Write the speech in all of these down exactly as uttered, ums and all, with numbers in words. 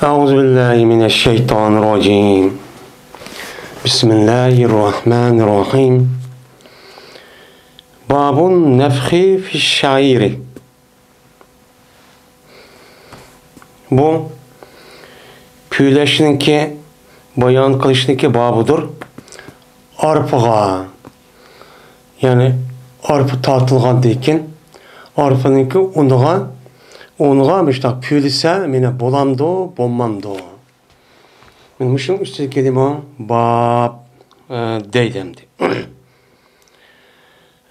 أعوذ بالله من الشيطان الرجيم. بسم الله الرحمن الرحيم. باب النفخ في الشعير. بۇ پۈۋلەشنىڭكى، بايان قىلىشنىڭكى بابىدۇر. ئارپىغا، يەنى ئارپا تارتىلغاندىن كېيىن، ئارپىنىڭكى ئۇنىغا، ئۇنىغا مۇشۇنداق پۈۋلىسە، مانا بولامدۇ، بولمامدۇ؟ مانا مۇشۇنىڭ ئۈستىدىكى نېمە؟ باب، ئە، دەيدۇ ئەمدى.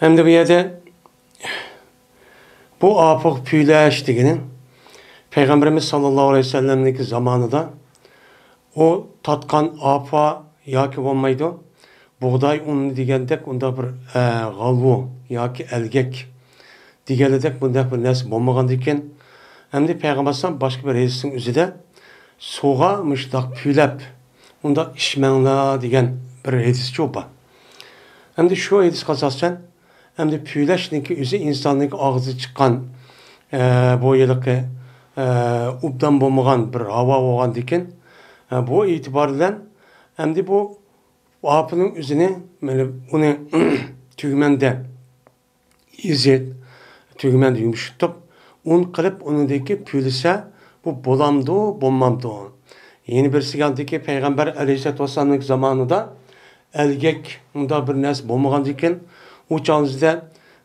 ئەمدى بۇ يەردە بۇ ئارپىغا پۈۋلەش دېگىنى پەيغەمبىرىمىز ساللاللاھۇ ئەلەيھى ۋەسەللەمنىڭكى زامانىدا ئۇ تارتقان ئارپا ياكى بولمايدۇ، بۇغداي ئۇنى دېگەندەك ئۇنداق بىر، ئە، غالۋا ياكى ئەلگەك دېگەنلىدەك بۇنداق بىر نەرسە بولمىغاندىكىن، ئەمدى پەيغەمبەر ئەلەيھىسسالام باشقا بىر ھەدىسنىڭ ئۆزىدە سۇغا مۇشۇنداق پۈۋلەپ، ئۇنداق ئىچمەڭلار دېگەن بىر ھەدىسچۇ بار. ئەمدى شۇ ھەدىسكە ئاساسەن، ئەمدى پۈۋلەشنىڭكى ئۆزى ئىنساننىڭكى ئاغزىدا چىققان، ئە، بۇ ھېلىقى، ئە، ئوبدان بولمىغان بىر ھاۋا بولغاندىكىن، ئە، بۇ ئېتىبار بىلەن ئەمدى بۇ ئارپىنىڭ ئۆزىنى، مانا ئۇنى تۈگمەندە ئېزىپ، تۈگمەندە يۇمشىتىپ، ئۇن قىلىپ، ئۇنىڭدىكى پۈۋلىسە، بۇ بولامدۇ، بولمامدۇ؟ يەنە بىرسىگە ئاندىكى پەيغەمبەر ئەلەيھىسسالاتۇ ۋەسسالامنىڭ زامانىدا ئەلگەك، ئۇنداق بىر نەرسە بولمىغاندىكىن، ئۇ چاغدا،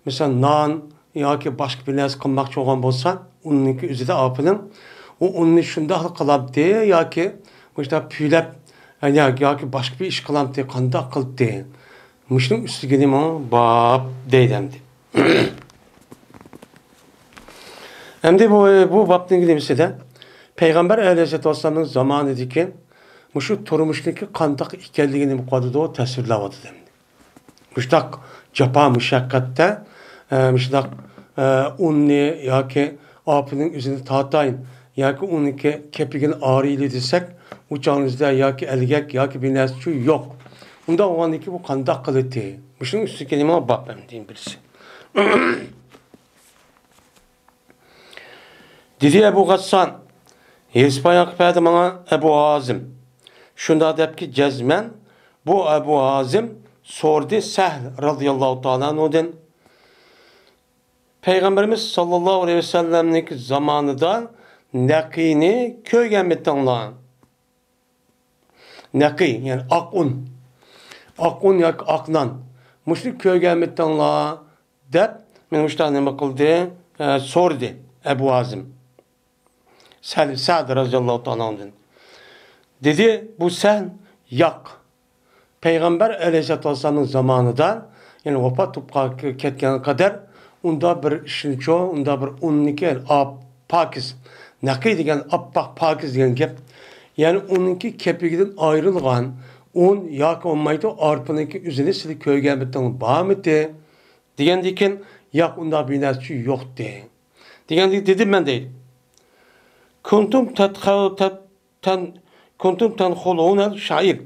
مەسىلەن، نان ياكى باشقا بىر نەرسە قىلماقچى بولغان بولسا، ئۇننىڭكى ئۆزىدە ئارپىنىڭ، ئۇ ئۇننى شۇنداقلا قىلامتى ياكى مۇشۇنداق پۈۋلەپ، ياكى، ياكى باشقا بىر ئىش قىلامتى، قانداق قىلدى؟ مۇشۇنىڭ ئۈستىگە نېمە باب دەيدۇ ئەمدى. ئەمدى بۇ، بۇ بابنىڭ نېمىسىدە پەيغەمبەر ئەلەيھىسسالاتۇ ۋەسسالامنىڭ زامانىدىكى مۇشۇ تۇرمۇشنىڭكى قانداق ئىكەنلىكىنى نېمە قىلىۋاتىدۇ، تەسۋىرلەۋاتىدۇ ئەمدى. مۇشۇنداق جاپا مۇشەققەتتە، ئە، مۇشۇنداق، ئە، ئۇننى ياكى ئارپىنىڭ ئۆزىنى تارتاي ياكى ئۇنىڭكى كېپىكىنى ئايرىيلى دېسەك، ئۇ چاغنىڭ ئۆزىدە ياكى ئەلگەك ياكى بىر نەرسىچۇ يوق. ئۇنداق بولغاندىكىن بۇ قانداق قىلىتى؟ مۇشۇنىڭ ئۈستىدىكى نېمە باب ئەمدى بىرسى. دېدى ئەبۇ غەسسان، ھېس بايان قىلىپ بەردى ماڭا ئەبۇ ھازىم. شۇنداق دەپكى جەزمەن، بۇ ئەبۇ ھازىم سورىدى سەھل رازىياللاھۇ تائالا ئەنھۇدىن. پەيغەمبىرىمىز ساللاللاھۇ ئەلەيھى ۋەسەللەمنىڭكى زامانىدا نەقىينى كۆرگەنمىتىڭلار؟ نەقىي، يەنى ئاق ئۇن. ئاق ئۇن ياكى ئاق نان. مۇشۇنى كۆرگەنمىتىڭلار؟ دەپ، مېنى مۇشۇنداق نېمە قىلدى، ئە، سورىدى ئەبۇ ھازىم. سەل-، سەد رازىياللاھۇ تائالا ئەنھۇدىن. دېدى، بۇ سەھل، ياق. پەيغەمبەر ئەلەيھىسسالاتۇ ۋەسسالامنىڭ زامانىدا، يەنى ۋاپات بولۇپ قال-، كەتكەنگە قەدەر ئۇنداق بىر ئىشنىچۇ، ئۇنداق بىر ئۇننىكى ئاپ-، پاكىز، نەقىي دېگەن ئاپئاق پاكىز دېگەن گەپ. يەنى ئۇنىڭكى كېپىكىدىن ئايرىلغان ئۇن ياكى بولمايدۇ، ئارپىنىڭكى ئۆزىنى سىلى كۆرگەنمىتىڭ بارمىتى؟ دېگەندىكىن، ياق، ئۇنداق بىر نەرسىچۇ يوقتى. دېگەندىكىن دېدىم مەن دەيدۇ. كۇنتۇم تەتخەل-، تەت-، تەن-، كۇنتۇم تەنخۇلۇنەل شەئىر.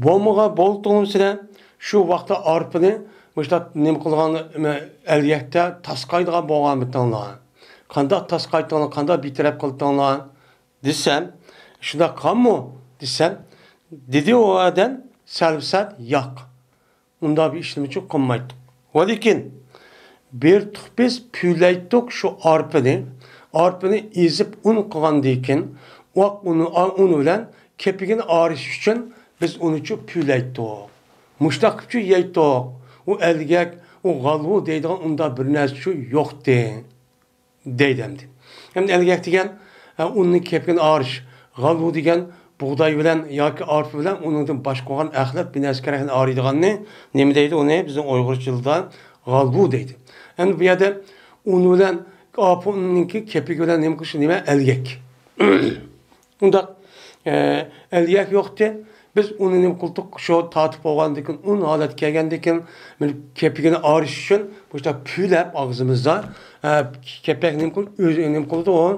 بولمىغان بولدۇڭلار سىلەر شۇ ۋاقىتتا ئارپىنى مۇشۇنداق نېمە قىلغان، ئەلگەكتە تاسقايدىغان بولغانمىتىڭلار؟ قانداق تاسقايتتىڭلار، قانداق بىتەرەپ قىلدىڭلار دېسەم، شۇنداق قىلغانمۇ دېسەم، دېدى ئۇ ئادەم سەل-سەل، ياق. ئۇنداق بىر ئىشنىمۇ قىلمايتتۇق. ۋەلىكىن، بىر تۇق بىز پۈۋلەيتتۇق شۇ ئارپىنى، ئارپىنى ئېزىپ ئۇن قىلغاندىن كېيىن، ئۇ ئۇن، ئۇن بىلەن كېپىكىنى ئايرىش ئۈچۈن بىز ئۇنىچۇ پۈۋلەيتتۇق. مۇشۇنداق قىلىپچۇ يەيتتۇق. ئۇ ئەلگەك، ئۇ غالۋۇ دەيدىغان ئۇنداق بىر نەرسىچۇ يوقتى. دەيدۇ ئەمدى. ئەمدى ئەلگەك دېگەن، ئە، ئۇننىڭ كېپىكىنى ئايرىش. غالۋۇ دېگەن بۇغداي بىلەن ياكى ئارپا بىلەن ئۇنىڭدىن باشقا بولغان ئەخلەت بىر نەرسە كېرەكنى ئايرىيدىغاننى نېمە دەيدۇ؟ ئۇنى بىزنىڭ ئۇيغۇرچىلىدا غالۋۇ دەيدۇ. ئەمدى بۇ يەردە ئۇن بىلەن ئارپا ئۇننىڭكى كېپىكى بىلەن نېمە قىلىش؟ نېمە؟ ئەلگەك. ئۇنداق، ئە، ئەلگەك يوقتى. بىز ئۇنى نېمە قىلدۇق؟ شۇ تارتىپ بولغاندىن كېيىن، ئۇن ھالەتكە كەلگەندىن كېيىن، مانا كېپىكىنى ئايرىش ئۈچۈن مۇشۇنداق پۈۋلەپ ئاغزىمىزدا، ئە، كېپەك نېمە قىل-، ئۆزى نېمە قىلىدۇ ئۇ؟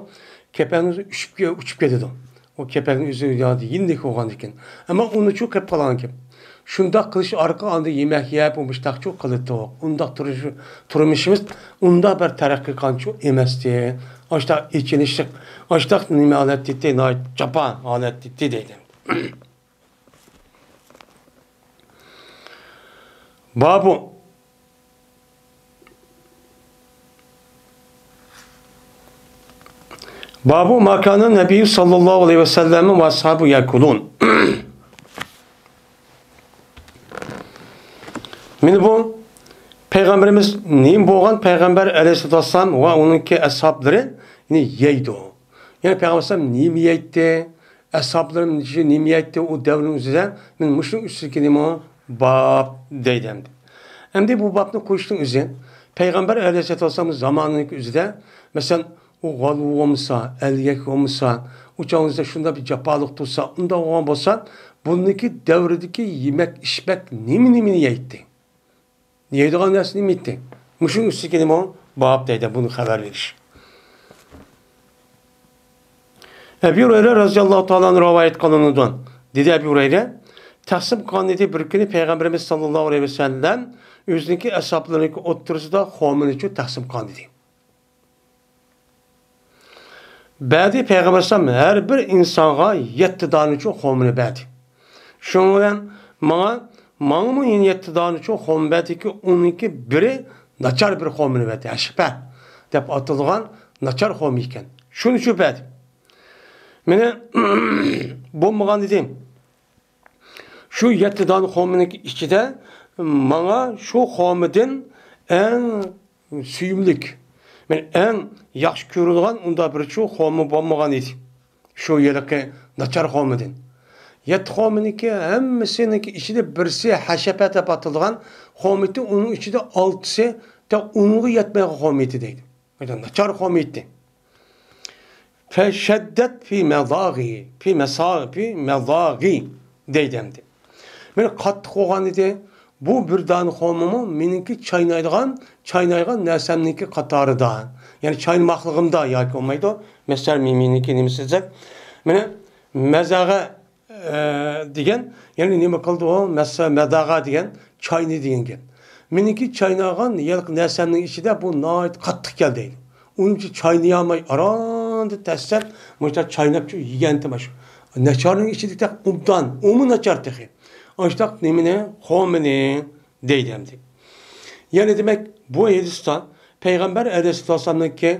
كېپەكنىڭ ئۆزى ئۇچۇپ كە-، ئۇچۇپ كېتىدۇ. ئۇ كېپەكنىڭ ئۆزى يا يېنىك بولغاندىن كېيىن. ئەمما ئۇنىچۇ قىلىپ قالغان گەپ. شۇنداق قىلىش ئارقىلىق ئاندىن يېمەك يەپ، مۇشتاقچۇ قىلاتتۇق. ئۇنداق تۇرۇش، تۇرمۇشىمىز ئۇنداق بىر تەرەققىي قىلغانچۇ ئەمەستى. ئاشتاق ئېچىنىشلىق، ئاشتاق نېمە ھالەتتە، ناھايىتى جاپا ھالەتتە دەيدۇ. بابۇ. بابۇ ما كان النبي صلى الله عليه وسلم وأصحابه يأكلون. مانا بۇ پەيغەمبىرىمىز نېمە بولغان، پەيغەمبەر ئەلەيھىسسالاتۇ ۋەسسالام ۋە ئۇنىڭكى ئەسھابلىرى، يەنى يەيدۇ. يەنى پەيغەمبەر ئەلەيھىسسالام نېمە يەيتتى، ئەسھابلىرىم نېمە يەيتتى ئۇ دەۋرنىڭ ئۆزىدە، مانا مۇشۇنىڭ ئۈستىدىكى نېمە باب دەيدۇ ئەمدى. ئەمدى بۇ بابنى قويۇشنىڭ ئۆزى، پەيغەمبەر ئەلەيھىسسالاتۇ ۋەسسالامنىڭ زامانىدىكى ئۆزىدە، مەسىلەن، ئۇ غالۋا بولمىسا، ئەلگەك بولمىسا، ئۇ چاغنىڭ ئۆزىدە شۇنداق بىر جاپالىق تۇرسا، ئۇنداق بولغان بولسا، بۇنىڭكى دەۋرىدىكى يېمەك ئىچمەك نېمە نېمىنى يەيتتى؟ يەيدىغان نەرسە نېمە ئىدى؟ مۇشۇنىڭ ئۈستىگە نېمە باب دەيدۇ، بۇنى خەۋەر بېرىش. ئەبۇ ھۇرەيرە رەزىياللاھۇ تائالا ئەنھۇ رىۋايەت قىلىنىدۇ. دېدى ئەبۇ ھۇرەيرە، تەقسىم قىلغان ئىدى بىر كۈنى پەيغەمبىرىمىز ساللاللاھۇ ئەلەيھى ۋەسەللەم ئۆزىنىڭكى ئەسھابلىرىنىڭكى ئوتتۇرىسىدا خورمىنىچۇ تەقسىم قىلغان ئىدى. بەردى پەيغەمبەر ئەلەيھىسسالام ھەر بىر ئىنسانغا يەتتە دانىچۇ خورمىنى بەردى. شۇنىڭ بىلەن ماڭا، ماڭىمۇ يەنە يەتتە دانىچۇ خورما بەردىكى، ئۇنىڭكى بىرى ناچار بىر خورمىنى بەردى. ھەشەپە دەپ ئاتىلىدىغان ناچار خورما ئىكەن. شۇنىچۇ بەردى. مانا بولمىغان ئىدى. شۇ يەتتە دانە خورمىنىڭ ئىچىدە ماڭا شۇ خورمىدىن ئەڭ سۆيۈملۈك، مەن ئەڭ ياخشى كۆرىدىغان ئۇنداق بىرچۇ خورما بولمىغان ئىدى. شۇ ھېلىقى ناچار خورمىدىن. يەتتە خورمىنىڭكى ھەممىسىنىڭكى ئىچىدە بىرسى ھەشەپە دەپ ئاتىلىدىغان خورما ئىدى، ئۇنىڭ ئىچىدە ئالتىسى تەڭ ئۇنىڭغا يەتمەيدىغان خورما ئىدى دەيدۇ. ناچار خورما ئىدى. فشدت في مضاغي، في مسا-، في مضاغي دەيدۇ ئەمدى. مانا قاتتىق بولغان ئىدى. بۇ بىر دانە خورمىمۇ مېنىڭكى چاينايدىغان، چاينايدىغان نەرسەمنىڭكى قاتارىدا. يەنى چاينىماقلىقىمدا ياكى بولمايدۇ. مەسىلەن، مېنىڭكى نېمىسى دېسەك، مانا مەزاغە ئە، دېگەن، يەنى نېمە قىلدى ئۇ؟ مەسسە مەداغا دېگەن، چاينى دېگەن گەپ. مېنىڭكى چاينىغان ھېلىقى نەرسەمنىڭ ئىچىدە بۇ ناھايىتى قاتتىق كەلدى دەيدۇ. ئۇنىڭ ئۈچۈن چاينىيالماي ئاراندا تەستەپ، مۇشۇنداق چايناپچۇ يېگەنتىم ئاشۇ. ناچارنىڭ ئىچىدىكى تەق ئوبدان، ئۇمۇ ناچار تېخى. ئاشۇنداق نېمىنى؟ خورمىنى دەيدۇ ئەمدى. يەنى دېمەك، بۇ ھەدىستە پەيغەمبەر ئەلەيھىسسالاتۇ ۋەسسالامنىڭكى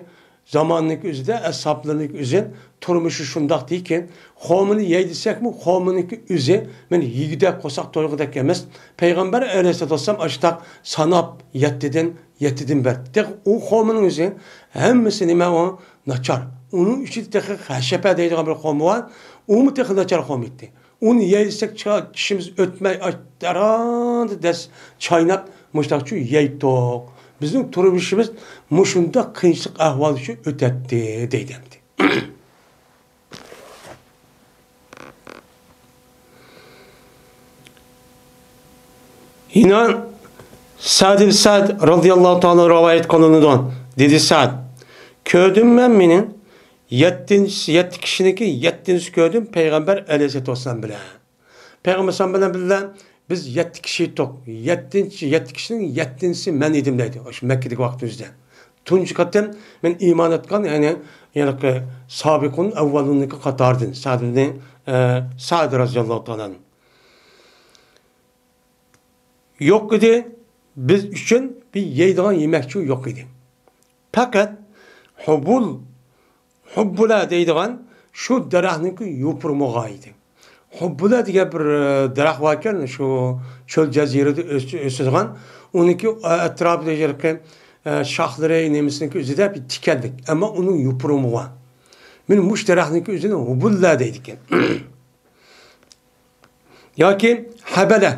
زامانىنىڭكى ئۆزىدە ئەسھابلىرىنىڭكى ئۆزى تۇرمۇشى شۇنداق دېيىكەن، خورمىنى يەي دېسەكمۇ، خورمىنىڭكى ئۆزى مانا يېگۈدەك، قورساق تويغۇدەك ئەمەس. پەيغەمبەر ئەلەيھىسسالاتۇ ۋەسسالام ئاشۇنداق ساناپ يەتتىدىن، يەتتىدىن بەردى. تېخى ئۇ خورمىنىڭ ئۆزى ھەممىسى نېمە ئۇ؟ ناچار. ئۇنىڭ ئىچىدە تېخى ھەشەپە دەيدىغان بىر خورما بار. ئۇمۇ تېخى ناچار خورما ئىدى. ئۇنى يەي دېسەك، چا-، چىشىمىز ئۆتمەي، ئاش-، دەرھال دەس چايناپ، مۇشۇنداقچۇ يەيتتۇق. بىزنىڭ تۇرمۇشىمىز مۇشۇنداق قىيىنچىلىق ئەھۋالدىچۇ ئۆتەتتى، دەيدۇ ئەمدى. يەنە سەئد ئىبن سەئد رەزىياللاھۇ تائالا رىۋايەت قىلىنىدۇ. دېدى سەئد، كۆردۈم مەن مېنىڭ يەتتىنچىسى، يەتتە كىشىنىڭكى يەتتىنچىسى كۆردۈم پەيغەمبەر ئەلەيھىسسالاتۇ ۋەسسالام بىلەن. پەيغەمبەر ئەلەيھىسسالام بىلەن بىللە بىز يەتتە كىشى ئىدۇق. يەتتىنچى، يەتتە كىشىنىڭ يەتتىنچىسى مەن ئىدىم دەيدۇ. ئاشۇ مەككىدىكى ۋاقتىمىزدا. تۇنجى قېتىم مەن ئىمان ئېيتقان، يەنى، يەنى سابىقۇن ئەۋۋەلۇننىڭكى قاتارىدىن. سەئد ئىبنى، ئە، سەئد رەزىياللاھۇ تائالا ئەنھۇ. يوق ئىدى، بىز ئۈچۈن بىر يەيدىغان يېمەكچۇ يوق ئىدى. پەقەت ھۇبۇل، ھۇببۇلە دەيدىغان شۇ دەرەخنىڭكى يوپۇرمىقى ئىدى. ھۇببۇلە دېگەن بىر، ئە، دەرەخ باركەن، شۇ چۆل جەزىرىدە ئۆس-، ئۆسىدىغان. ئۇنىڭكى، ئە، ئەتراپىدا ھېلىقى، ئە، شاخلىرى نېمىسىنىڭكى ئۆزىدە بىر تىكەنلىك. ئەمما ئۇنىڭ يوپۇرمىقى بار. مانا مۇشۇ دەرەخنىڭكى ئۆزىنى ھۇببۇلە دەيدىكەن. ياكى ھەبەلە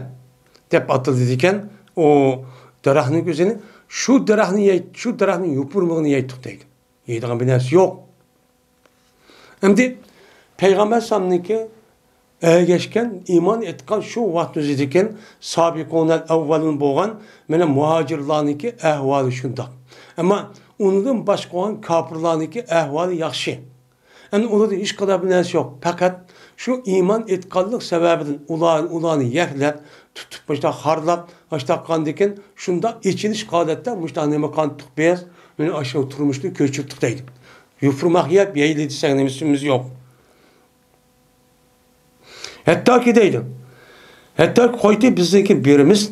دەپ ئاتىلىدىكەن ئۇ دەرەخنىڭ ئۆزىنى. شۇ دەرەخنى يەي-، شۇ دەرەخنىڭ يوپۇرمىقىنى يەيتتۇق دەيدۇ. يەيدىغان بىر نەرسە يوق. ئەمدى پەيغەمبەر ئەلەيھىسسالامنىڭكى ئەگەشكەن، ئىمان ئېيتقان شۇ ۋاقىت ئۆزىدىكەن سابىقۇنەل ئەۋۋەلۇن بولغان مانا مۇھاجىرلارنىڭكى ئەھۋالى شۇنداق. ئەمما ئۇنىڭدىن باشقا بولغان كاپىرلارنىڭكى ئەھۋالى ياخشى. ئەمدى ئۇلاردا ھېچقانداق بىر نەرسە يوق. پەقەت شۇ ئىمان ئېيتقانلىق سەۋەبىدىن ئۇلار، ئۇلارنى يەكلەپ، تۇتۇپ، مۇشۇنداق خارلاپ، مۇشۇنداق قىلغاندىكىن، شۇنداق ئېچىنىش ھالەتتە مۇشۇنداق نېمە قىلدۇق بىز؟ مانا ئاشۇ تۇرمۇشنى كۆچۈردۇق دەيدۇ. يوپۇرماق يەپ يەيلى دېسەك، نېمىسىمىز يوق. ھەتتاكى دەيدۇ، ھەتتاكى قويدى بىزنىڭكى بىرىمىز،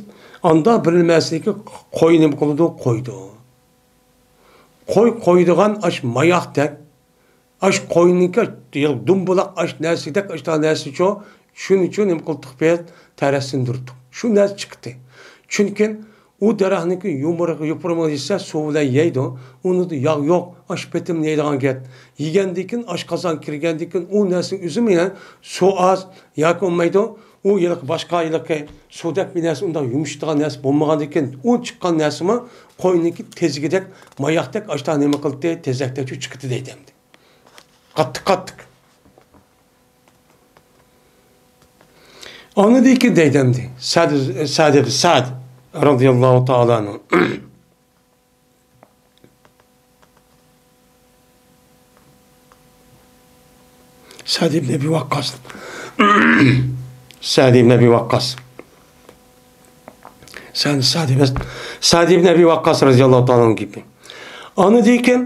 ئاندا بىر نېمىسىنىڭكى قوي نېمە قىلىدۇ؟ قويىدۇ. قوي قويىدىغان ئاش ماياقتەك، ئاش قوينىڭكى دۇمبۇلاق ئاش نەرسىدەك ئاش نەرسىچۇ، شۇنىچۇ نېمە قىلدۇق بىز؟ تەرەتسىندۈردۇق. شۇ نەرسە چىقتى. چۈنكى ئۇ دەرەخنىڭكى يۇمۇرىقى، يوپۇرمىقى يېسە سۇ بىلەن يەيدۇ. ئۇنىڭدا ياغ يوق، ئاش پېتىم يەيدىغان گەپ. يېگەندىن كېيىن، ئاشقازان كىرگەندىن كېيىن ئۇ نەرسىنىڭ ئۆزىمۇ يەنە سۇ ئاز ياكى بولمايدۇ. ئۇ ھېلىقى باشقا ھېلىقى سۇدەك بىر نەرسە، ئۇنداق يۇمشىتىدىغان نەرسە بولمىغاندىن كېيىن، ئۇ چىققان نەرسىمۇ قوينىڭكى تېزىكىدەك، ماياقتەك ئاشتا نېمە قىلدى؟ تېزەكتەكچۇ چىقتى دەيدۇ ئەمدى. قاتتىق، قاتتىق. ئاندىن كېيىن دەيدۇ ئەمدى سەد، سەد ئىبن سەد رەزىياللاھۇ تائالا ئەنھۇ. سەد ئىبن ئەبى ۋەققاس. سەد ئىبن ئەبى ۋەققاس. سەد، سەد ئەمەس. سەد ئىبن ئەبى ۋەققاس رەزىياللاھۇ تائالا ئەنھۇ گېپى. ئاندىن كېيىن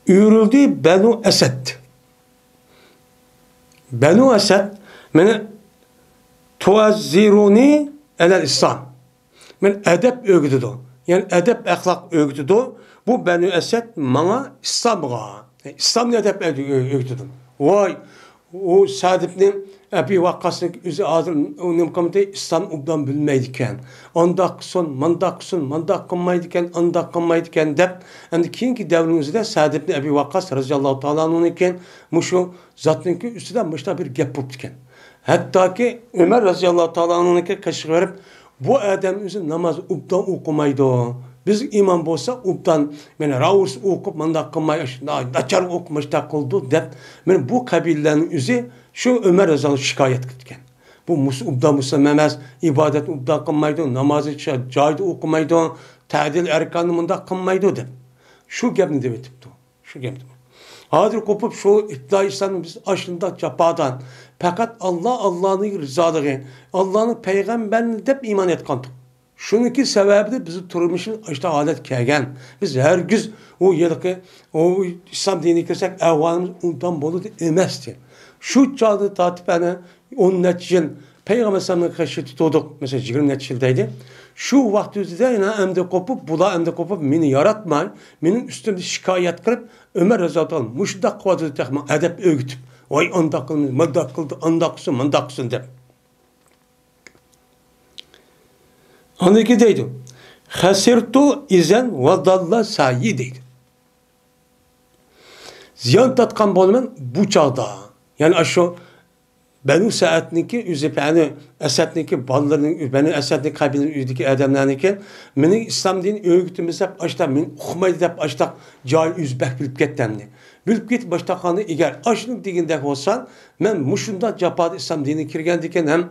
ئۆرۈلدى بەنۇ ئەسەد. بەنۇ ئەسەد مېنى تۇئەززىرۇنى ئەلەل ئىسلام. مېنى ئەدەپ ئۆگىتىدۇ. يەنى ئەدەپ ئەخلاق ئۆگىتىدۇ. بۇ بەنۇ ئەسەد ماڭا ئىسلامغا، ئىسلامنى ئەدەپ ئۆگىتىدۇ. ۋاي، ئۇ سەد ئىبنى ئەبى ۋەققاسنىڭ ئۆزى ھازىر ئۇ نېمە قىلمىدى؟ ئىسلام ئوبدان بىلمەيدىكەن. ئانداق قىلسۇن، مانداق قىلسۇن، مانداق قىلمايدىكەن، ئانداق قىلمايدىكەن دەپ، ئەمدى كېيىنكى دەۋرنىڭ ئۆزىدە سەد ئىبنى ئەبى ۋەققاس رەزىياللاھۇ تائالا ئەنھۇنىڭكى مۇشۇ زاتنىڭكى ئۈستىدە مۇشۇنداق بىر گەپ بوپتىكەن. ھەتتاكى ئۆمەر رەزىياللاھۇ تائالا ئەنھۇنىڭكى قېشىغا بېرىپ، بۇ ئادەم ئۆزى ناماز ئوبدان ئوقۇمايدۇ. بىز ئىمام بولسا ئوبدان، مانا راۋۇرۇس ئوقۇپ، مانداق قىلماي، ناچار ئوقۇپ، مۇشۇنداق قىلىدۇ دەپ، مانا بۇ قەبىلىلەرنىڭ ئۆزى شۇ ئۆمەر رەزىياللاھۇ شىكايەت قىلىپتىكەن. بۇ مۇس-، ئوبدان مۇسۇلمان ئەمەس، ئىبادەتنى ئوبدان قىلمايدۇ، نامازنى جايىدا ئوقۇمايدۇ، تەدىل ئەركاننى مۇنداق قىلمايدۇ دەپ شۇ گەپنى دەۋېتىپتۇ. شۇ گەپنى. ھازىر قوپۇپ شۇ ئىبتىدائىي ئىسلامنى بىز ئاشۇنداق جاپادان، پەقەت ئاللا، ئاللانىڭ رىزالىقى، ئاللانىڭ پەيغەمبەرنى دەپ ئىمان ئېيتقانتۇق. شۇنىڭكى سەۋەبىدە بىزنىڭ تۇرمۇشىمىز ئاشۇنداق ھالەتكە كەلگەن. بىز ھەرگىز ئۇ ھېلىقى، ئۇ ئىسلام دىنىگە كىرسەك ئەھۋالىمىز ئوبدان بولىدۇ ئەمەستى. شۇ چاغدىن تارتىپ ئەنە ئون نەچچە يىل پەيغەمبەر ئەلەيھىسسالامنىڭ قېشىدا تۇردۇق، مەسىلەن، يىگىرمە نەچچە يىل دەيلى. شۇ ۋاقىت ئۆزىدە يەنە ئەمدى قوپۇپ، بۇلار ئەمدى قوپۇپ، مېنى ياراتماي، مېنىڭ ئۈستۈمدە شىكايەت قىلىپ، ئۆمەر رەزىياللاھۇ تائالا مۇشۇنداق قىلىۋاتىدۇ، تېخىمۇ ئەدەپ ئۆگىتىپ، ۋاي، ئانداق قىلمىدى، مانداق قىلدى، ئانداق قىلسۇن، مانداق قىلسۇن دەپ. ئاندىن كېيىن دەيدۇ، خەسىرتۇ ئىزەن ۋە داللا سەئيى دەيدۇ. زىيان تارتقان بولىمەن بۇ چاغدا. يەنى ئاشۇ بەنۇ سەئەدنىڭكى ئۆزى، بەنۇ ئەسەدنىڭكى بالىلىرىنىڭ، بەنۇ ئەسەدنىڭ قەبىلىنىڭ ئۆيىدىكى ئادەملەرنىڭكى مېنىڭ ئىسلام دىنىنى ئۆگىتىمىز دەپ ئاشتا مېنى ئۇقمايدۇ دەپ ئاشتا جاھىل ئۆزى بەك بىلىپ كەتتى ئەمدى. بىلىپ كېتىپ باشتا قالدى. ئەگەر ئاشۇنى دېگىنىدەك بولسا، مەن مۇشۇنداق جاپادا ئىسلام دىنىگە كىرگەندىكىن ھەم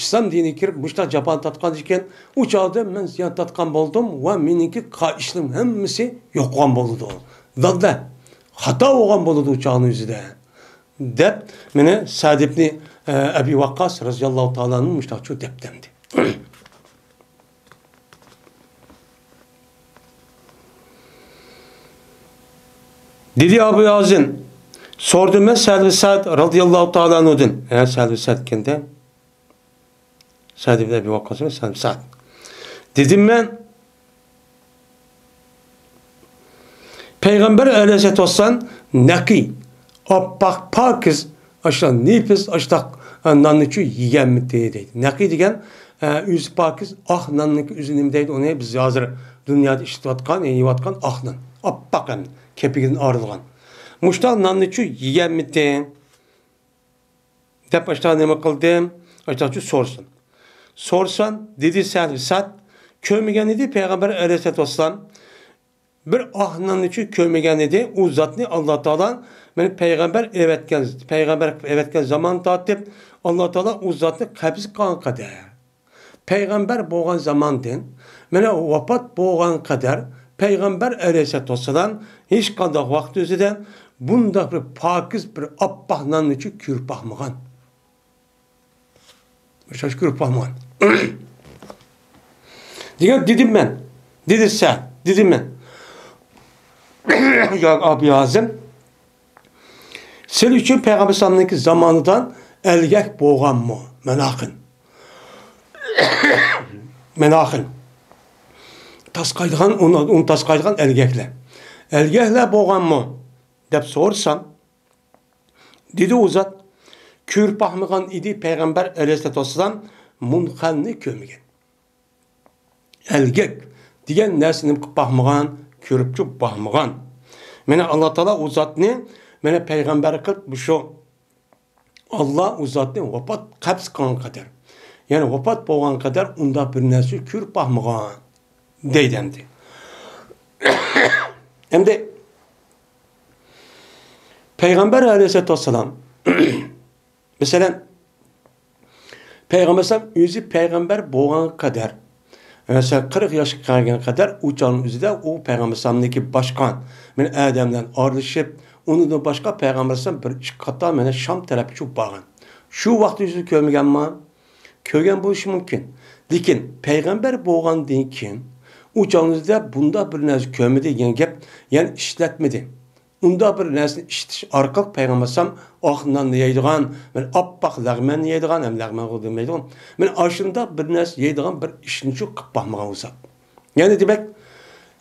ئىسلام دىنىگە كىرىپ مۇشۇنداق جاپانى تارتقاندىكىن، ئۇ چاغدا مەن زىيان تارتقان بولدۇم ۋە مېنىڭكى قا-، ئىشلىرىم ھەممىسى يوقىغان بولىدۇ. داللا، خاتا بولغان بولىدۇ ئۇ چاغنىڭ ئۆزىدە. دەپ، مېنى سەد ئىبنى، ئە، ئەبى ۋەققاس رەزىياللاھۇ تائالا ئەنھۇ مۇشتاقچۇ دەپتىمدى. دېدى ئەبۇ يازىن، سورىدىم مەن سەھلى سەد رەزىياللاھۇ تائالا ئەنھۇدىن. ھە، سەھلى سەد ئىكەندە. سەد ئىبن ئەبى ۋەققاس ئەمەس، سەد، سەد. دېدىم مەن، پەيغەمبەر ئەلەيھىسسالاتۇ ۋەسسالام نەقىي، ئاپئاق، پاكىز، ئاشۇنداق نېپىز، ئاشۇنداق، ئە، ناننىچۇ يېگەنمىدى دەيدۇ. نەقىي دېگەن، ئە، ئۆزى پاكىز، ئاق ناننىڭكى ئۆزى نېمە دەيدۇ، ئۇنى بىز ھازىر دۇنيادا ئىشلىتىۋاتقان، يەنى يەۋاتقان ئاق نان. ئاپئاق ھەم كېپىكىدىن ئايرىلغان. مۇشۇنداق ناننىچۇ يېگەنمىدى؟ دەپ ئاشتا نېمە قىلدىم؟ ئاشتاچۇ سورىسۇن. سورىسۇن، دېدى سەھلى سەد، كۆرمىگەن ئىدى پەيغەمبەر ئەلەيھىسسالاتۇ ۋەسسالام. بىر ئاق ناننىچۇ كۆرمىگەن ئىدى. ئۇ زاتنى ئاللا تائالا مېنى پەيغەمبەر ئەۋەتكەن، پەيغەمبەر ئەۋەتكەن زامان تارتىپ، ئاللا تائالا ئۇ زاتنى قەبز قىلغان قەدەر. پەيغەمبەر بولغان زاماندىن، مانا، ۋاپات بولغان قەدەر پەيغەمبەر ئەلەيھىسسالاتۇ ۋەسسالام ھېچقانداق ۋاقىت ئۆزىدە بۇنداق بىر پاكىز، بىر ئاپئاق ناننىچۇ كۆرۈپ باقمىغان. شاش كۆرۈپ باقمىغان. دېگەن دېدىم مەن. دېدى سەن، دېدىم مەن. يا ئابى ھازىم، سىلەر ئۈچۈن پەيغەمبەر ئەلەيھىسسالامنىڭكى زامانىدا ئەلگەك بولغانمۇ؟ مەناخىن. مەناخىن. تاسقايدىغان، ئۇنى، ئۇنى تاسقايدىغان ئەلگەكلەر. ئەلگەكلەر بولغانمۇ؟ دەپ سورىسام، دېدى ئۇ زات، كۆرۈپ باقمىغان ئىدى پەيغەمبەر ئەلەيھىسسالاتۇ ۋەسسالام مۇنخەلنى كۆرمىگەن. ئەلگەك دېگەن نەرسىنى نېمە قىلىپ باقمىغان، كۆرۈپچۇ باقمىغان. مانا ئاللا تائالا ئۇ زاتنى مانا پەيغەمبەر قىلىپ مۇشۇ ئاللا ئۇ زاتنى ۋاپات قەبز قىلغان قەدەر، يەنى ۋاپات بولغان قەدەر ئۇنداق بىر نەرسە كۆرۈپ باقمىغان دەيدۇ ئەمدى. ئەمدى پەيغەمبەر ئەلەيھىسسالاتۇ ۋەسسالام، مەسىلەن، پەيغەمبەر ئەلەيھىسسالام ئۆزى پەيغەمبەر بولغانغا قەدەر، مەسىلەن، قىرىق ياشقا كەلگەن قەدەر ئۇ چاغنىڭ ئۆزىدە ئۇ پەيغەمبەر ئەلەيھىسسالامنىڭكى باشقا، مانا، ئادەم بىلەن ئارىلىشىپ، ئۇنىڭدىن باشقا پەيغەمبەر ئەلەيھىسسالام بىر ئىككى قېتىم مانا شام تەرەپكە چۈشۈپ بارغان. شۇ ۋاقىت ئۆزى كۆرمىگەنما؟ كۆرگەن بولۇشى مۇمكىن. لېكىن پەيغەمبەر بولغاندىن كېيىن ئۇ چاغنىڭ ئۆزىدە بۇنداق بىر نەرسە كۆرمىدى دېگەن گەپ، يەنى ئىشلەتمىدى. ئۇنداق بىر نەرسىنى ئىشلىتىش ئارقىلىق پەيغەمبەر ئەلەيھىسسالام ئاق ناننى يەيدىغان، مانا ئاپئاق لەغمەننى يەيدىغان، ھەم لەغمەن دېمەيدىغان، مانا ئاشۇنداق بىر نەرسە يەيدىغان بىر ئىشنىچۇ قىلىپ باقمىغان ئۇ زات. يەنى دېمەك،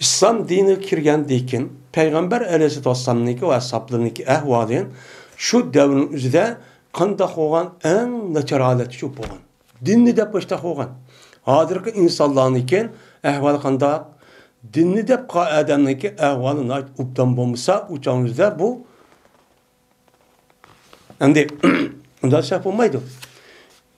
ئىسلام دىنىغا كىرگەندىن كېيىن پەيغەمبەر ئەلەيھىسسالاتۇ ۋەسسالامنىڭكى ۋە ئەسھابلىرىنىڭكى ئەھۋالى شۇ دەۋرنىڭ ئۆزىدە قانداق بولغان، ئەڭ ناچار ھالەتتە شۇ بولغان. دىننى دەپ مۇشتاق بولغان. ھازىرقى ئىنسانلارنىڭكى ئەھۋالى قانداق؟ دىننى دەپ قالغان ئادەمنىڭكى ئەھۋالى ناھايىتى ئوبدان بولمىسا، ئۇ چاغنىڭ ئۆزىدە بۇ ئەمدى ئۇنداق سەپ بولمايدۇ.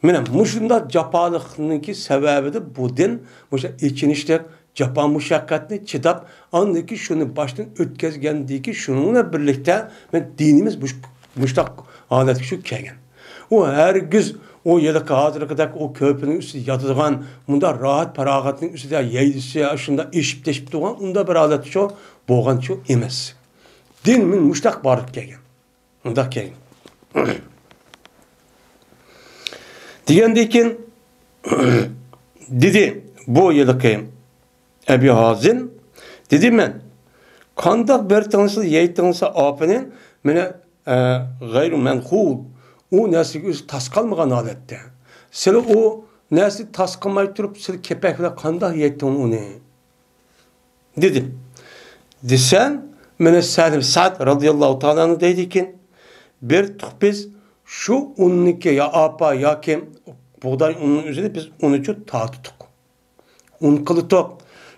مانا مۇشۇنداق جاپالىقنىڭكى سەۋەبىدە بۇ دىن مۇشۇ ئېچىنىشلىق، جاپا مۇشەققەتنى چىداپ، ئاندىن كېيىن شۇنى باشتىن ئۆتكەزگەندىن كېيىن شۇنىڭ بىلەن بىرلىكتە مانا دىنىمىز مۇش-، مۇشۇنداق ھالەتكە چۈشۈپ كەلگەن. ئۇ ھەرگىز ئۇ ھېلىقى ھازىرقىدەك ئۇ كۆرپىنىڭ ئۈستىدە ياتىدىغان، مۇنداق راھەت پاراغەتنىڭ ئۈستىدە يەيدىسى، شۇنداق ئېشىپ تېشىپ تۇرغان ئۇنداق بىر ھالەتتە شۇ بولغانچۇ ئەمەس. دىن مانا مۇشۇنداق بارلىققا كەلگەن. مۇنداق كەلگەن. دېگەندىن كېيىن دېدى بۇ ھېلىقى ئەبى ھازىم، دېدى مەن، قانداق بېرىتىڭلار يەيتىڭلار ئاپىنى، مانا، ئە، غەيرۇ مەنخۇل، ئۇ نەرسىگە ئۆزى تاس قالمىغان ھالەتتە. سىلەر ئۇ نەرسىگە تاس قىلماي تۇرۇپ، سىلەر كېپەك بىلەن قانداق يەيتىڭلار ئۇنى؟ دېدى. دېسەم، مانا سەھل سەئد رازىياللاھۇ تائالا ئەنھۇ دەيدىكەن، بېرىتتۇق بىز شۇ ئۇننىكى يا ئاپا ياكى بۇغداي ئۇنىنىڭ ئۆزىنى بىز ئۇنىچۇ تارتتۇق. ئۇن قىلىتتۇق.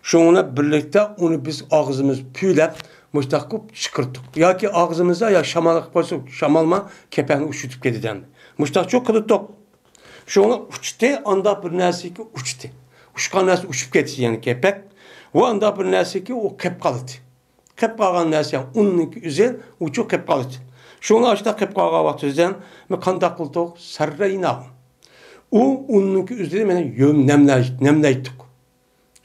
شۇنىڭ بىلەن بىرلىكتە ئۇنى بىز ئاغزىمىز پۈۋلەپ، مۇشتاق قىلىپ چىقىرتتۇق. ياكى ئاغزىمىزدا يا شامال قىلىپ قويساق، شامالما كېپەكنى ئۇچۇرتۇپ كېتىدۇ ئەمدى. مۇشتاقچۇ قىلىتتۇق. شۇڭا ئۇچتى، ئانداق بىر نەرسىكى ئۇچتى. ئۇچقان نەرسە ئۇچۇپ كېتىشى، يەنى كېپەك. ۋە ئانداق بىر نەرسىكى ئۇ قېپ قالدى. قېپ قالغان نەرسە، يەنى ئۇننىڭكى ئۆزى، ئۇچۇ قېپ قالدى. شۇڭا ئاشتا قېپ قالغان ۋاقتىمىزدىن، مەن قانداق قىلدۇق؟ سەررەينا. ئۇ ئۇننىڭكى ئۆزىنى مەن يۆم-، نەملەي-، نەملەيتتۇق.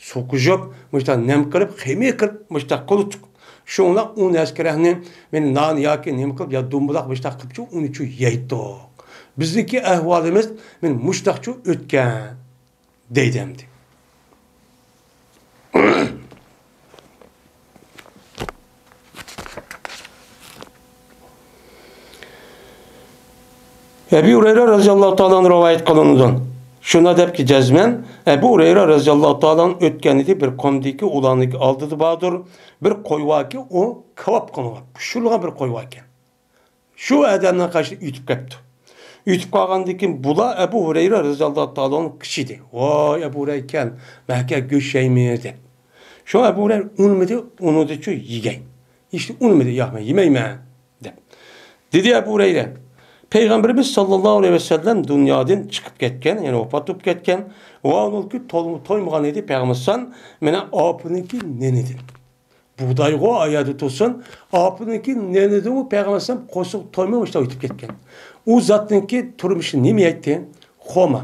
سۇ قۇيۇپ، مۇشتاق نەم قىلىپ، خېمىر قىلىپ، مۇشتاق قىلدۇق. شۇڭا ئۇ نەسكىرەكنى مەن نان ياكى نېمە قىلىپ، يا دومبىلاق مۇشتاق قىلىپچۇ، ئۇنىچۇ يەيتتۇق. بىزنىڭكى ئەھۋالىمىز مەن مۇشتاقچۇ ئۆتكەن. دەيدۇ ئەمدى. ئەبۇ ھۇرەيرە رازىياللاھۇ تائالا ئەنھۇ رىۋايەت قىلىنىدۇ. شۇنداق دەپكى جەزمەن، ئەبۇ ھۇرەيرە رازىياللاھۇ تائالا ئەنھۇ ئۆتكەن ئىدى بىر قۇمدىكى ئۇلارنىڭكى ئالدىدا باردۇر. بىر قوي باركى، ئۇ كاۋاپ قىلىنغان، پىشۇرۇلغان بىر قوي باركەن. شۇ ئادەمنىڭ قېشىدا ئۆتۈپ كەپتۇ. ئۆتۈپ قالغاندىن كېيىن بۇلار ئەبۇ ھۇرەيرە رازىياللاھۇ تائالا ئەنھۇنى قىچىدى. ۋاي ئەبۇ ھۇرەيرە كەل، مەھكە گۆش يەيمىز دەپ. شۇڭا ئەبۇ ھۇرەيرە ئۇنىمىدى، ئۇنىڭدىچۇ يېگەي. ھېچ ئۇنىمىدى، ياق مەن يېمەيمەن دەپ. دېدى ئەبۇ ھۇرەيرە، پەيغەمبىرىمىز ساللاللاھۇ ئەلەيھى ۋەسەللەم دۇنيادىن چىقىپ كەتكەن، يەنى ۋاپات بولۇپ كەتكەن. ۋە ئۇنىڭكى تولما تويمىغان ئىدى پەيغەمبەر ئەلەيھىسسالام، مانا ئاپىنىڭكى نېنىدىن. بۇغدايغۇ ئايەردە تۇرسۇن، ئاپىنىڭكى نېنىدىمۇ پەيغەمبەر ئەلەيھىسسالام قورسىقى تويماي مۇشۇنداق ئۆتۈپ كەتكەن. ئۇ زاتنىڭكى تۇرمۇشى نېمە يەيتتى؟ خورما.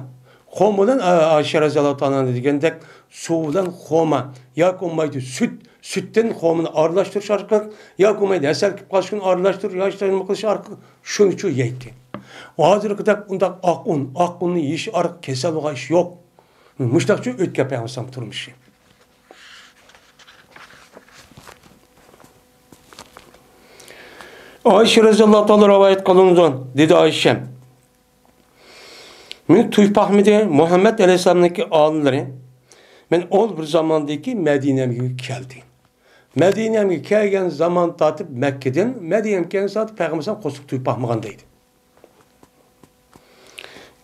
خورما بىلەن، ئا، ئائىشە رەزىياللاھۇ تائالا ئەنھا دېگەندەك، سۇ بىلەن خورما ياكى بولمايدۇ سۈت، سۈتتىن خورمىنى ئارىلاشتۇرۇش ئارقىلىق ياكى بولمايدۇ ھەسەل كېلىپ قالسا شۇنى ئارىلاشتۇرۇش ياكى قىلىش ئارقىلىق شۇنىچۇ يەيتتى. ھازىرقىدەك ئۇنداق ئاق ئۇن، ئاق ئۇننى يېيىش ئارقىلىق كېسەل بولغان ئىش يوق. مۇشۇنداقچۇ ئۆتكەن پەيغەمبەر تۇرمۇشى. ئائىشە رەزىياللاھۇ تائالا رىۋايەت قىلىنىدۇ، دېدى ئائىشە. مېنى تۇيۇپ باقمىدى مۇھەممەد ئەلەيھىسسالامنىڭكى ئالىملىرى. مەن ئۇ بىر زاماندىكى مەدىنەمگە كەلدى. مەدىنەمگە كەلگەن زامان تارتىپ مەككىدىن، مەدىنەمگە كەلگەن سائەت پەيغەمبەر قورسىقى تۇيۇپ باقمىغان دەيدۇ.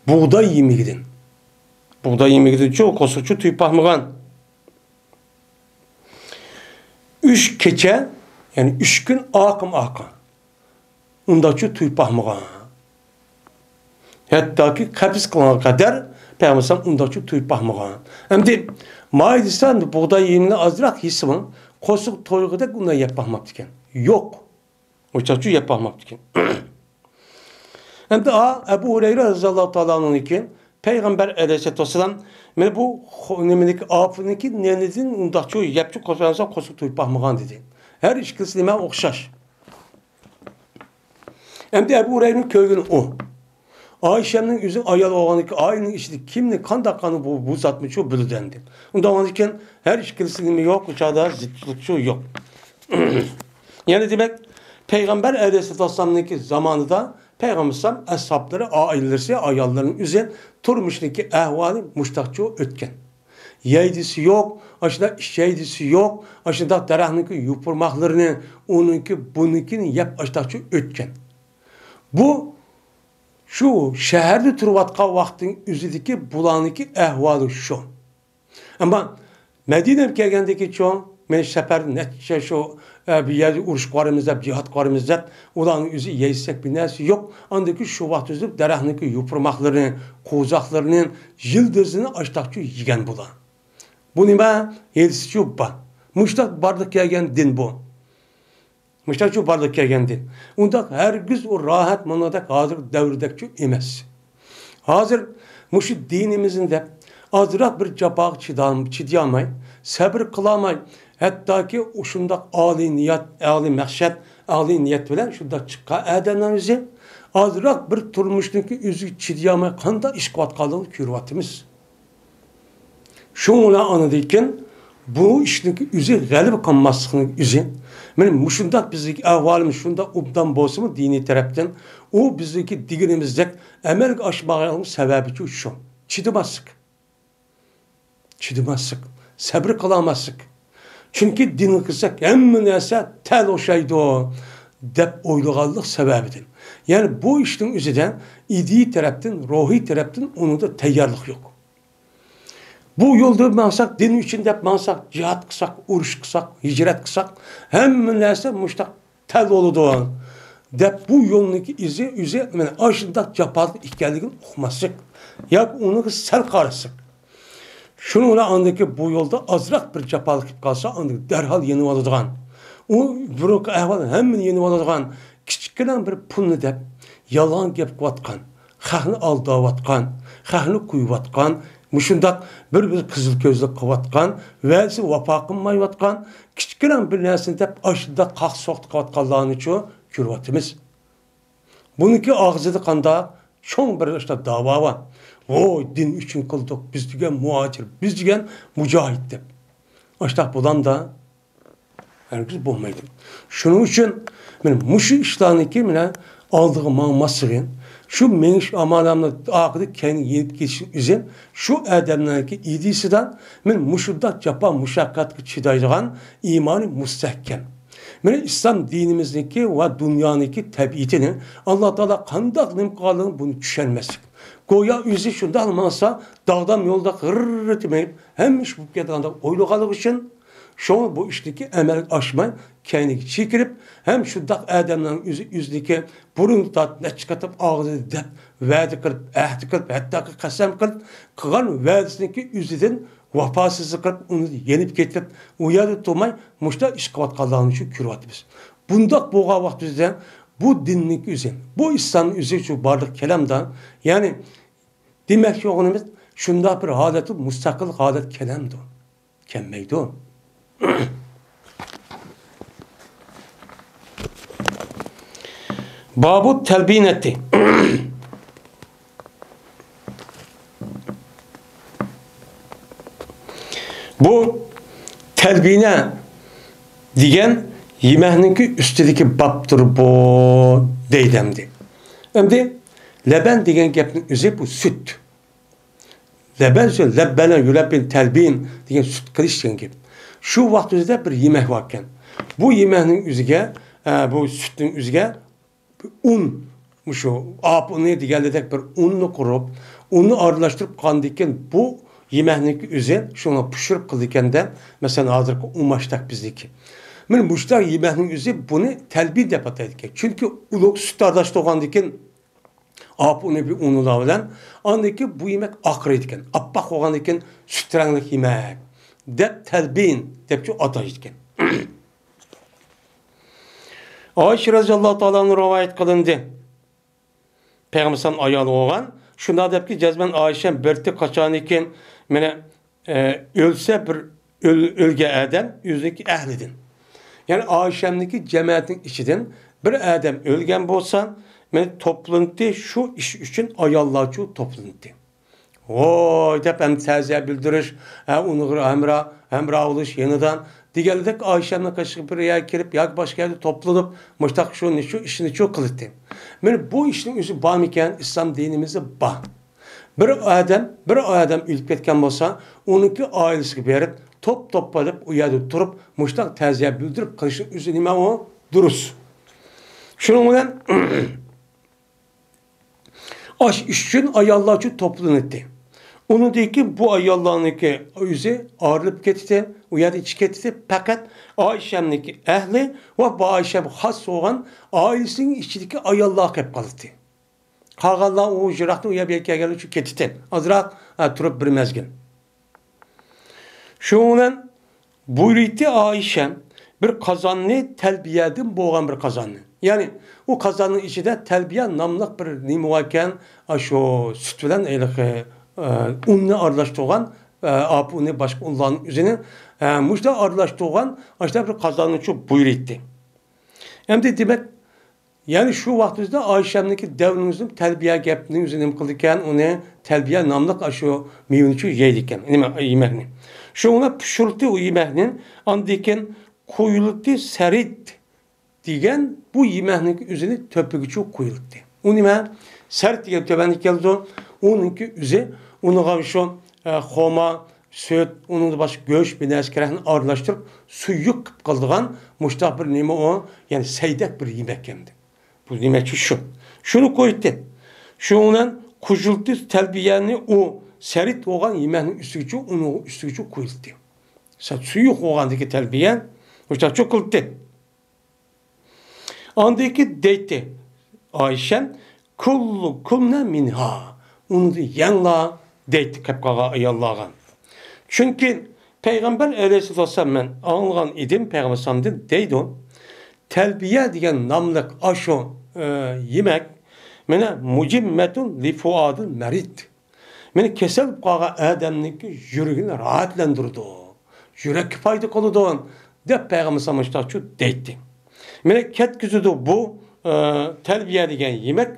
بۇغداي يېمىكىدىن. بۇغداي يېمىكىدىنچۇ، قورسىقىچۇ تۇيۇپ باقمىغان. ئۈچ كېچە، يەنى ئۈچ كۈن ئارقىمۇ ئارقا. ئۇنداقچۇ تۇيۇپ باقمىغان. ھەتتاكى قەبز قىلغان قەدەر پەيغەمبەر ئۇنداقچۇ تۇيۇپ باقمىغان. ئەمدى ماي دېسە، بۇغداي يېمىنى ئازراق يېسىمۇ، قورسىقى تويغۇدەك ئۇنداق يەپ باقماپتىكەن. يوق. ئۇنداقچۇ يەپ باقماپتىكەن. ئەمدى ئا، ئەبۇ ھۇرەيرە رەزىياللاھۇ تائالا ئەنھۇدىن كېيىن پەيغەمبەر ئەلەيھىسسالاتۇ ۋەسسالام، مەن بۇ خو-، نېمىنىڭكى، ئاپنىڭكى نېنىدىن ئۇنداقچۇ يەپچۇ قورسىقى تويۇپ باقمىغان دېدى. ھەر ئىككىلىسى نېمە ئوخشاش. ئەمدى ئەبۇ ھۇرەيرىنىڭ كۆرگىنى ئۇ. ئائىشەمنىڭ ئۆزى ئايال بولغاندىكى ئائىلىنىڭ ئىچىدە كىمنى قانداق قانۇن بۇ، بۇ زاتمىچۇ بىلىدۇ ئەمدى. ئۇنداق بولغاندىكىن ھەر ئىككىلىسى نېمە يوق، ئۇ چاغدا زىتلىقچۇ يوق. يەنە دېمەك، پەيغەمبەر ئەلەيھىسسالامنىڭكى زامانىدا پەيغەمبەر ئەسھابلىرى، ئائىلىسى، ئاياللىرىنىڭ ئۆزى تۇرمۇشنىڭكى ئەھۋالى مۇشتاقچۇ ئۆتكەن. يەيدىسى يوق، ئاشۇنداق ئىچەيدىسى يوق، ئاشۇنداق دەرەخنىڭكى يوپۇرماقلىرىنى، ئۇنىڭكى، بۇنىڭكىنى يەپ ئاشۇنداقچۇ ئۆتكەن. بۇ شۇ شەھەردە تۇرۇۋاتقان ۋاقىتنىڭ ئۆزىدىكى بۇلارنىڭكى ئەھۋالى شۇ. ئەمما مەدىنەگە كەلگەندىكىنچۇ، مەن سەپەردە نەچچە شۇ، ئە، بىر يەردە ئۇرۇشقا بارىمىز دەپ، جىھادقا بارىمىز دەپ، ئۇلارنىڭ ئۆزى يەيسەك بىر نەرسە يوق. ئاندىكى شۇ ۋاقىت ئۆزى دەرەخنىڭكى يوپۇرماقلىرىنى، قوۋزاقلىرىنى، يىلدىزىنى ئاشتاقچۇ يېگەن بۇلار. بۇ نېمە؟ ھېلىسىچۇ بار. مۇشتاق بارلىققا كەلگەن دىن بۇ. مۇشۇنداقچۇ بارلىققا كەلگەن دىن. ئۇنداق ھەرگىز ئۇ راھەت مۇنۇدەك ھازىرقى دەۋردەكچۇ ئەمەس. ھازىر مۇشۇ دىنىمىزنى دەپ ئازراق بىر جاپاغا چىدام-، چىدىيالماي، سەبرى قىلالماي، ھەتتاكى ئۇشۇنداق ئالىي نىيەت، ئالىي مەقسەت، ئالىي نىيەت بىلەن شۇنداق چىققان ئادەملەر ئۆزى ئازراق بىر تۇرمۇشنىڭكى ئۆزىگە چىدىيالماي قانداق ئىش قىلىۋاتقانلىقىنى كۆرۈۋاتىمىز. شۇڭا ئۇلار ئاندىن كېيىن بۇ ئىشنىڭكى ئۆزى غەلىبە قىلماسلىقنىڭ ئۆزى. مانا مۇشۇنداق بىزدىكى ئەھۋالىمىز شۇنداق ئوبدان بولسىمۇ دىنىي تەرەپتىن، ئۇ بىزدىكى دېگىنىمىزدەك ئەمەلگە ئاشمىغانلىقنىڭ سەۋەبى شۇ، شۇ. چىدىماسلىق. چىدىماسلىق. سەبرى قىلالماسلىق. چۈنكى دىنغا كىرسەك ھەممە نەرسە تەل ئوخشايدۇ دەپ ئويلىغانلىق سەۋەبىدىن. يەنى بۇ ئىشنىڭ ئۆزىدە ئىدىيە تەرەپتىن، روھىي تەرەپتىن ئۇنىڭدا تەييارلىق يوق. بۇ يولدا ماڭساق، دىن ئۈچۈن دەپ ماڭساق، جىھاد قىلساق، ئۇرۇش قىلساق، ھىجرەت قىلساق، ھەممە نەرسە مۇشۇنداق تەل بولىدۇ دەپ، بۇ يولنىڭكى ئىزى، ئۆزى مانا ئاشۇنداق جاپالىق ئىكەنلىكىنى ئۇقماسلىق ياكى ئۇنىڭغا سەل قارىساق. شۇنىڭ بىلەن ئاندىكى بۇ يولدا ئازراق بىر جاپالىق كېلىپ قالسا، ئاندىن دەرھال يېنىۋالىدىغان، ئۇ بۇرۇنقى ئەھۋال ھەممىنى يېنىۋالىدىغان، كىچىككىنە بىر پۇلنى دەپ، يالغان گەپ قىلىۋاتقان، خەقنى ئالداۋاتقان، خەقنى قويۇۋاتقان، مۇشۇنداق بىر-بىر قىزىل كۆزلۈك قىلىۋاتقان، ۋەدىسىگە ۋاپا قىلمايۋاتقان، كىچىككىنە بىر نەرسىنى دەپ، ئاشۇنداق قاق-سوقتا قىلىۋاتقانلارنىچۇ كۆرۈۋاتىمىز. بۇنىڭكى ئاغزىدا قانداق چوڭ بىر ئىشتا داۋا بار. ۋوي، دىن ئۈچۈن قىلدۇق، بىز دېگەن مۇھاجىر، بىز دېگەن مۇجاھىد دەپ. ئاشۇنداق بولامدا؟ ھەرگىز بولمايدۇ. شۇنىڭ ئۈچۈن مانا مۇشۇ ئىشلارنىڭكى مانا ئالدىغا ماڭماسلىقى، شۇ مېڭىش ئاماللارنىڭ ئارقىدا كەينىگە يېنىپ كېتىشنىڭ ئۆزى شۇ ئادەملەرنىڭكى ئىدىيىسىدە مانا مۇشۇنداق جاپا مۇشەققەتكە چىدايدىغان ئىمانى مۇستەھكەم. مانا ئىسلام دىنىمىزنىڭكى ۋە دۇنيانىڭكى تەبىئىتىنى، ئاللا تائالا قانداق نېمە قىلغانلىقىنى بۇنى چۈشەنمەسلىك. گويا ئۆزى شۇنداق ماڭسا، داغدام يولدا غىررىتى مېڭىپ، ھەممە ئىش بولۇپ كېتىدىغاندەك ئويلىغانلىقى ئۈچۈن، شۇڭا بۇ ئىشنىڭكى ئەمەلگە ئاشماي، كەينىگە چېكىنىپ، ھەم شۇنداق ئادەمنىڭ ئۆزى ئۆزىنىڭكى بۇرۇن تارتىپ نەچچە قېتىم ئاغزىدا دەپ، ۋەدە قىلىپ، ئەھدى قىلىپ، ھەتتاكى قەسەم قىلىپ، قىلغان ۋەدىسىنىڭكى ئۆزىدىن ۋاپاسىزلىق قىلىپ، ئۇنى يېنىپ كېتىپ، ئۇ يەردە تۇرماي مۇشۇنداق ئىش قىلىۋاتقانلارنى شۇ كۆرۈۋاتىمىز. بۇنداق بولغان ۋاقتىمىزدا بۇ دىننىڭكى ئۆزى، بۇ ئىسلامنىڭ ئۆزى شۇ بارلىق كەلامدا، يەنى دېمەكچى بولغىنىمىز، شۇنداق بىر ھالەتتە مۇستەقىل ھالەت كېلەمدۇ؟ كەلمەيدۇ. بابۇ تەلبىنەتى. بۇ تەلبىنە دېگەن يېمەكنىڭكى ئۈستىدىكى بابتۇر بۇ، دەيدۇ ئەمدى. ئەمدى لەبەن دېگەن گەپنىڭ ئۆزى بۇ سۈت. لەبەن سۆز، لەببەنە يۇلەببىن تەلبىن دېگەن سۈت قىلىش دېگەن گەپ. شۇ ۋاقىت ئۆزىدە بىر يېمەك باركەن. بۇ يېمەكنىڭ ئۆزىگە، ئە، بۇ سۈتنىڭ ئۆزىگە ئۇن، مۇشۇ ئاپا ئۇنى دېگەندەك بىر ئۇننى قۇرۇپ، ئۇننى ئارىلاشتۇرۇپ قاندىكىن بۇ يېمەكنىڭكى ئۆزى شۇڭا پىشۇرۇپ قىلىدىكەندە، مەسىلەن، ھازىرقى ئۇماچتەك بىزنىڭكى. مانا مۇشۇنداق يېمەكنىڭ ئۆزى بۇنى تەلبىن دەپ ئاتايدىكەن. چۈنكى ئۇلۇغ سۈت ئارىلاشتۇرغاندىكىن ئاپا ئۇنى بىر ئۇنىلار بىلەن، ئاندىن كېيىن بۇ يېمەك ئاقىرايدىكەن. ئاپئاق بولغاندىن كېيىن سۈت رەڭلىك يېمەك دەپ تەلبىن دەپچۇ ئاتايدىكەن. ئائىشە رەزىياللاھۇ تائالا ئەنھا رىۋايەت قىلىندى. پەيغەمبەر ئايالى بولغان. شۇنداق دەپكى، جەزمەن ئائىشەم بىرتى قاچانىكىن مېنى، ئە، ئۆلسە بىر ئۆل-، ئۆلگەن ئادەم ئۆزىنىڭكى ئەھلىدىن. يەنى ئائىشەمنىڭكى جەمەتىنىڭ ئىچىدىن بىر ئادەم ئۆلگەن بولسا، مېنى توپلىنىتتى، شۇ ئىش ئۈچۈن ئاياللارچۇ توپلىنىتتى. ۋوي دەپ ھەم تەزىيە بىلدۈرۈش، ھە، ئۇنىڭغا ھەمراھ، ھەمراھ بولۇش يېنىدا دېگەنلىك ئائىشەمنىڭ قېشىغا بىر يەرگە كېلىپ ياكى باشقا يەردە توپلىنىپ، مۇشتاق شۇ، شۇ ئىشنى شۇ قىلاتتى. مانا بۇ ئىشنىڭ ئۆزى بارمىكەن؟ ئىسلام دىنىمىزدا بار. بىر ئادەم، بىر ئادەم ئۆلۈپ كەتكەن بولسا، ئۇنىڭكى ئائىلىسىگە بېرىپ، توپ-توپ قىلىپ، ئۇ يەردە تۇرۇپ، مۇشتاق تەزىيە بىلدۈرۈپ قىلىشنىڭ ئۆزى نېمە ئۇ؟ دۇرۇس. شۇنىڭ بىلەن ئاش ئۈچۈن ئاياللارچۇ توپلىناتتى. ئۇنىڭدىن كېيىن بۇ ئاياللارنىڭكى ئۆزى ئايرىلىپ كېتىتتى، ئۇ يەردىن چىقىپ كېتىتتى. پەقەت ئائىشەمنىڭكى ئەھلى ۋە بۇ ئائىشەم خاس بولغان ئائىلىسىنىڭ ئىچىدىكى ئاياللار قېلىپ قالاتتى. قالغانلار ئۇ يىراقتىن ئۇ يەرگە كەلگەنلەر ئۈچۈن كېتىتتى. ئازراق، ئە، تۇرۇپ بىر مەزگىل. شۇنىڭ بىلەن بۇيرۇيتتى ئائىشەم بىر قازاننى، تەلبىيەدىن بولغان بىر قازاننى. يەنى ئۇ قازاننىڭ ئىچىدە تەلبىيە ناملىق بىر نېمە باركەن، ئاشۇ سۈت بىلەن ھېلىقى، ئە، ئۇننى ئارىلاشتۇرغان، ئە، ئاپا ئۇنى، باشقا ئۇنلارنىڭ ئۆزىنى، ئە، مۇشۇنداق ئارىلاشتۇرغان ئاشۇنداق بىر قازاننى بۇيرۇيتتى. ئەمدى دېمەك، يەنى شۇ ۋاقىت ئۆزىدە ئائىشەمنىڭكى دەۋرىنىڭ ئۆزىدە تەلبىيە گەپنىڭ ئۆزى نېمە قىلىدىكەن، ئۇنى تەلبىيە ناملىق ئاشۇ مېۋىنى شۇ يەيدىكەن، نېمە، يېمەكنى. شۇڭا پىشۇرتتى ئۇ يېمەكنى، ئاندىن كېيىن قۇيۇلتى سەرىت دېگەن بۇ يېمەكنىڭكى ئۆزىنى تۆپىگىچۇ قۇيۇلتى. ئۇ نېمە؟ سەرىت دېگەن تۆۋەندە كېلىدۇ. ئۇنىڭكى ئۆزى، ئۇنىڭغا شۇ، ئە، خورما، سۈت، ئۇنىڭدىن باشقا گۆش، بىر نەرسە كېرەكنى ئارىلاشتۇرۇپ، سۇيۇق قىلىپ قىلىدىغان مۇشۇنداق بىر نېمە ئۇ؟ يەنى سەيدەك بىر يېمەك ئەمدى. بۇ دېمەكچى شۇ. شۇنى قويدى. شۇنىڭ بىلەن قۇيۇلتى تەلبىيەنى ئۇ سەرىت بولغان يېمەكنىڭ ئۈستىگىچە، ئۇنىڭ ئۈستىگىچە قويۇلدى. سە-، سۇيۇق بولغاندىكى تەلبىيە مۇشۇنداق چوقۇلدى. ئاندىن كېيىن دەيتتى ئائىشەم، كۇلۇ كۇلنە مىنھا، ئۇنى يەڭلا دەيتتى قېلىپ قالغان ئاياللارغا. چۈنكى پەيغەمبەر ئەلەيھىسسالاتۇ ۋەسسالام، مەن ئاڭلىغان ئىدىم پەيغەمبەر ئەلەيھىسسالامدىن دەيدۇ، تەلبىيە دېگەن ناملىق ئاشۇ، ئە، يېمەك، مانا، مۇجىممەتۇن لىفۇئادىل مەرىد. مانا كېسەل بولۇپ قالغان ئادەمنىڭكى يۈرىكىنى راھەتلەندۈرىدۇ، يۈرەككە پايدا قىلىدۇ، دەپ پەيغەمبەر ئەلەيھىسسالام مۇشۇنداقچۇ دەيتتى. مانا كەتكۈزىدۇ بۇ، ئە، تەلبىيە دېگەن يېمەك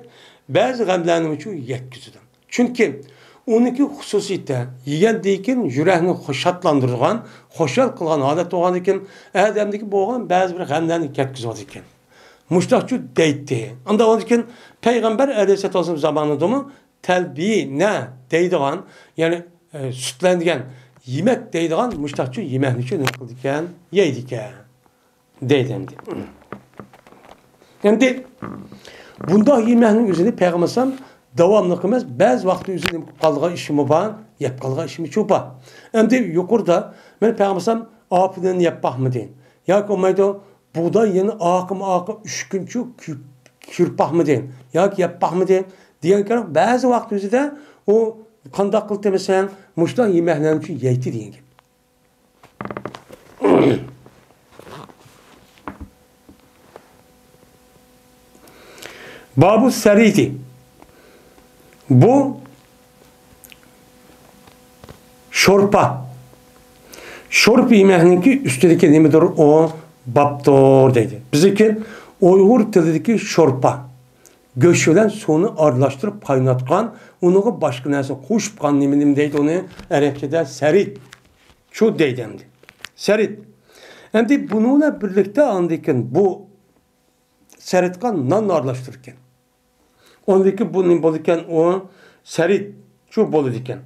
بەزى غەملەرنىمۇچۇ يەتكۈزىدۇ. چۈنكى ئۇنىڭكى خۇسۇسىيىتى، يېگەندىن كېيىن يۈرەكنى خۇش-، شادلاندۇرىدىغان، خۇشال قىلغان ھالەت بولغاندىن كېيىن، ئادەمدىكى بولغان بەزى بىر غەملەرنى كەتكۈزۈۋالىدىكەن. مۇشۇنداقچۇ دەيتتى. ئاندىن كېيىن پەيغەمبەر ئەلەيھىسسالاتۇ ۋەسسالام زامانىدىمۇ تەلبىنە دەيدىغان، يەنى، ئە، سۈتلەنگەن يېمەك دەيدىغان مۇشۇنداقچۇ يېمەكنىچۇ نېمە قىلىدىكەن؟ يەيدىكەن. دەيدۇ ئەمدى. ئەمدى بۇنداق يېمەكنىڭ ئۆزىنى پەيغەمبەر ئەلەيھىسسالام داۋاملىق ئەمەس، بەزى ۋاقىتتا ئۆزى نېمە قىلىپ قالىدىغان ئىشىمۇ بار، يەپ قالىدىغان ئىشىمۇچۇ بار. ئەمدى يۇقىرىدا مانا پەيغەمبەر ئەلەيھىسسالام ئاپىنىنى يەپ باقمىدى. ياكى بولمايدۇ، بۇغداي يەنە ئاقىم ئاقا ئۈچ كۈنچۇ كۆ-، كۆرۈپ باقمىدى. ياكى يەپ باقمىدى. دېگەن كېرەك، بەزى ۋاقىت ئۆزىدە ئۇ قانداق قىلدى دېسەڭ، مۇشۇنداق يېمەكلەرنى يەيتتى دېگەن گەپ. بابۇ سەرىتى. بۇ شورپا. شورپا يېمەكنىڭكى ئۈستىدىكى نېمىدۇر ئۇ؟ بابتۇر دەيدۇ. بىزنىڭكى ئۇيغۇر تىلىدىكى شورپا. گۆش بىلەن سۇنى ئارىلاشتۇرۇپ قايناتقان، ئۇنىڭغا باشقا نەرسە قوشۇپ قالغان نېمە، نېمە دەيدۇ ئۇنى؟ ئەرەبچىدە سەرىد. شۇ دەيدۇ ئەمدى. سەرىد. ئەمدى بۇنىڭ بىلەن بىرلىكتە ئاندىن كېيىن بۇ سەرىدقا نان ئارىلاشتۇرىدىكەن. ئاندىن كېيىن بۇ نېمە بولىدىكەن؟ ئۇ سەرىد شۇ بولىدىكەن.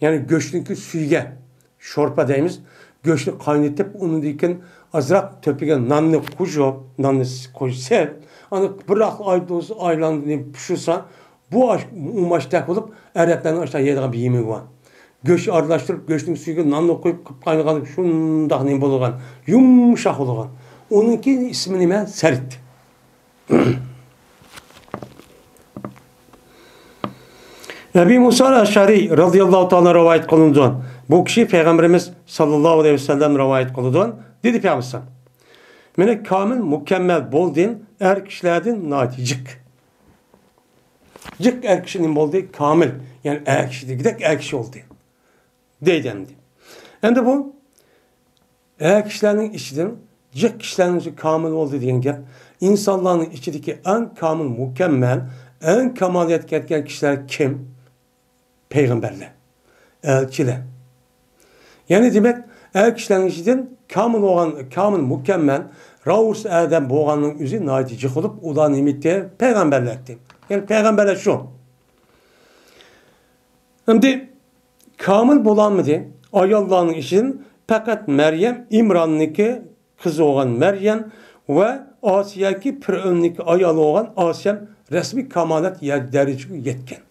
يەنى گۆشنىڭكى سۈيىگە شورپا دەيمىز. گۆشنى قاينىتىپ، ئۇنىڭدىن كېيىن ئازراق تۆپىگە ناننى قوشۇپ، ناننى قوشۇپ، ئانا بىراق ئايلاندى پىشۇرسا، بۇ ئاش ئۇماچتەك بولۇپ، ئەرەبلەرنىڭ ئاشۇنداق يەيدىغان بىر يېمىكى بار. گۆش ئارىلاشتۇرۇپ، گۆشنىڭ سۈيىگە ناننى قويۇپ، قىلىپ قاينىغان شۇنداق نېمە بولىدىغان، يۇمشاق بولىدىغان. ئۇنىڭكى ئىسمى نېمە؟ سەرىد. ئەبى مۇسا ئەشئەرى رەزىياللاھۇ تائالا رىۋايەت قىلىنىدۇ. بۇ كىشى پەيغەمبىرىمىز ساللاللاھۇ ئەلەيھى ۋەسەللەم رىۋايەت قىلىدۇ. دېدى پەيغەمبەر: مېنى كامىل، مۇكەممەل بولدىم، ئەر كىشىلەردىن ناھايىتى جىق. جىق ئەر كىشى نېمە بولدى؟ كامىل. يەنى ئەر كىشى دېگۈدەك ئەر كىشى بولدى. دەيدۇ ئەمدى. ئەمدى بۇ ئەر كىشىلەرنىڭ ئىچىدىن جىق كىشىلەرنىڭ ئىچى كامىل بولدى دېگەن گەپ. ئىنسانلارنىڭ ئىچىدىكى ئەڭ كامىل، مۇكەممەل، ئەڭ كامالىيەتكە يەتكەن كىشىلەر كىم؟ پەيغەمبەرلەر، ئەلچىلەر. يەنى دېمەك، ئەر كىشىلەرنىڭ ئىچىدىن كامىل بولغان، كامىل، مۇكەممەل، رەئۇس ئادەم بولغاننىڭ ئۆزى ناھايىتى جىق بولۇپ، ئۇلار نېمە ئىدى؟ پەيغەمبەرلەر ئىدى. يەنى پەيغەمبەرلەر شۇ. ئەمدى كامىل بولالمىدى. ئاياللارنىڭ ئىچىدىن پەقەت مەريەم، ئىمراننىڭكى قىزى بولغان مەريەم ۋە ئاسىيەكى پىرئۆننىڭكى ئايالى بولغان ئاسىيەم رەسمىي كامالەت يە-، دەرىجىگە يەتكەن.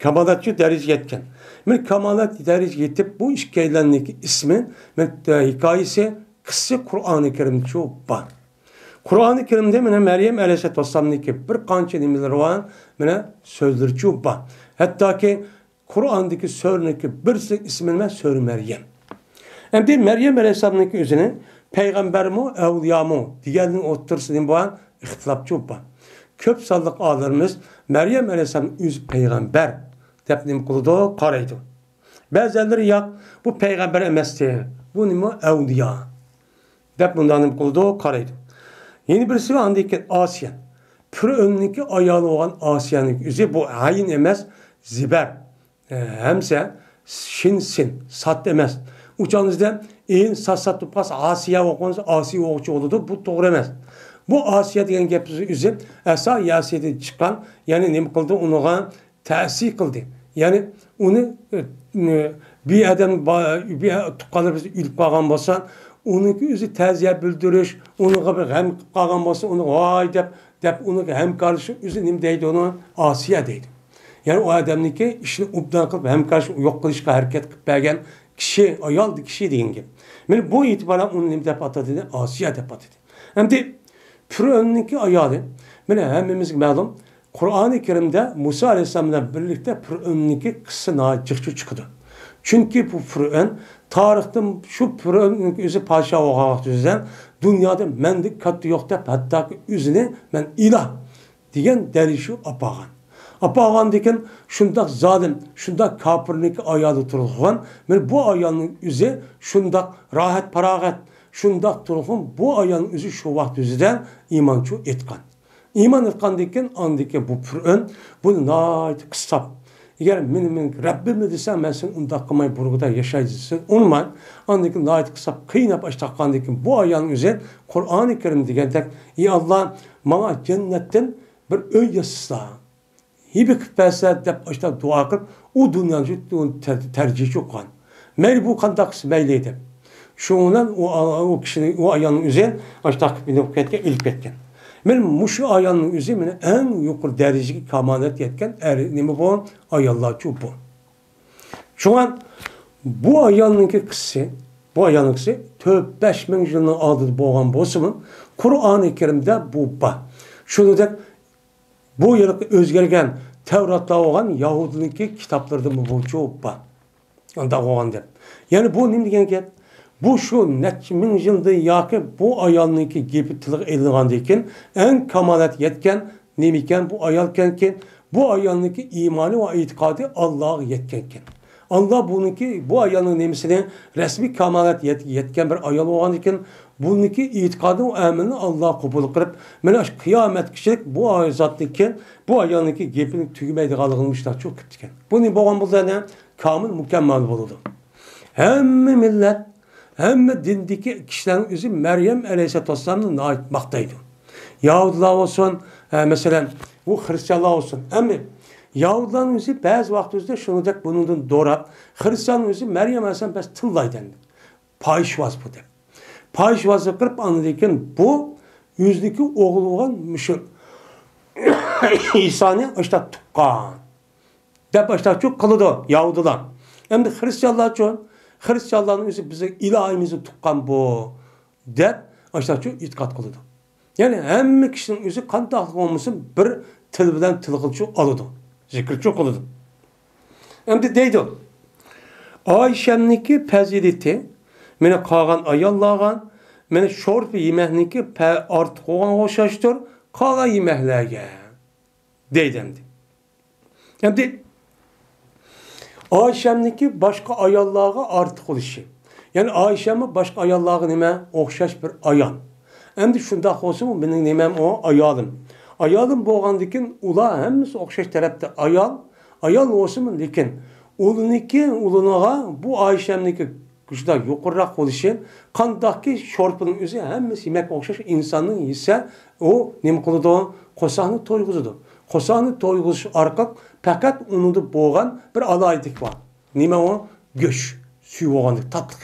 كامالەتچى دەرىجىگە يەتكەن. مانا كامالەت دەرىجىگە يېتىپ، بۇ ئىككىيلەننىڭكى ئىسمى، مانا، ھېكايىسى، قىسسىسى قۇرئانى كەرىمدىچۇ بار. قۇرئانى كەرىمدە مانا مەريەم ئەلەيھىسسالامنىڭكى بىر قانچە نېمىلىرى بار، مانا سۆزلىرىچۇ بار. ھەتتاكى قۇرئاندىكى سۈرىنىڭكى بىرسى ئىسمى نېمە؟ سۈرە مەريەم. ئەمدى مەريەم ئەلەيھىسسالامنىڭكى ئۆزىنى پەيغەمبەرمۇ، ئەۋلىيامۇ دېگەننىڭ ئوتتۇرىسىدا نېمە بار؟ ئىختىلاپچۇ بار. كۆپ سانلىق ئالىمىمىز مەريەم ئەلەيھىسسالام ئۆزى پەيغەمبەر دەپ نېمە قىلىدۇ؟ قارايدۇ. بەزىلىرى ياق، بۇ پەيغەمبەر ئەمەستى، بۇ نېمە؟ ئەۋلىيا دەپ مۇنداق نېمە قىلىدۇ؟ قارايدۇ. يەنە بىرسى ئاندىن كېيىن ئاسىيە. پىرئۆننىڭكى ئايالى بولغان ئاسىيەنىڭ ئۆزى بۇ ئەين ئەمەس، زىبەر. ئە، ھەمزە، شىن، سىن، سات ئەمەس. ئۇ چاغنىڭىزدا ئېيىن سات سات تۇرۇپ قالسا، ئاسىيە ئوقۇغانسا، ئاسىيە ئوقۇغۇچى بولىدۇ. بۇ توغرا ئەمەس. بۇ ئاسىيە دېگەن گەپ ئۆزى ئەسا ياسىدىن چىققان، يەنى نېمە قىلدى؟ ئۇنىڭغا تەسىر قىلدى. يەنى ئۇنى، ئە، ئە، بىر ئادەم با-، بىر تۇغقانلىرىمىز ئۆلۈپ قالغان بولسا، ئۇنىڭكى ئۆزى تەزىيە بىلدۈرۈش، ئۇنىڭغا بىر غەم قىلىپ قالغان بولسا، ئۇنىڭغا ۋاي دەپ، دەپ ئۇنىڭغا ھەمكارلىشىپ، ئۆزى نېمە دەيدۇ ئۇنى؟ ئاسىيە دەيدۇ. يەنى ئۇ ئادەمنىڭكى ئىشىنى ئوبدان قىلىپ، ھەمكارلىشىپ يوق قىلىشقا ھەرىكەت قىلىپ بەرگەن كىشى، ئايال كىشى دېگەن گەپ. مانا بۇ ئېتىبار بىلەن ئۇنى نېمە دەپ ئاتىدى؟ ئاسىيە دەپ ئاتىدى. ئەمدى پىرئۆننىڭكى ئايالى، مانا ھەممىمىزگە مەلۇم، قۇرئانى كەرىمدە مۇسا ئەلەيھىسسالام بىلەن بىرلىكتە پىرئۆننىڭكى قىسسىسى ناھايىتى جىقچۇ چىقىدۇ. چۈنكى بۇ پىرئۆن تارىختا شۇ پىرئۆننىڭكى ئۆزى پادىشاھ بولغان ۋاقتى ئۆزىدىن دۇنيادا مەندىن كاتتا يوق دەپ، ھەتتاكى ئۆزىنى مەن ئىلاھ دېگەن دەرىجىگە ئاپارغان. ئاپارغاندىن كېيىن شۇنداق زالىم، شۇنداق كاپىرنىڭكى ئايالى تۇرغان، مانا بۇ ئايالنىڭ ئۆزى شۇنداق راھەت، پاراغەت، شۇنداق تۇرغان بۇ ئايالنىڭ ئۆزى شۇ ۋاقىت ئۆزىدە ئىمانچۇ ئېيتقان. ئىمان ئېيتقاندىن كېيىن، ئاندىن كېيىن بۇ پىرئۆن بۇنى ناھايىتى قىستاپ، ئەگەر مېنى، مېنى رەببىمنى دېسەڭ، مەن سېنى ئۇنداق قىلماي، بۇرۇنقىدەك ياشاي دېسە، ئۇنىماي. ئاندىن كېيىن ناھايىتى قىستاپ، قىيناپ ئاشتاققاندىن كېيىن، بۇ ئايالنىڭ ئۆزى قۇرئانى كەرىم دېگەندەك، ئى ئاللا، ماڭا جەننەتتىن بىر ئۆي ياسىسا، ھىبە قىلىپ بەرسە دەپ ئاشۇنداق دۇئا قىلىپ، ئۇ دۇنيانى شۇ تەر-، تەرجىچە ئوقۇغان. مەيلى، بۇ قانداق قىلسا مەيلى دەپ. شۇنىڭ بىلەن ئۇ، ئۇ كىشىنى، ئۇ ئايالنىڭ ئۆزى ئاشۇنداق قىلىپ نېمە قىلىپ كەتكەن، ئېلىپ كەتكەن. مانا مۇشۇ ئايالنىڭ ئۆزى مانا ئەڭ يۇقىرى دەرىجىگە كامالەت يەتكەن ئەر، نېمە بۇ؟ ئاياللارچۇ بۇ. شۇڭا بۇ ئايالنىڭكى قىسسىسى، بۇ ئايالنىڭ قىسسىسى تۆت بەش مىڭ يىلنىڭ ئالدىدا بولغان بولسىمۇ، قۇرئانى كەرىمدە بۇ بار. شۇنىڭدەك بۇ ھېلىقى ئۆزگەرگەن تەۋراتلار بولغان يەھۇدىينىڭكى كىتابلىرىدىمۇ بۇچۇ بار. ئانداق بولغان دەپ. يەنى بۇ نېمە دېگەن گەپ؟ بۇ شۇ نەچچە مىڭ يىلدىن ياكى بۇ ئايالنىڭكى گېپى تىلغا ئېلىنغاندىن كېيىن، ئەڭ كامالەتكە يەتكەن نېمىكەن؟ بۇ ئايالكەنكى، بۇ ئايالنىڭكى ئىمانى ۋە ئېتىقادى ئاللاغا يەتكەنكەن. ئاللا بۇنىڭكى، بۇ ئايالنىڭ نېمىسىنى رەسمىي كامالەت يەت-، يەتكەن بىر ئايال بولغاندىكىن، بۇنىڭكى ئېتىقادى ۋە ئەمىلىنى ئاللا قوبۇل قىلىپ، مانا شۇ قىيامەتكىچىلىك بۇ ئاي-، زاتتىن كېيىن بۇ ئايالنىڭكى گېپىنىڭ تۈگىمەيدىغانلىقىنى مۇشۇنداق چۈشىنىپ كەتكەن. بۇ نېمە بولغان بولسا، يەنە كامىل، مۇكەممەل بولىدۇ. ھەممە مىللەت، ھەممە دىندىكى كىشىلەرنىڭ ئۆزى مەريەم ئەلەيھىسسالاتۇ ۋەسسالامنى ناھايىتى ماختايدۇ. يەھۇدىيلار بولسۇن، ھە، مەسىلەن، بۇ خرىستىيانلار بولسۇن. ئەمما يەھۇدىيلارنىڭ ئۆزى بەزى ۋاقىت ئۆزىدە شۇنىڭدەك بۇنىڭدىن دوراپ، خرىستىياننىڭ ئۆزى مەريەم ئەلەيھىسسالام بەس تىللايدۇ ئەمدى. پاھىشۋاز بۇ دەپ. پاھىشۋازلىق قىلىپ، ئاندىن كېيىن بۇ ئۆزىنىڭكى ئوغلى بولغان مۇشۇ ئىسانى ئاشتا تۇغقان دەپ ئاشتاچۇ قىلىدۇ يەھۇدىيلار. ئەمدى خرىستىيانلارچۇ، خرىستىيانلارنىڭ ئۆزى بىزنىڭ ئىلاھىمىزنى تۇغقان بۇ دەپ ئاشتاچۇ ئېتىقاد قىلىدۇ. يەنى ھەممە كىشىنىڭ ئۆزى قانداقلا بولمىسۇن بىر تىل بىلەن تىل قىلچۇ ئالىدۇ، زىكىرچۇ قىلىدۇ. ئەمدى دەيدۇ، ئائىشەمنىڭكى پەزىلىتى مانا قالغان ئاياللارغا، مانا شورپا يېمەكنىڭكى پە-، ئارتۇق بولغانغا ئوخشاشتۇر قالغان يېمەكلەرگە، دەيدۇ ئەمدى. ئەمدى ئائىشەمنىڭكى باشقا ئاياللارغا ئارتۇق بولۇشى. يەنى ئائىشەممۇ باشقا ئاياللارغا نېمە؟ ئوخشاش بىر ئايال. ئەمدى شۇنداق بولسىمۇ مېنىڭ نېمەم ئۇ؟ ئايالىم. ئايالىم بولغاندىكىن ئۇلار ھەممىسى ئوخشاش تەرەپتە ئايال. ئايال بولسىمۇ، لېكىن ئۇلىنىڭكى، ئۇلىنىغا بۇ ئائىشەمنىڭكى شۇنداق يۇقىرىراق بولۇشى، قانداقكى شورپىنىڭ ئۆزى ھەممىسى يېمەككە ئوخشاش، ئىنساننىڭ يېسە، ئۇ نېمە قىلىدۇ؟ قورساقنى تويغۇزىدۇ. قورساقنى تويغۇزۇش ئارقىلىق پەقەت ئۇنىڭدا بولغان بىر ئالاھىدىلىك بار. نېمە ئۇ؟ گۆش، سۈيى بولغاندەك تاتلىق.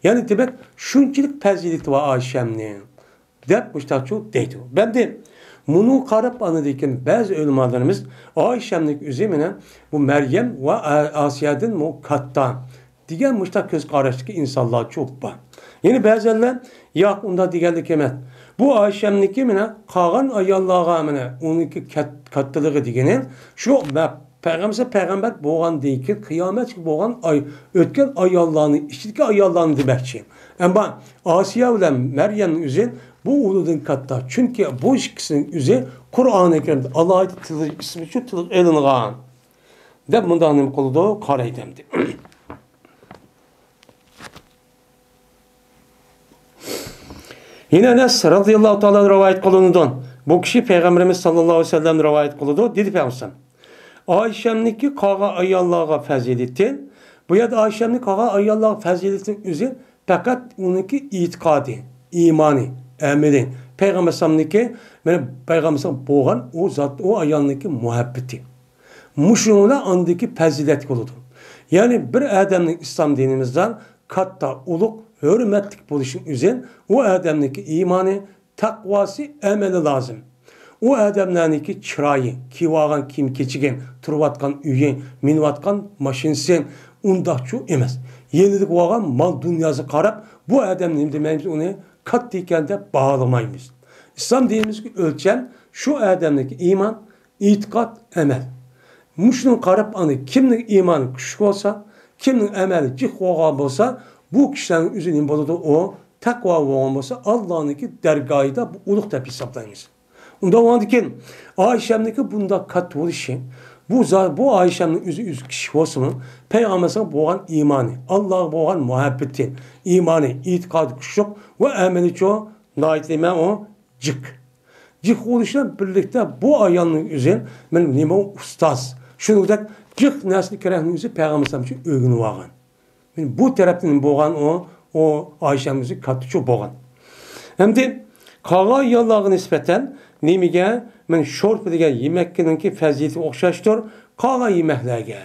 يەنى دېمەك، شۇنچىلىك پەزىلىتى بار ئائىشەمنىڭ، دەپ مۇشتاقچۇ دەيدۇ. بەندى مۇنۇ قاراپ ئاندىن كېيىن بەزى ئۆلىمالىرىمىز ئائىشەمنىڭ ئۆزى مانا بۇ مەريەم ۋە ئا-، ئاسىيەدىنمۇ كاتتا دېگەن مۇشتاق كۆز قاراشتىكى ئىنسانلارچۇ بار. يەنە بەزەنلەر، ياق، ئۇنداق دېگەنلىك ئەمەس. بۇ ئائىشەمنىڭكى مانا قالغان ئاياللارغا مانا ئۇنىڭكى كات-، كاتتىلىقى دېگىنى شۇ مە-، پەيغەمبەر، پەيغەمبەر بولغاندىن كېيىن قىيامەتكە بولغان ئاي-، ئۆتكەن ئاياللارنى، ئىچىدىكى ئاياللارنى دېمەكچى. ئەمما ئاسىيە بىلەن مەريەمنىڭ ئۆزى بۇ ئۇلىدىن كاتتا. چۈنكى بۇ ئىككىسىنىڭ ئۆزى قۇرئانى كەرىمدە ئالاھىدە تىلى، ئىسمى شۇ تىلغا ئېلىنغان. دەپ مۇنداق نېمە قىلىدۇ؟ قارايدۇ ئەمدى. يەنە ئەنەس رەزىياللاھۇ تائالا رىۋايەت قىلىنىدۇ. بۇ كىشى پەيغەمبىرىمىز ساللاللاھۇ ئەلەيھى ۋەسەللەمنى رىۋايەت قىلىدۇ. دېدى پەيغەمبەر، ئائىشەمنىڭكى قالغان ئاياللارغا پەزىلىتى. بۇ يەردە ئائىشەمنىڭ قالغان ئاياللارغا پەزىلىتىنىڭ ئۆزى پەقەت ئۇنىڭكى ئېتىقادى، ئىمانى، ئەمىلى، پەيغەمبەر ئەلەيھىسسالامنىڭكى، مانا پەيغەمبەر ئەلەيھىسسالام بولغان ئۇ زات، ئۇ ئايالنىڭكى مۇھەببىتى. مۇشۇنىڭ بىلەن ئاندىكى پەزىلەتكە بولىدۇ. يەنى بىر ئادەمنىڭ ئىسلام دىنىمىزدا كاتتا، ئۇلۇغ، ھۆرمەتلىك بولۇشىنىڭ ئۆزى ئۇ ئادەمنىڭكى ئىمانى، تەقۋاسى، ئەمەلى لازىم. ئۇ ئادەملەرنىڭكى چىرايى، كىيىۋالغان كىيىم-كېچىكى، تۇرۇۋاتقان ئۆيى، مىنىۋاتقان ماشىنىسى ئۇنداقچۇ ئەمەس. يېنىدا بولغان مال-دۇنياسىغا قاراپ، بۇ ئادەم نېمە دېمەيمىز، ئۇنى كاتتا ئىكەن دەپ باھالىمايمىز. ئىسلام دىنىمىزدىكى ئۆلچەم شۇ ئادەمنىڭكى ئىمان، ئېتىقاد، ئەمەل. مۇشۇنىڭغا قاراپ، ئاندىن كىمنىڭ ئىمانى كۈچلۈك بولسا، كىمنىڭ ئەمەلى جىق بولغان بولسا، بۇ كىشىلەرنىڭ ئۆزى نېمە بولىدۇ؟ ئۇ تەقۋا بولغان بولسا، ئاللانىڭكى دەرگاھىدا بۇ ئۇلۇغ دەپ ھېسابلايمىز. ئۇنداق بولغاندىكىن، ئائىشەمنىڭكى بۇنداق كاتتا بولۇشى، بۇ زا-، بۇ ئائىشەمنىڭ ئۆزى، ئۆزى كىشى بولسىمۇ، پەيغەمبەرگە بولغان ئىمانى، ئاللاغا بولغان مۇھەببىتى، ئىمانى، ئېتىقادى كۈچلۈك ۋە ئەمەلىچۇ ناھايىتى نېمە ئۇ؟ جىق. جىق بولۇش بىلەن بىرلىكتە بۇ ئايالنىڭ ئۆزى، مانا نېمە ئۇ؟ ئۇستاز. شۇنىڭدەك جىق نەرسىنى كېرەكنىڭ ئۆزى پەيغەمبەر ئەلەيھىسسالام ئۈچۈن ئۆگىنىۋالغان. مانا بۇ تەرەپتىن بولغان ئۇ، ئۇ ئائىشەمىز كاتتىچۇ بولغان. ئەمدى قالغان ئاياللارغا نىسبەتەن نېمىگە؟ مانا شورپا دېگەن يېمەكنىڭكى پەزىلىتى ئوخشاشتۇر قالغان يېمەكلەرگە.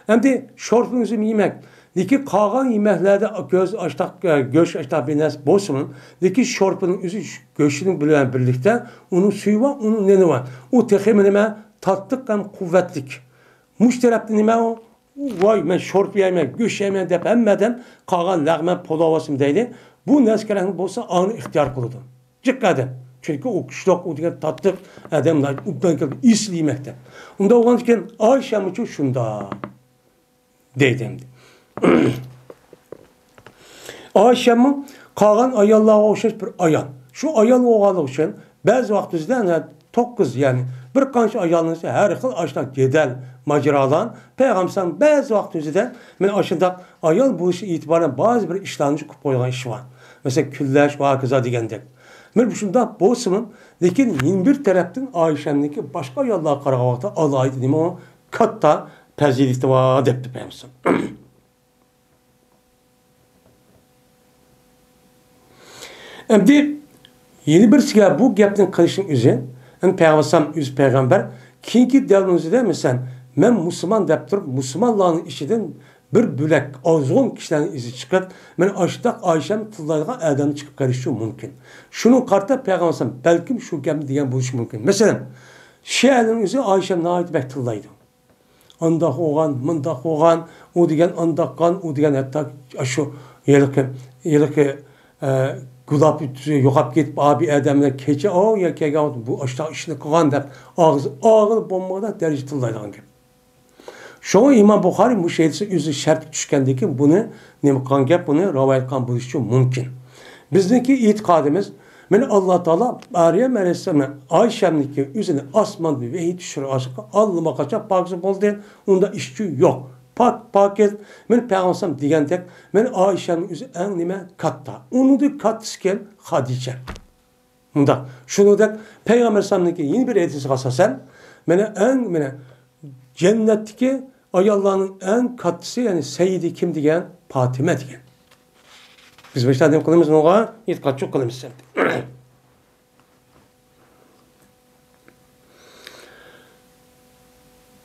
ئەمدى شورپىنى ئۆزى يېمەك. لېكىن قالغان يېمەكلەردە گۆش ئاشتاق، گۆش ئاشتاق بىر نەرسە بولسىمۇ، لېكىن شورپىنىڭ ئۆزى گۆشىنىڭ بىلەن بىرلىكتە ئۇنىڭ سۈيى بار، ئۇنىڭ نېنى بار. ئۇ تېخىمۇ نېمە؟ تاتلىق ھەم قۇۋۋەتلىك. مۇشۇ تەرەپتە نېمە ئۇ؟ ۋاي، مەن شورپا يەيمەن، گۆش يەيمەن دەپ ھەممە ئادەم قالغان لەغمەن پۇلاۋ ئالسىمۇ دەيلى. بۇ نەرسە كېرەكمۇ بولسا، ئانى ئىختىيار قىلىدۇ. جىق ئادەم. چۈنكى ئۇ كۈچلۈك، ئۇ دېگەن تاتلىق ئادەم، ئوبدان كەلگەن ئېسىل يېمەكتە. ئۇنداق بولغاندىكىن ئائىشەممۇچۇ شۇنداق دەيدۇ ئەمدى. ئائىشەممۇ قالغان ئاياللارغا ئوخشاش بىر ئايال. شۇ ئايال بولغانلىقى ئۈچۈن بەزى ۋاقىت بىزدە ئەنە توققۇز، يەنى بىر قانچە ئايالنىڭ ھەر خىل ئاشۇنداق جېدەل، ماجىرالار، پەيغەمبەرنىڭ بەزى ۋاقىت ئۆزىدە مەن ئاشۇنداق ئايال بولۇشى ئېتىبارەن بەزى بىر ئىشلارنى قىلىپ قويغان ئىشى بار. مەسىلەن، كۈنلەش ۋە ھاكازا دېگەندەك. مەن شۇنداق بولسىمۇ، لېكىن يەنە بىر تەرەپتىن ئائىشەمنىڭكى باشقا ئاياللارغا قارىغاندا ئالاھىدە نېمە كاتتا پەزىلىتى بار دەپتۇ پەيغەمبەر. ئەمدى يەنە بىرسىگە بۇ گەپنى قىلىشنىڭ ئۆزى، ئەمدى پەيغەمبەر ئەلەيھىسسالام ئۆزى پەيغەمبەر، كېيىنكى دەۋرىمىزدە، مەسىلەن، مەن مۇسۇلمان دەپ تۇرۇپ، مۇسۇلمانلارنىڭ ئىچىدىن بىر بۆلەك ئازغۇن كىشىلەرنى ئىزى چىقىپ، مەن ئاشۇنداق ئائىشەمنى تىللايدىغان ئادەمنى چىقىپ قېلىشى مۇمكىن. شۇنىڭغا قارىتا پەيغەمبەر ئەلەيھىسسالام بەلكىم شۇ گەپنى دېگەن بولۇشى مۇمكىن. مەسىلەن، شىئەلەرنىڭ ئۆزى ئائىشەمنى ناھايىتى بەك تىللايدۇ. ئانداق بولغان، مۇنداق بولغان، ئۇ دېگەن ئانداق قىلغان، ئۇ دېگەن ھەتتا ئاشۇ ھېلىقى، ھېلىقى، ئە، گۇلاپى يوقاپ كېتىپ، ئابى ئادەملەر كېچە، ئو، يا كەلگەن ۋاقىت بۇ ئاشۇنداق ئىشنى قىلغان دەپ، ئاغزى ئاغىل بولمىغۇدەك دەرىجىدە تىللايدىغان گەپ. شۇڭا ئىمام بۇخارىي مۇشۇ ھەدىسى ئۆزى شەرتكە چۈشكەندىن كېيىن بۇنى نېمە قىلغان گەپ، بۇنى رىۋايەت قىلغان بولۇشى مۇمكىن. بىزنىڭكى ئېتىقادىمىز، مانا، ئاللا تائالا مەريەم ئەلەيھىسسالامنى، ئائىشەمنىڭكى ئۆزىنى ئاسماندىن ۋەھىي چۈشۈرۈش ئارقىلىق ئاللىماقاچان پاكىز بولدى، ئۇندا ئىچكى يوق، پاك، پاكىز. مانا، پەيغەمبەر ئەلەيھىسسالام دېگەندەك، مانا، ئائىشەمنىڭ ئۆزى ئەڭ نېمە كاتتا. ئۇنىڭدىن كاتتىسى كىم؟ خەدىچە. مۇنداق، شۇنىڭدەك پەيغەمبەر ئەلەيھىسسالامنىڭكى يەنە بىر ھەدىسىگە ئاساسەن، مانا، ئەڭ، مانا، جەننەتتىكى ئاياللارنىڭ ئەڭ كاتتىسى، يەنى سەييىدى كىم دېگەن؟ پاتىمە دېگەن. بىز مۇشۇنداق نېمە قىلىمىز، بۇنىڭغا ئېتىقادچىلىق قىلىمىز.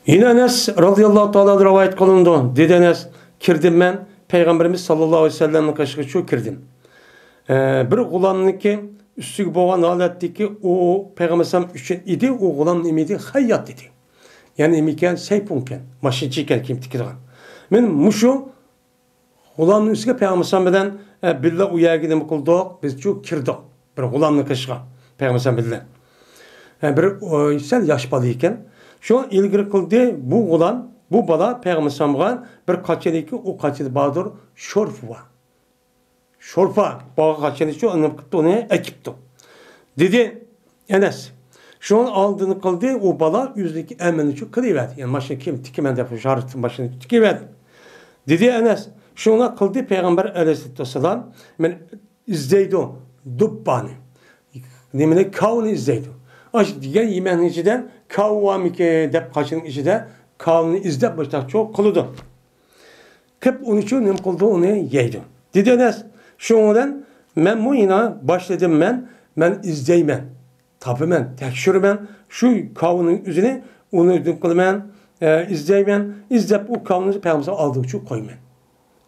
يەنە ئەنەس رازىياللاھۇ تائالا رىۋايەت قىلىنىدۇ. دېدى ئەنەس، كىردىم مەن پەيغەمبىرىمىز ساللاللاھۇ ئەلەيھى ۋەسەللەمنىڭ قېشىغا شۇ كىردىم. ئە، بىر غۇلامنىڭكى ئۈستىگە بولغان ھالەتتىكى ئۇ پەيغەمبەر ئەلەيھىسسالام ئۈچۈن ئىدى، ئۇ غۇلام نېمە ئىدى؟ خەييات ئىدى. يەنى نېمىكەن؟ سەيپۇنكەن، ماشىنىچى ئىكەن، كىيىم تىكىدىغان. مەن مۇشۇ غۇلامنىڭ ئۈستىگە پەيغەمبەر ئەلەيھىسسالام بىلەن، ئە، بىللە ئۇ يەرگە نېمە قىلدۇق؟ بىز شۇ كىردۇق بىر غۇلامنىڭ قېشىغا پەيغەمبەر ئەلەيھىسسالام بىللە. ئە، بىر، ئۇ، سەل ياش بالا ئىكەن. شۇ ئىلگىرى قىلدى، بۇ غۇلام، بۇ بالا پەيغەمبەر ئەلەيھىسسالامغا بىر قاچىلىكى، ئۇ قاچىدا باردۇر، شورپا بار. شورپا بارغا قاچىلىچۇ، نېمە قىپتۇ، ئۇنى ئەكىپتۇ. دېدى ئەنەس، شۇنىڭ ئالدىنى قىلدى، ئۇ بالا ئۆزىنىڭكى ئەمىلىنى شۇ قىلىۋەردى. يەنى ماشىنا كىيىم تىكىمەن دەپ، شارت ماشىنا تىكىۋەردى. دېدى ئەنەس، شۇڭا قىلدى پەيغەمبەر ئەلەيھىسسالام، مەن ئىزدەيدۇ دۇببانى. نېمىنى؟ كاۋىنى ئىزدەيدۇ. ئاش دېگەن يېمەكنىڭ ئىچىدە كاۋا بارمىكىن دەپ، قاچىنىڭ ئىچىدە كاۋىنى ئىزدەپ مۇشۇنداق چوق قىلىدۇ. قىپ ئۇنى شۇ نېمە قىلىدۇ، ئۇنى يەيدۇ. دېدى ئەنەس، شۇنىڭ بىلەن مەنمۇ يەنە باشلىدىم مەن، مەن ئىزدەيمەن، تاپىمەن، تەكشۈرىمەن، شۇ كاۋىنىڭ ئۆزىنى، ئۇنى نېمە قىلىمەن، ئە، ئىزدەيمەن، ئىزدەپ ئۇ كاۋىنى پەيغەمبەر ئالدىغىچە قويىمەن.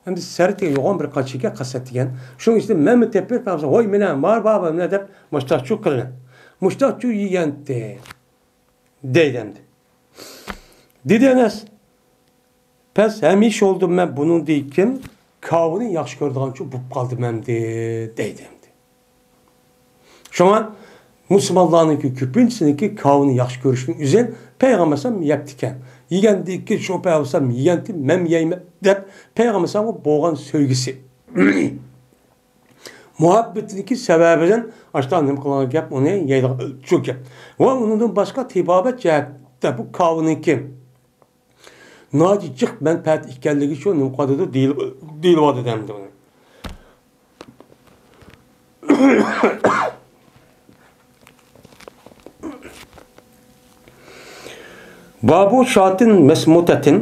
ئەمدى سەرتىگە يوغان بىر قاچا ئىكەن، قاسەت دېگەن. شۇنىڭ ئىچىدە مەنمۇ تېپىپ، پەيغەمبەر، ۋاي، مېنە، مار، بار، بار، مېنە دەپ، مۇشتاقچۇ قىلىمەن. مۇشتاقچۇ يېگەنتى. دەيدۇ ئەمدى. دېدى ئەنەس، پەس ھەمىشە بولدۇم مەن بۇنىڭدىن كېيىن كاۋىنى ياخشى كۆرىدىغانچۇ بولۇپ قالدىم ئەمدى، دەيدۇ ئەمدى. شۇڭا مۇسۇلمانلارنىڭكى كۆپىنچىسىنىڭكى كاۋىنى ياخشى كۆرۈشنىڭ ئۆزى پەيغەمبەر ئەلەيھىسسالام يەپتىكەن. يېگەندىن كېيىن شۇ پەيغەمبەر ئەلەيھىسسالام يېگەنتى، مەنمۇ يەيمەن دەپ پەيغەمبەر ئەلەيھىسسالامغا بولغان سۆيگۈسى. مۇھەببىتىنىڭكى سەۋەبىدىن ئاشۇنداق نېمە قىلغان گەپ، ئۇنى يەيدىغان چۇ گەپ. ۋە ئۇنىڭدىن باشقا تېبابەت جەھەتتە بۇ كاۋىنىڭكى ناھايىتى جىق مەنپەئەت ئىكەنلىكى شۇ نېمە قىلىۋاتىدۇ، دېيىل-، دېيىلىۋاتىدۇ ئەمدى ئۇنى. بابۇ شاتىن مەسمۇتەتىن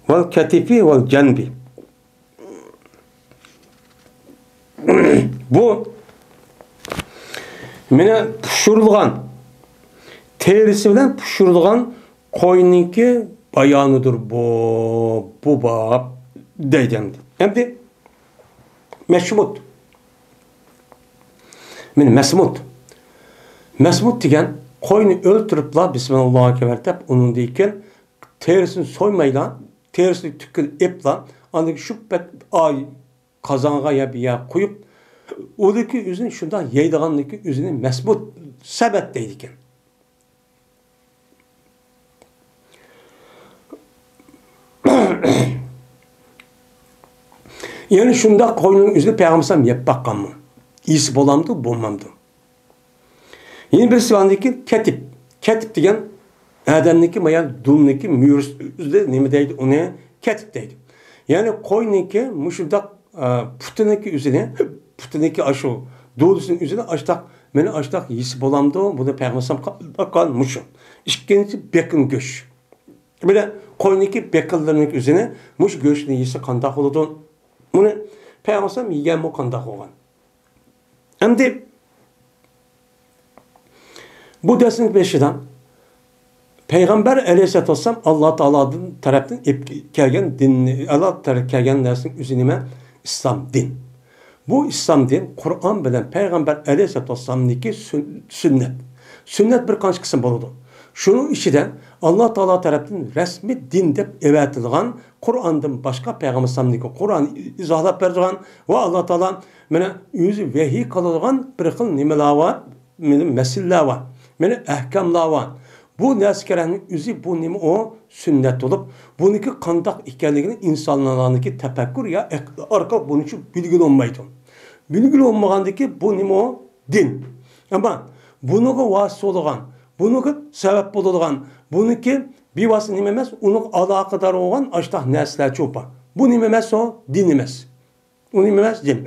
ۋەل كەتىفى ۋەل جەنبى. بۇ مېنى پۇشۇرۇلغان، تېرىسى بىلەن پۇشۇرۇلغان قوينىڭكى بايانىدۇر بۇ، بۇ باب دەيدۇ ئەمدى. ئەمدى مەشمۇت. مېنى مەسمۇت. مەسمۇت دېگەن قوينى ئۆلتۈرۈپلا، بىسمىللاھۇ ئەكبەر دەپ، ئۇنىڭدىن كېيىن تېرىسىنى سويمايلا، تېرىسىنى تۈككىنى ئېپلا، ئاندىن كېيىن شۇ پەت ئاي قازانغا يا بىر يەرگە قويۇپ، ئۇدىكى ئۆزىنى شۇنداق يەيدىغانلىكى ئۆزىنى مەسمۇت سەبەت دەيدىكەن. يەنى شۇنداق قوينىڭ ئۆزىنى پەيغەمبەر ئەلەيھىسسالام يەپ باققانمۇ؟ ئىسى بولامدۇ، بولمامدۇ؟ يەنە بىرسى ئاندىن كېيىن كەتىپ. كەتىپ دېگەن ئادەمنىكى مايان دۇلنىكى مۈرىسى نېمە دەيدۇ، ئۇنى كەتىك دەيدۇ. يەنى قوينىكى مۇشۇنداق، ئە، پۇتىنىكى ئۆزىنى، پۇتىنىكى ئاشۇ دۇلىسىنىڭ ئۆزىنى ئاشتاق، مېنى ئاشتاق يېسە بولامدۇ؟ بۇنى پەيغەمبەر قىلغان مۇشۇ. ئىككىنچى، بېقىن گۆش. بىلە قوينىكى بېقىنلىرىنىڭ ئۆزىنى مۇشۇ گۆشنى يېسە قانداق بولىدۇ؟ بۇنى پەيغەمبەر يېگەنمۇ قانداق بولغان؟ ئەمدى بۇ دەرسنىڭ بېشىدا پەيغەمبەر ئەلەيھىسسالاتۇ ۋەسسالام ئاللا تائالادىن تەرەپتىن ئېلىپ كەلگەن دىننى، ئاللا تەرەپ كەلگەن نەرسىنىڭ ئۆزى نېمە؟ ئىسلام دىن. بۇ ئىسلام دىن قۇرئان بىلەن پەيغەمبەر ئەلەيھىسسالاتۇ ۋەسسالامنىڭكى سۈن-، سۈننەت. سۈننەت بىر قانچە قىسىم بولىدۇ. شۇنىڭ ئىچىدە ئاللا تائالا تەرەپتىن رەسمىي دىن دەپ ئەۋەتىلغان قۇرئاندىن باشقا، پەيغەمبەر ئەلەيھىسسالامنىڭكى قۇرئان ئىزاھلاپ بەرىدىغان ۋە ئاللا تائالا مانا ئۆزى ۋەھىي قىلىدىغان بىر خىل نېمىلەر بار، مانا مەسىلىلەر بار، مانا ئەھكاملار بار. بۇ نەرسە كېرەكنىڭ ئۆزى بۇ نېمە ئۇ؟ سۈننەت بولۇپ، بۇنىڭكى قانداق ئىكەنلىكىنى ئىنسانلارنىڭكى تەپەككۇر يا ئەقىل ئارقىلىق بۇنىڭ ئۈچۈن بىلگىلى بولمايدۇ. بىلگىلى بولمىغاندىكى بۇ نېمە ئۇ؟ دىن. ئەمما بۇنىڭغا ۋاسىتە بولىدىغان، بۇنىڭغا سەۋەب بولىدىغان، بۇنىڭكى بىۋاسىتە نېمە ئەمەس، ئۇنىڭغا ئالاقىدار بولغان ئاشتاق نەرسىلەرچۇ بار. بۇ نېمە ئەمەس ئۇ؟ دىن ئەمەس. ئۇ نېمە ئەمەس؟ دىن.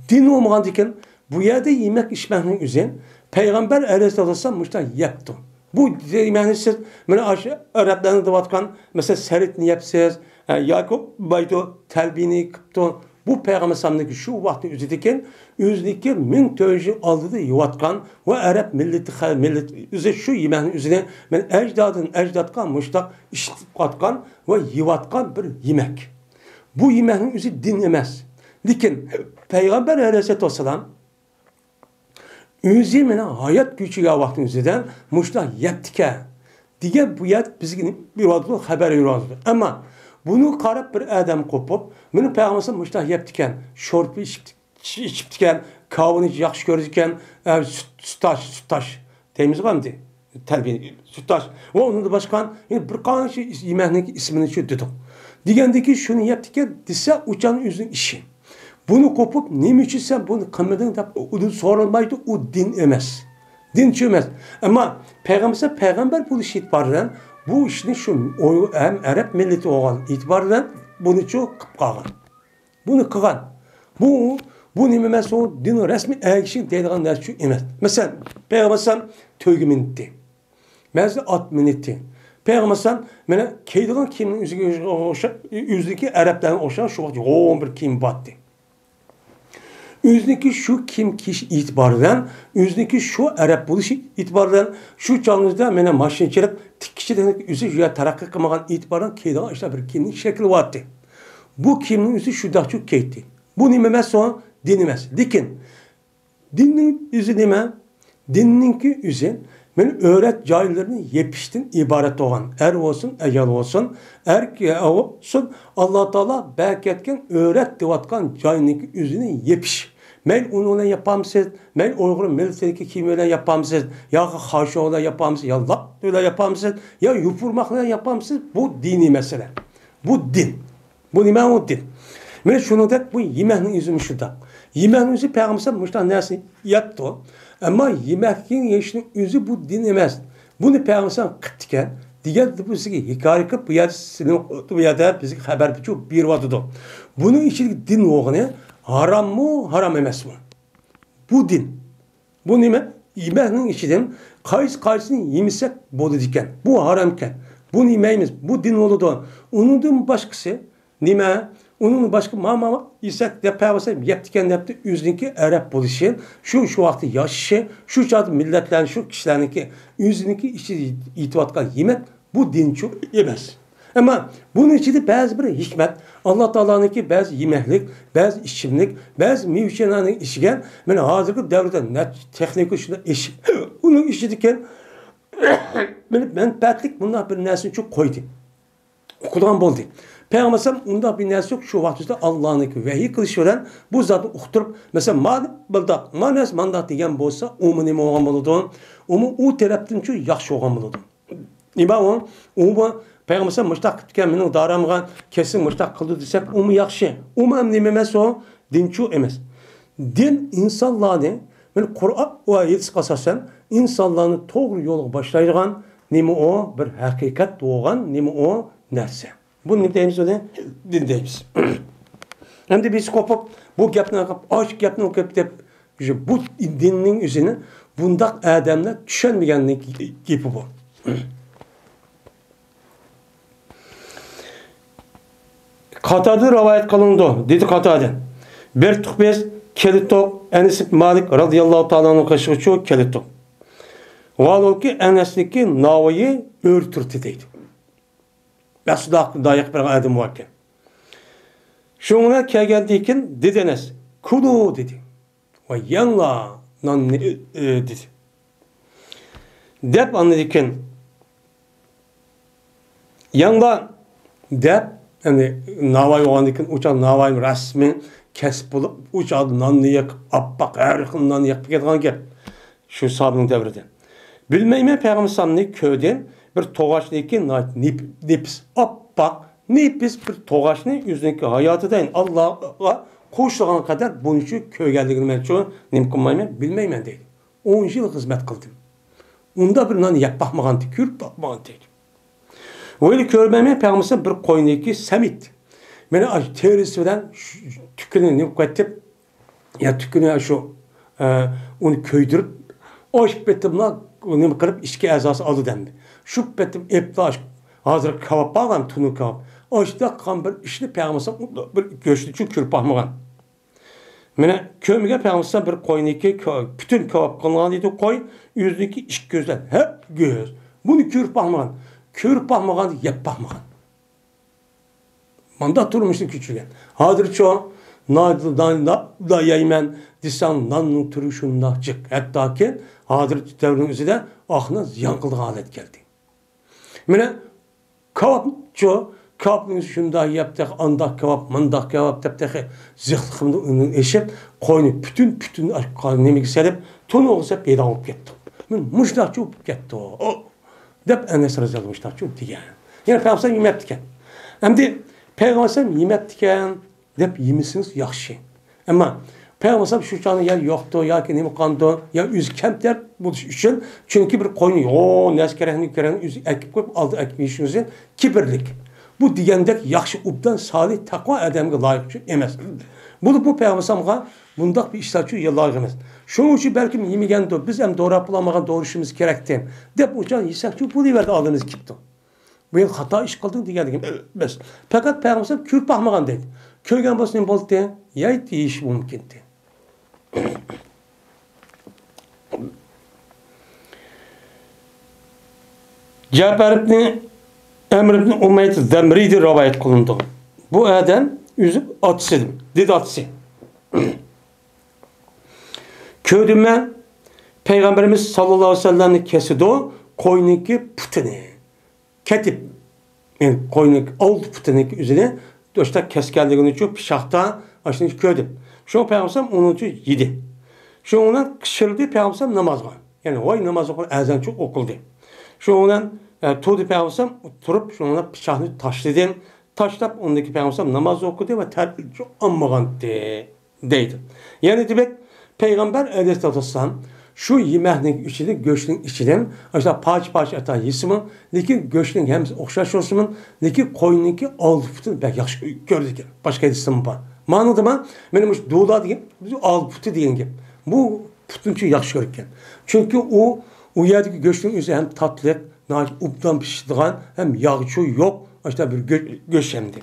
دىن بولمىغاندىكىن بۇ يەردە يېمەك ئىچمەكنىڭ ئۆزى پەيغەمبەر ئەلەيھىسسالاتۇ ۋەسسالام مۇشۇنداق يەپتۇ. بۇ يېمەكنى سىز مانا ئاشۇ ئەرەبلەرنىڭ دەۋاتقان، مەسىلەن، سەرىتنى يەپسىز، ئە، ياكى بايتۇ تەلبىنى قىپتۇ. بۇ پەيغەمبەر ئەلەيھىسسالامنىڭكى شۇ ۋاقىتنىڭ ئۆزىدىكىن ئۆزىنىڭكى مىڭ تۆت يۈز يىل ئالدىدا يەۋاتقان ۋە ئەرەب مىللىتى، خەل-، مىللىتى ئۆزى شۇ يېمەكنىڭ ئۆزىنى مانا ئەجدادىدىن ئەجدادقا مۇشۇنداق ئىشلىتىپ قاتقان ۋە يەۋاتقان بىر يېمەك. بۇ يېمەكنىڭ ئۆزى دىن ئەمەس. لېكىن پەيغەمبەر ئەلەيھىسسالاتۇ ۋەسسالام ئۆزى مېنىڭ ھايات كۆچۈرگەن ۋاقتىنىڭ ئۆزىدە مۇشۇنداق يەپتىكەن دېگەن بۇ يەردە بىزگە بېرىۋاتىدۇ، خەۋەر بېرىۋاتىدۇ. ئەمما بۇنى قاراپ بىر ئادەم قوپۇپ، مېنىڭ پەيغەمبەرسىم مۇشۇنداق يەپتىكەن، شورپا ئىچىپ-، ئىچىپتىكەن، كاۋىنى ياخشى كۆرىدىكەن، ئە، سۈت، سۈتاش، سۈتاش دەيمىزغۇ ئەمدى. تەلبىيە، سۈتاش ۋە ئۇنىڭدىن باشقا يەنە بىر قانچە يېمەكنىڭ ئىسمىنى شۇ دېدۇق. دېگەندىكى شۇنى يەپتىكەن دېسە، ئۇ چاغنىڭ ئۆزىنىڭ ئىشى. بۇنى قوپۇپ، نېمە ئۈچۈن سەن بۇنى قىلمىدىڭ دەپ ئۇدۇل سورالمايدۇ، ئۇ دىن ئەمەس. دىنچۇ ئەمەس. ئەمما پەيغەمبەر، پەيغەمبەر بولۇش ئېتىبارى بىلەن بۇ ئىشنى شۇ ئۇيغۇر ھەم ئەرەب مىللىتى بولغان ئېتىبارى بىلەن بۇنىچۇ قىلىپ قالغان. بۇنى قىلغان. بۇ، بۇ نېمە ئەمەس، ئۇ دىن رەسمىي ئەگىشىش دەيدىغان نەرسە ئۈچۈن ئەمەس. مەسىلەن، پەيغەمبەر ئەلەيھىسسالام تۆگە مىنىتتى. بەزىدە ئات مىنىتتى. پەيغەمبەر ئەلەيھىسسالام مانا كىيىدىغان كىيىمنىڭ ئۆزىگە ئوخشاپ، ئۆزىنىڭكى ئەرەبلەرگە ئوخشاش شۇ ۋاقىت يوغان بىر كىيىم بارتتى. ئۆزىنىڭكى شۇ كىيىم كىيىش ئېتىبارى بىلەن، ئۆزىنىڭكى شۇ ئەرەب بولۇشى ئېتىبارى بىلەن، شۇ چاغنىڭىزدا مانا ماشىنىچىلىك تىككۈچىلىك ئۆزى شۇ يەر تەرەققىي قىلمىغان ئېتىبارى بىلەن كىيىدىغان ئاشۇنداق بىر كىيىمنىڭ شەكلى بارتتى. بۇ كىيىمنىڭ ئۆزى شۇنداقچۇ كىيەتتى. بۇ نېمە ئەمەس ئۇ؟ دىن ئەمەس. لېكىن دىننىڭ ئۆزى نېمە؟ دىننىڭكى ئۆزى مانا ئۆرەت جايلىرىنى يېپىشتىن ئىبارەت بولغان. ئەر بولسۇن، ئايال بولسۇن، ئەر بولسۇن، ئاللا تائالا بەركەتكەن ئۆرەت دەۋاتقان جاينىڭكى ئۆزىنى يېپىش. مەيلى ئۇن بىلەن ياپامسىز، مەيلى ئۇيغۇر مىللىتىدىكى كىيىم بىلەن ياپامسىز، ياكى خاشۇ بىلەن ياپامسىز، يا لاپ بىلەن ياپامسىز، يا يوپۇرماق بىلەن ياپامسىز، بۇ دىنىي مەسىلە. بۇ دىن. بۇ نېمە ئۇ دىن؟ مانا شۇنىڭدەك بۇ يېمەكنىڭ ئۆزىمۇ شۇنداق. يېمەكنىڭ ئۆزى پەيغەمبەر مۇشۇنداق نەرسىنى يەپتۇ. ئەمما يېمەكنىڭ يېيىشنىڭ ئۆزى بۇ دىن ئەمەس. بۇنى پەيغەمبەر قىپتىكەن دېگەن بۇ بىزگە ھېكايە قىلىپ، بۇ يەردە سىلىنىڭ، بۇ يەردە بىزگە خەۋەر بېرىۋاتىدۇ. بۇنىڭ ئىچىدىكى دىن بولغىنى ھاراممۇ، ھارام ئەمەسمۇ؟ بۇ دىن. بۇ نېمە؟ يېمەكنىڭ ئىچىدىن قايسى قايسىنى يېمىسەك بولىدىكەن. بۇ ھارامكەن. بۇنى يېمەيمىز. بۇ دىن بولىدۇ. ئۇنىڭدىن باشقىسى نېمە؟ ئۇنىڭدىن باشقا ما، ما، ما يېسەك دەپ پەيغەمبەر يەپتىكەن دەپتۇ. ئۆزىنىڭكى ئەرەب بولۇشى، شۇ، شۇ ۋاقىتتا ياشىشى، شۇ چاغدا مىللەتلەرنى، شۇ كىشىلەرنىڭكى ئۆزىنىڭكى ئىچىدە يېتىۋاتقان يېمەك بۇ دىنچۇ ئەمەس. ئەمما بۇنىڭ ئىچىدە بەزى بىر ھېكمەت، ئاللا تائالانىڭكى بەزى يېمەكلىك، بەزى ئىچىملىك، بەزى مېۋە-چېۋەلەرنى ئىچىگەن، مانا ھازىرقى دەۋردە نەچچە تېخنىكا شۇنداق ئېشىپ، ئۇنىڭ ئىچىدىكى مەنپەئەتلىك مۇنداق بىر نەرسىنى شۇ قويدى. ئۇقىدىغان بولدى. پەيغەمبەر ئەلەيھىسسالام ئۇنداق بىر نەرسە يوق، شۇ ۋاقىت ئىچىدە ئاللانىڭكى ۋەھىي قىلىشى بىلەن بۇ زاتنى ئۇقتۇرۇپ، مەسىلەن، مانا بۇنداق، مانا نەرسە مانداق دېگەن بولسا، ئۇمۇ نېمە بولغان بولىدۇ؟ ئۇمۇ ئۇ تەرەپتىنچۇ ياخشى بولغان بولىدۇ. نېمە ئۇ؟ ئۇمۇ پەيغەمبەر مۇشتاق قىپتىكەن، مېنىڭ دارامغا كەلسە مۇشتاق قىلدى دېسەك، ئۇمۇ ياخشى. ئۇمۇ ھەم نېمە ئەمەس ئۇ؟ دىنچۇ ئەمەس. دىن ئىنسانلارنى مانا قۇرئان ۋە ھەدىسكە ئاساسەن ئىنسانلارنى توغرا يولغا باشلايدىغان نېمە ئۇ؟ بىر ھەقىقەت بولغان نېمە ئۇ؟ نەرسە. بۇ نېمە دەيمىز ئۇنى؟ دىن دەيمىز. ئەمدى بىز قوپۇپ، بۇ گەپنى ئاڭلاپ، ئاشۇ گەپنى ئوقۇپ دەپ، بۇ دىننىڭ ئۆزىنى بۇنداق ئادەملەر چۈشەنمىگەننىڭ گېپى بۇ. قاتادىدىن رىۋايەت قىلىنىدۇ، دېدى قاتادە. بەردۇق بىز، كەلدۇق، ئەنەس ئىبن مالىك رازىياللاھۇ تائالا ئەنھۇنىڭ قېشىغىچۇ كەلدۇق. ۋاھالەنكى، ئەنەسنىڭكى ناۋايى ئۆرە تۇردى دەيدۇ. بەسۇداق دايىق بىر ئادەم باركەن. شۇڭا كەلگەندىن كېيىن دېدى ئەنەس، كۇلۇ دېدى. ۋە يەڭلا ناننى، ئى، ئى، دېدى. دەپ ئاندىن كېيىن يەڭلا دەپ، يەنى ناۋاي بولغاندىن كېيىن ئۇ چاغ ناۋاي رەسمىي كەسىپ بولۇپ، ئۇ چاغدا ناننى يېقىپ، ئاپئاق ھەر خىل ناننى يېقىپ كېتىدىغان گەپ. شۇ ساھابىنىڭ دەۋرىدە. بىلمەيمەن، پەيغەمبەر ئەلەيھىسسالامنى كۆردۈم. بىر توغاچنىڭكى ناھايىتى نېپ-، نېپىز، ئاپئاق، نېپىز بىر توغاچنى ئۆزىنىڭكى ھاياتىدا، يەنى ئاللاغا قوشۇلغان قەدەر بۇنچە كۆرگەنلىكىنى مەنچۇ نېمە قىلمايمەن، بىلمەيمەن دەيدۇ. ئون يىل خىزمەت قىلدىم. ئۇنداق بىر نان يەپ باقمىغانتى، كۆرۈپ باقمىغانتى دەيدۇ. ۋەيلى كۆرمەيمەن، پەيغەمبەر بىر قوينىكى سەمىت. مانا ئاشۇ تېرىسى بىلەن شۇ تۈكىنى نېمە قىلىۋەتتىپ، يا تۈكىنى شۇ، ئە، ئۇنى كۆيدۈرۈپ، ئاشۇ پېتىملا نېمە قىلىپ، ئىچكى ئەزاسى ئالدى دەمدى. شۇ پېتىم ئېپلا ھازىر كاۋاپ بارغان، تونۇر كاۋاپ. ئاشۇنداق قىلغان بىر ئىشنى پەيغەمبەر بىر گۆشنى چۈ كۆرۈپ باقمىغان. مانا كۆرمىگەن پەيغەمبەر بىر قوينىكى كا-، پۈتۈن كاۋاپ قىلىنغان ئىدى قوي، ئۆزىنىڭكى ئىككى كۆزدىن ھەپ گۆز. بۇنى كۆرۈپ باقمىغان، كۆرۈپ باقمىغان، يەپ باقمىغان. مانداق تۇرمۇشنى كۆچۈرگەن. ھازىرچۇ نان، نان، نان، نان يەيمەن دېسەڭ، ناننىڭ تۈرى شۇنداق جىق. ھەتتاكى ھازىرقى دەۋرنىڭ ئۆزىدە ئاقنان زىيان قىلىدىغان ھالەتكە كەلدى. مانا كاۋاپچۇ، كاۋاپنى شۇنداق يەپ تېخى، ئانداق كاۋاپ، مانداق كاۋاپ دەپ تېخى زىقلىقىمدىن ئېشىپ، قوينى پۈتۈن، پۈتۈن نېمىگە سېلىپ، تونۇرغا سېلىپ يەيدىغان بولۇپ كەتتۇق. مانا مۇشۇنداقچۇ بولۇپ كەتتۇق. دەپ ئەنەس رازىياللاھۇ ئەنھۇ شۇنداق دەپ دېگەن. يەنە پەيغەمبەر ئەلەيھىسسالام يېمەپتىكەن. ئەمدى پەيغەمبەر ئەلەيھىسسالام يېمەپتىكەن دەپ يېمىسىڭىز ياخشى. ئەمما پەيغەمبەر ئەلەيھىسسالام شۇ چاغدا يەر يوقتۇ ياكى نېمە قىلغاندۇ، يا ئۆزى كەمتەر بولۇش ئۈچۈن، چۈنكى بىر قوينى، يو، نەرسە كېرەكنى كېرەكنى ئۆزى ئەكىپ قويۇپ، ئالدى ئەكىپ يېيىش ئۈچۈن كىبىرلىك. بۇ دېگەندەك ياخشى، ئوبدان، سالىھ، تەقۋا ئادەمگە لايىق ئۈچۈن ئەمەس. بولۇپمۇ پەيغەمبەر ئەلەيھىسسالامغا بۇنداق بىر ئىشلارچۇ لايىق ئەمەس. شۇنىڭ ئۈچۈن بەلكىم يېمىگەندۇ، بىز ھەم دوراپ بولالمىغان دورىشىمىز كېرەكتى دەپ ئۇچان يېسەكچۇ بولۇۋەردى، ئالدىمىزغا كېلىپتۇ. بۇ يەردە خاتا ئىش قىلدىڭ دېگەندىكىن ئەمەس. پەقەت پەيغەمبەر كۆرۈپ باقمىغان دەيدۇ. كۆرگەن بولسا نېمە بولاتتى؟ يەيتتى، يېيىشى مۇمكىنتى. جەپەر ئىبنى ئەمر ئىبنى ئۇمەييە زەمرىدىن رىۋايەت قىلىنىدۇ. بۇ ئادەم ئۆزى ئاتىسى، دېدى ئاتىسى. كۆردۈم مەن، پەيغەمبىرىمىز ساللاللاھۇ ئەلەيھى ۋەسەللەمنى كېسىدۇ، قوينىڭكى پۇتىنى. كېتىپ، يەنى قوينىڭ ئالدى پۇتىنىڭ ئۆزىنى ئاشتا كەسكەنلىكىنى ئۈچۈن پىچاقتا ئاشۇنى كۆردۈم. شۇڭا پەيغەمبەر ئۇنىڭ ئۈچۈن يېدى. شۇنىڭ بىلەن قىشىلدى پەيغەمبەر نامازغا. يەنى ۋاي ناماز ئوقۇ، ئەزان چوق ئوقۇلدى. شۇنىڭ بىلەن، ئە، تۇردى پەيغەمبەر تۇرۇپ، شۇنىڭ بىلەن پىچاقنى تاشلىدى. تاشلاپ، ئۇندىن كېيىن پەيغەمبەر ناماز ئوقۇدى ۋە تەرتىپچۇ ئالمىغانتى. دەيدۇ. يەنى دېمەك، پەيغەمبەر ئەلەيھىسسالاتۇ ۋەسسالام شۇ يېمەكنىڭ ئىچىدىن، گۆشنىڭ ئىچىدىن ئاشۇنداق پارچە-پارچە ئەتا يېسىمۇ، لېكىن گۆشنىڭ ھەممىسى ئوخشاش بولسىمۇ، لېكىن قوينىڭكى ئالدى پۇتىنى بەك ياخشى كۆرىدىكەن. باشقا ھەدىستىمۇ بار. مانىدىما، مانا مۇشۇ دۇلا دېگەن ئالدى پۇتى دېگەن گەپ. بۇ پۇتنى شۇ ياخشى كۆرىدىكەن. چۈنكى ئۇ، ئۇ يەردىكى گۆشنىڭ ئۆزى ھەم تاتلىق، ناھايىتى ئوبدان پىشىدىغان، ھەم ياغ-چۇ يوق، ئاشۇنداق بىر گۆ-، گۆش ئەمدى.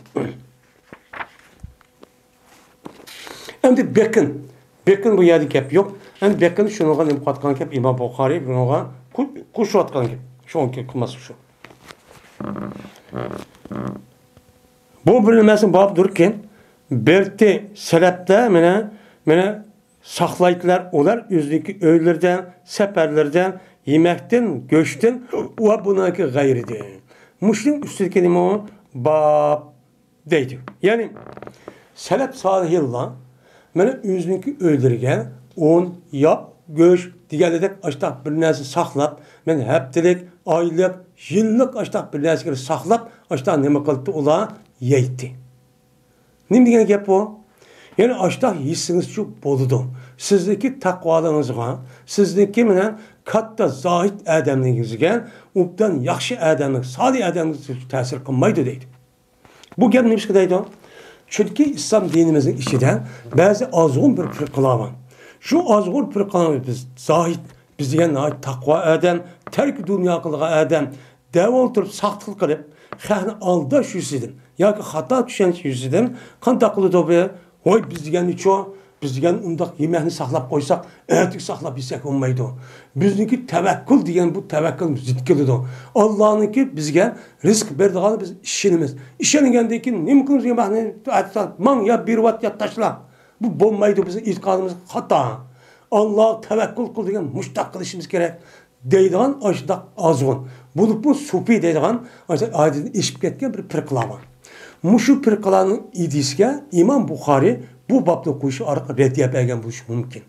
ئەمدى بېقىن. بېقىن بۇ يەردە گەپ يوق. ئەمدى بېقىن شۇنىڭغا نېمە قىلىۋاتقان گەپ؟ ئىمام بۇخارىي بۇنىڭغا قو-، قوشۇۋاتقان گەپ. شۇنىڭكى قىلماس شۇ. بۇ بىر نېمىسى بابدۇركى، بېرتى سەلەپلەر مانا، مانا ساقلايدىلار ئۇلار ئۆزىنىڭكى ئۆيلىرىدە، سەپەرلىرىدە يېمەكتىن، گۆشتىن ۋە بۇنىڭكى غەيرىدىن. مۇشۇنىڭ ئۈستىدىكى نېمە باب؟ دەيدۇ. يەنى سەلەپ سالىھىنلار مانا ئۆزىنىڭكى ئۆيلىرىگە ئۇن، ياغ، گۆش دېگەندەك ئاشتاق بىر نەرسە ساقلاپ، مانا ھەپتىلىك، ئايلىق، يىللىق ئاشتاق بىر نەرسىگە ساقلاپ، ئاشتاق نېمە قىلىپتۇ ئۇلار؟ يەيتتى. نېمە دېگەن گەپ بۇ؟ يەنى ئاشتاق يېسىڭىزچۇ بولىدۇ. سىزنىڭكى تەقۋالىقىڭىزغا، سىزنىڭكى مەنە كاتتا زاھىد ئادەملىكىڭىزگە، ئوبدان ياخشى ئادەملىك، سالىھ ئادەملىك تەسىر قىلمايدۇ دەيدۇ. بۇ گەپ نېمىشقا دەيدۇ؟ چۈنكى ئىسلام دىنىمىزنىڭ ئىچىدە بەزى ئازغۇن بىر پىرقىلار بار. شۇ ئازغۇن پىرقىلارنى بىز زاھىد، بىز دېگەن ناھايىتى تەقۋا ئادەم، تەركى دۇنيا قىلغان ئادەم، دەۋا ئولتۇرۇپ ساختىلىق قىلىپ، خەقنى ئالداش يۈزىسىدىن ياكى خاتا چۈشەنچە يۈزىسىدىن قانداق قىلىدۇ بۇ؟ ۋاي، بىز دېگەننىچۇ، بىز دېگەن ئۇنداق يېمەكنى ساقلاپ قويساق، ئەتىگە ساقلاپ يېسەك بولمايدۇ. بىزنىڭكى تەۋەككۈل دېگەن بۇ تەۋەككۈل زىت كېلىدۇ. ئاللانىڭكى بىزگە رىزىق بېرىدىغانلىقىغا بىز ئىشىنىمىز. ئىشەنگەندىن كېيىن نېمە قىلىمىز؟ يېمەكنى ئەتە ماڭ يا بېرىۋەت يا تاشلا. بۇ بولمايدۇ، بىزنىڭ ئېتىقادىمىز خاتا. ئاللاغا تەۋەككۈل قىل دېگەن مۇشۇنداق قىلىشىمىز كېرەك دەيدىغان ئاشۇنداق ئازغۇن، بولۇپمۇ سۇپى دەيدىغان ئاشۇنداق ئادەتتىن ئېشىپ كەتكەن بىر پىرقىلار بار. مۇشۇ پىرقىلارنىڭ ئىدىيىسىگە ئىمام بۇخارىي بۇ بابنى قويۇش ئارقىلىق رەددىيە بەرگەن بولۇشى مۇمكىن.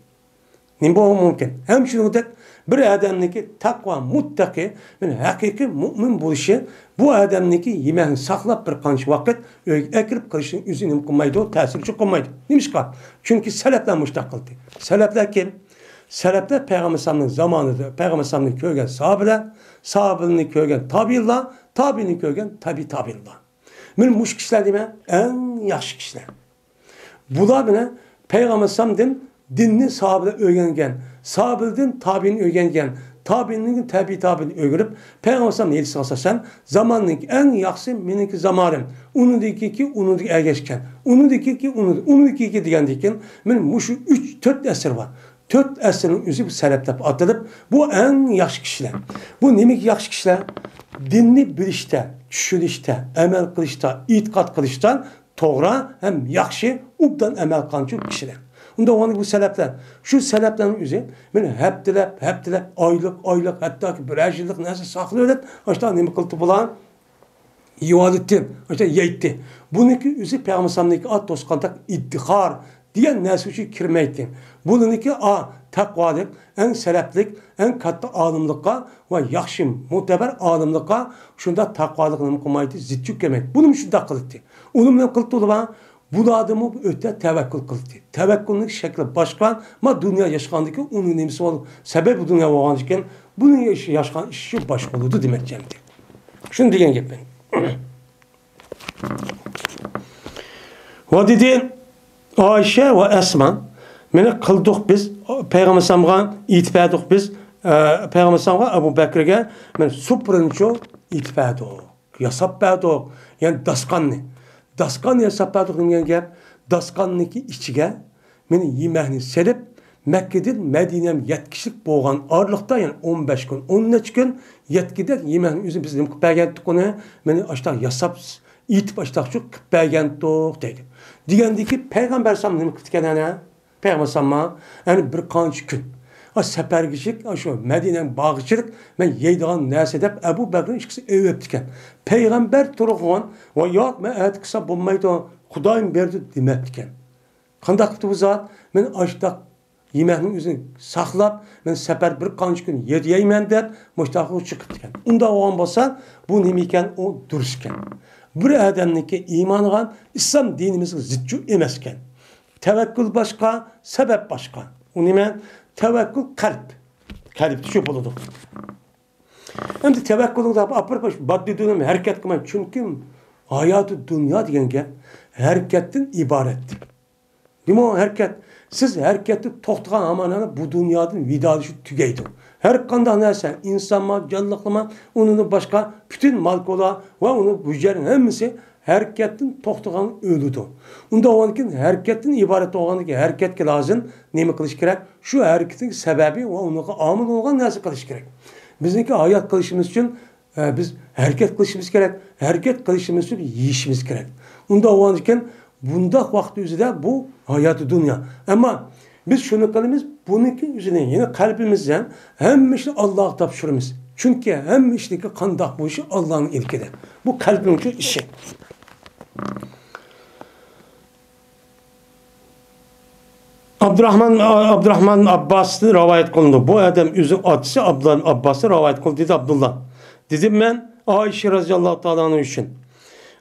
نېمە بولۇشى مۇمكىن؟ ھەم شۇنىڭدەك بىر ئادەمنىڭكى تەقۋا مۇتتەقى، يەنى ھەقىقىي مۇئمىن بولۇشى، بۇ ئادەمنىڭكى يېمەكنى ساقلاپ بىر قانچە ۋاقىت ئۆيگە ئەكىرىپ قىلىشنىڭ ئۆزى نېمە قىلمايدۇ؟ تەسىرچۇ قىلمايدۇ. نېمىشقا؟ چۈنكى سەلەفلەر مۇشۇنداق قىلدى. سەلەفلەر كىم؟ سەلەفلەر پەيغەمبەر ئەلەيھىسسالامنىڭ زامانىدا پەيغەمبەر ئەلەيھىسسالامنى كۆرگەن ساھابىلەر، ساھابىلەرنى كۆرگەن تابىئىنلار، تابىئىننى كۆرگەن تەبىئىي تابىئىنلار. مانا مۇشۇ كىشىلەر نېمە؟ ئەڭ ياخشى كىشىلەر. بۇلار مانا پەيغەمبەر ئەلەيھىسسالامدىن دىننى ساھابىلەر ئۆگەنگەن، ساھابىلەردىن تابىئىن ئۆگەنگەن، تابىئىننىڭ تەبىئىي تابىئىن ئۆگىنىپ، پەيغەمبەر ئەلەيھىسسالامنىڭ ھەدىسىگە ئاساسەن، زاماننىڭكى ئەڭ ياخشىسى مېنىڭكى زامانىم، ئۇنىڭدىن كېيىنكى ئۇنىڭدىن ئەگەشكەن، ئۇنىڭدىن كېيىنكى ئۇنىڭ، ئۇنىڭدىن كېيىنكى دېگەندىن كېيىن، مانا مۇشۇ ئۈچ، تۆت ئەسىر بار. تۆت ئەسىرنىڭ ئۆزى بۇ سەلەپ دەپ ئاتىلىپ، بۇ ئەڭ ياخشى كىشىلەر. بۇ نېمىگە ياخشى كىشىلەر؟ دىننى بىلىشتە، چۈشىنىشتە، ئەمەل قىلىشتا، ئېتىقاد قىلىشتا توغرا ھەم ياخشى، ئوبدان ئەمەل قىلغان كىشىلەر. ئۇنداق بولغاندا بۇ سەلەپلەر، شۇ سەلەپلەرنىڭ ئۆزى مانا ھەپتىلەپ، ھەپتىلەپ، ئايلىق، ئايلىق، ھەتتاكى بىرەر يىللىق نەرسە ساقلىۋېلىپ، ئاشۇنداق نېمە قىلىپتۇ بۇلار؟ يېۋالىتتى، ئاشۇنداق يەيتتى. بۇنىڭكى ئۆزى پەيغەمبەر ئەلەيھىسسالامنىڭكى ئا توسقاندەك ئىددىخار دېگەن نەرسە ئۈچۈن كىرمەيتتى. بۇنىڭكى ئا تەقۋالىق، ئەڭ سەلەپلىك، ئەڭ كاتتا ئالىملىققا ۋە ياخشى مۆتىبەر ئالىملىققا شۇنداق تەقۋالىق نېمە قىلمايتتى، زىت چۈشۈپ كەلمەيتتى. بۇنىمۇ شۇنداق قىلاتتى. ئۇنىڭ بىلەن قىلىپ تۇرۇۋا، بۇلاردىمۇ ئۆتە تەۋەككۈل قىلاتتى. تەۋەككۈلنىڭ شەكلى باشقا، ما دۇنيا ياشىغاندىكى ئۇنىڭ نېمىسى بول، سەۋەبى دۇنيا بولغاندىكىن، بۇنىڭ ياش-، ياشىغان ئىشى باشقا بولىدۇ دېمەكچى ئەمدى. شۇنى دېگەن گەپ مەن. ۋە دېدى، ئائىشە ۋە ئەسما، مانا قىلدۇق بىز، پەيغەمبەر ئەلەيھىسسالامغا ئېيتىپ بەردۇق بىز، ئە، پەيغەمبەر ئەلەيھىسسالامغا، ئەبۇ بەكرىگە، مانا سۇپرىنىچۇ ئېيتىپ بەردۇق، ياساپ بەردۇق. يەنى داستىخاننى. داستىخاننى ياساپ بەردۇق دېگەن گەپ، داستىخاننىڭكى ئىچىگە مانا يېمەكنى سېلىپ، مەككىدىن مەدىنەگە يەتكۈچىلىك بولغان ئارىلىقتا، يەنى ئون بەش كۈن، ئون نەچچە كۈن يەتكۈدەك يېمەكنى ئۆزى بىز نېمە قىلىپ بەرگەنتۇق ئۇنى؟ مانا ئاشۇنداق ياساپ، ئېتىپ ئاشۇنداقچۇ قىلىپ بەرگەنتۇق دەيدۇ. دېگەندىكى پەيغەمبەر ئەلەيھىسسالام نېمە قىپتىكەن ئەنە؟ پەيغەمبەر ئەلەيھىسسالام ئەنە بىر قانچە كۈن، ئا، سەپەرگىچىلىك، ئا، شۇ مەدىنەگە بارغۇچىلىك مەن يەيدىغان نەرسە دەپ ئەبۇ بەكرىنى ئىككىسى ئېلىۋەپتىكەن. پەيغەمبەر تۇرغان، ۋاي ياق، مەن ئەتە قىلسا بولمايدۇ، خۇدايىم بەردى دېمەپتىكەن. قانداق قىپتۇ بۇ زات؟ مەن ئاشۇنداق يېمەكنىڭ ئۆزىنى ساقلاپ، مەن سەپەر بىر قانچە كۈن يەيمەن دەپ، مۇشتاققا چىقىپتىكەن. ئۇنداق بولغان بولسا، بۇ نېمە ئىكەن؟ ئۇ دۇرۇس ئىكەن. بىر ئادەمنىڭكى ئىمانىغا، ئىسلام دىنىمىزغا زىتچۇ ئەمەس ئىكەن. تەۋەككۈل باشقا، سەۋەب باشقا. ئۇ نېمە؟ تەۋەككۈل قەلب. قەلبتە شۇ بولىدۇ. ئەمدى تەۋەككۈلنى ئاپىرىپ، ماددىي دۇنيا ھەرىكەت قىلماي. چۈنكى ھاياتى دۇنيا دېگەن گەپ ھەرىكەتتىن ئىبارەت. نېمە ئۇ ھەرىكەت؟ سىز ھەرىكەتتە توختىغان ھامان بۇ دۇنيادىن ۋىدالىشىپ تۈگەيدۇ. ھەر قانداق نەرسە، ئىنسانمۇ، جانلىقلارمۇ، ئۇنىڭدىن باشقا پۈتۈن مالېكۇلا ۋە ئۇنىڭ ھۈجەيرىنىڭ ھەممىسى ھەرىكەتتىن توختىغان ئۆلىدۇ. ئۇنداق بولغاندىكىن، ھەرىكەتتىن ئىبارەت بولغاندىكىن، ھەرىكەتكە لازىم نېمە قىلىش كېرەك؟ شۇ ھەرىكىتىنىڭ سەۋەبى ۋە ئۇنىڭغا ئامىل بولغان نەرسە قىلىش كېرەك. بىزنىڭكى ھايات قىلىشىمىز ئۈچۈن ئە، بىز ھەرىكەت قىلىشىمىز كېرەك. ھەرىكەت قىلىشىمىز ئۈچۈن يېيىشىمىز كېرەك. ئۇنداق بولغاندىكىن، بۇنداق ۋاقىت ئۆزىدە بۇ ھاياتى دۇنيا. ئەمما بىز شۇنى قىلىمىز، بۇنىڭكى ئۆزىنى، يەنى قەلبىمىزدە ھەممە ئىشنى ئاللاغا تاپشۇرىمىز. چۈنكى ھەممە ئىشنىڭكى قانداق بولۇشى ئاللانىڭ ئىلكىدە. بۇ قەلبنىڭكى ئىشى. ئابدۇراخمان، ئابدۇراخمان ئابباستىن رىۋايەت قىلىنىدۇ. بۇ ئادەم ئۆزى ئاتىسى ئابدۇللا ئابباستىن رىۋايەت قىلدى، دېدى ئابدۇللا. دېدىم مەن ئائىشە رەزىياللاھۇ تائالا ئەنھا ئۈچۈن.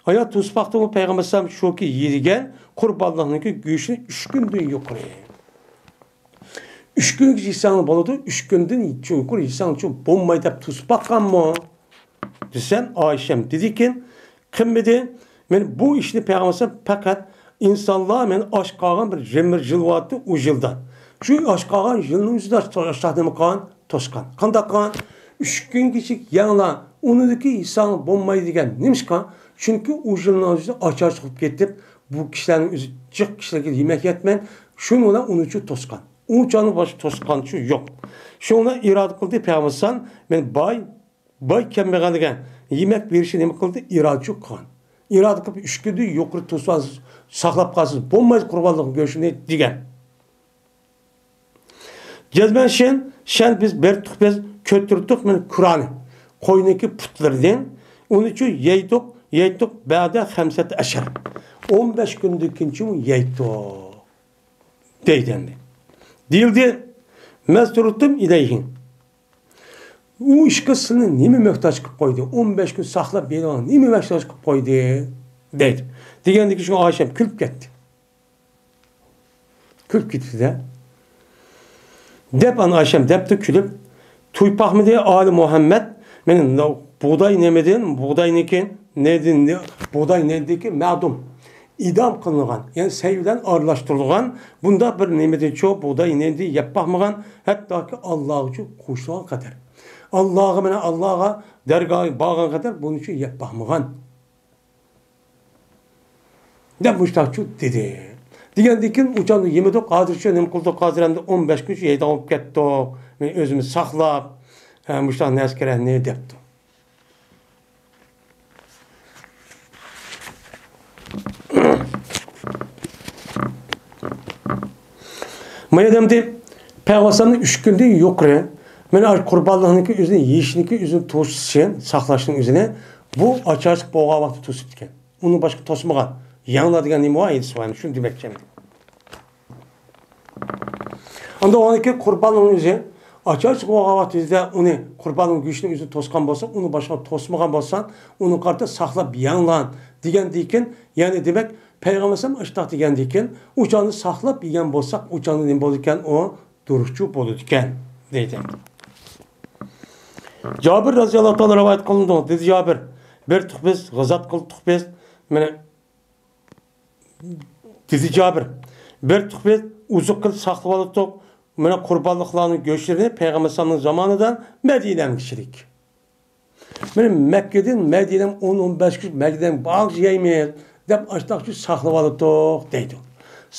ئايا توسپاقتىمۇ پەيغەمبەر ئەلەيھىسسالام شۇكى يېگەن قۇربانلىقنىڭكى گۆشىنى ئۈچ كۈندىن يۇقىرى. ئۈچ كۈنگىچە يېسەڭ بولىدۇ، ئۈچ كۈندىن يۇقىرى يېسەڭچۇ بولماي دەپ توسۇپ باققانمۇ؟ دېسەم، ئائىشەم دېدىكىن، قىلمىدى. مەن بۇ ئىشنى پەيغەمبەر ئەلەيھىسسالام پەقەت ئىنسانلار مەن ئاچ قالغان بىر يىلمۇ يىل بارتى، ئۇ يىلدا. شۇ ئاچ قالغان يىلنىڭ ئۆزىدە ئاشتاق نېمە قىلغان؟ توسقان. قانداق قىلغان؟ ئۈچ كۈنگىچە يەڭلا، ئۇنىڭدىكى ھېسابى بولمايدۇ دېگەن. نېمىشقا؟ چۈنكى ئۇ يىلنىڭ ئۆزىدە ئاچ-ئاچ قىلىپ كېتىپ، بۇ كىشىلەرنىڭ ئۆزى جىق كىشىلەرگە يېمەك يەتمەي، شۇنىڭ بىلەن ئۇنىڭ ئۈچۈن توسقان. ئۇ چاغنىڭ باشقا توسقانچۇ يوق. شۇنىڭ بىلەن ئىرادە قىلدى پەيغەمبەر ئەلەيھىسسالام، مەن باي، باي كەمبەغەلگە يېمەك بېرىشنى نېمە قىلدى؟ ئىرادىچۇ قىلغان. ئىرادە قىلىپ، ئۈچ كۈندىن يۇقىرى توسۇپ ساقلاپ قالسىڭىز بولمايدۇ قۇربانلىق گۆشىنى دېگەن. جەزمەن شەن، شەن بىز بەرتۇق، بىز كۆتۈرتۇق مەن كۇرانى. قوينىكى پۇتلىرىدىن ئۇنىچۇ يەيتۇق، يەيتۇق بەدە خەمسەت ئەشەر. ئون بەش كۈندىن كېيىنچىمۇ يەيتۇق. دەيدۇ ئەمدى. دېيىلدى، مەستۇرتۇم ئىلەيھى. ئۇ ئىشقا سىلىنى نېمە مۆھتاج قىلىپ قويدى؟ ئون بەش كۈن ساقلاپ بېرىۋالغان نېمە مۆھتاج قىلىپ قويدى؟ دەيدۇ. دېگەندىن كېيىن شۇ ئائىشەم كۈلۈپ كەتتى. كۈلۈپ كېتىپتۇ-دە. دەپ ئانا ئائىشەم دەپتۇ كۈلۈپ. تويپاقمىدى ئالى مۇھەممەد؟ مېنى بۇغداي نېمىدىن، بۇغداينىڭكى نېدىن، بۇغداي نېدىكى مەدۇم. ئىدام قىلىنغان، يەنى سەي بىلەن ئارىلاشتۇرۇلغان بۇنداق بىر نېمىدىنچۇ بۇغداي نېدى يەپ باقمىغان، ھەتتاكى ئاللاغىچۇ قوشۇلغان قەدەر. ئاللاغا، مانا ئاللاغا دەرگاھىغا بارغان قەدەر بۇنىچۇ يەپ باقمىغان. دەپ مۇشتاقچۇ دېدى. دېگەندىن كېيىن ئۇچاندا يېمىدۇق، ھازىرچۇ نېمە قىلدۇق، ھازىر ئەمدى ئون بەش كۈنچە يەيدىغان بولۇپ كەتتۇق. مەن ئۆزىمنى ساقلاپ، ھە، مۇشتاق نەرسە كېرەكنى دەپتۇ. ما يەردە ئەمدى پەيغەمبەر ئەلەيھىسسالامنى ئۈچ كۈندىن يۇقىرى، مانا قۇربانلىقنىڭكى ئۆزىنى يېيىشنىڭكى ئۆزىنى توسۇشى، ساقلاشنىڭ ئۆزىنى بۇ ئاچ-ئاچلىق بولغان ۋاقىتتا توسۇپتىكەن. ئۇنى باشقا توسمىغان. يەڭلا دېگەن نېمە ۋاي دېسە، شۇنى دېمەكچى ئەمدى. ئاندىن ئۇنىڭكى قۇرباننىڭ ئۆزى ئاچ-ئاچ بولغان ۋاقتىدا ئۇنى قۇرباننىڭ گۆشىنىڭ ئۆزىنى توسقان بولسا، ئۇنى باشقا توسمىغان بولسا، ئۇنى قارىتا ساقلاپ يەڭلان دېگەندىكىن، يەنى دېمەك، پەيغەمبەر ئەلەيھىسسالام ئاشتاق دېگەندىكىن، ئۇ چاغنى ساقلاپ يېگەن بولساق، ئۇ چاغنى نېمە بولىدىكەن؟ ئۇ دۇرۇسچۇ بولىدىكەن، دەيدۇ. جابىر رەزىياللاھۇ تائالا رىۋايەت قىلىنىدۇ. دېدى جابىر، بەرتۇق بىز، غىزات قىلدۇق بىز. مانا، دېدى جابىر، بەرتۇق بىز، ئوزۇق قىلىپ ساقلىۋالاتتۇق. مانا قۇربانلىقلارنىڭ گۆشلىرىنى پەيغەمبەر ئەلەيھىسسالامنىڭ زامانىدا مەدىنەمگە ئىچىدۇق. مانا مەككىدىن مەدىنەم ئون، ئون بەش كۈن مەدىنەم باغچە يەيمىز دەپ ئاشتاقچۇ ساقلىۋالاتتۇق دەيدۇ.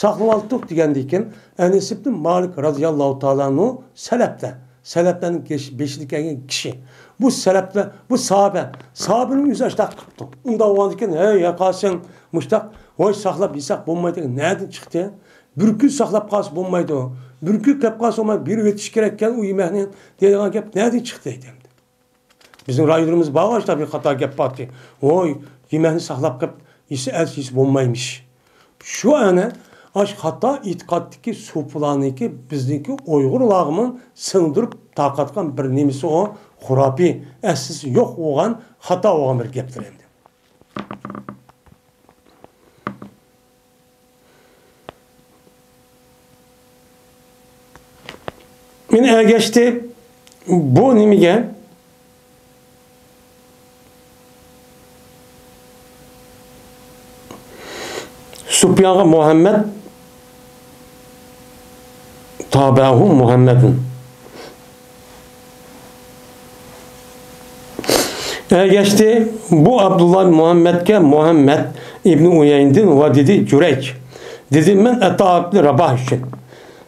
ساقلىۋالاتتۇق دېگەندىن كېيىن ئەنەس ئىبنى مالىك رازىياللاھۇ تائالا ئەنھۇ سەلەپتە، سەلەپلەرنىڭ كېش-، بېشىدا كەلگەن كىشى. بۇ سەلەپلەر، بۇ ساھابە، ساھابىنىڭ ئۆزى ئاشتاق قىپتۇ. ئۇنداق بولغاندىكىن، ھەي يا قاسىم، مۇشتاق، ۋاي ساقلاپ يېسەك بولمايدىغان نەدىن چىقتى؟ بىر كۈن ساقلاپ قالسا بولمايدۇ. بىر كۈن كەپ قالسا بولمايدۇ، بېرىۋېتىش كېرەككەن ئۇ يېمەكنى دەيدىغان گەپ نەدىن چىقتى دەيدۇ. بىزنىڭ رايونىمىزدا بار ئاشۇنداق بىر خاتا گەپ بارتى. ۋوي، يېمەكنى ساقلاپ قېلىپ يېسە، ئەتىسى يېسە بولمايمىش. شۇ ئەنە ئاشۇ خاتا ئېتىقادتىكى سوپىلارنىڭكى، بىزنىڭكى ئۇيغۇرلارغىمۇ سىڭدۈرۈپ تارقاتقان بىر نېمىسى ئۇ، خۇراپىي، ئەسلىسى يوق بولغان، خاتا بولغان بىر گەپلىرى ئەمدى. مېنى ئەگەشتى بۇ نېمىگە؟ سۇپيانغا مۇھەممەد، تابەھۇ مۇھەممەدۇن. ئەگەشتى بۇ ئابدۇللا مۇھەممەدكە مۇھەممەد ئىبنى ئۇيەينىدىن ۋە دېدى جۈرەيج. دېدى مەن ئەتا ئىبنى راباھ ئۈچۈن.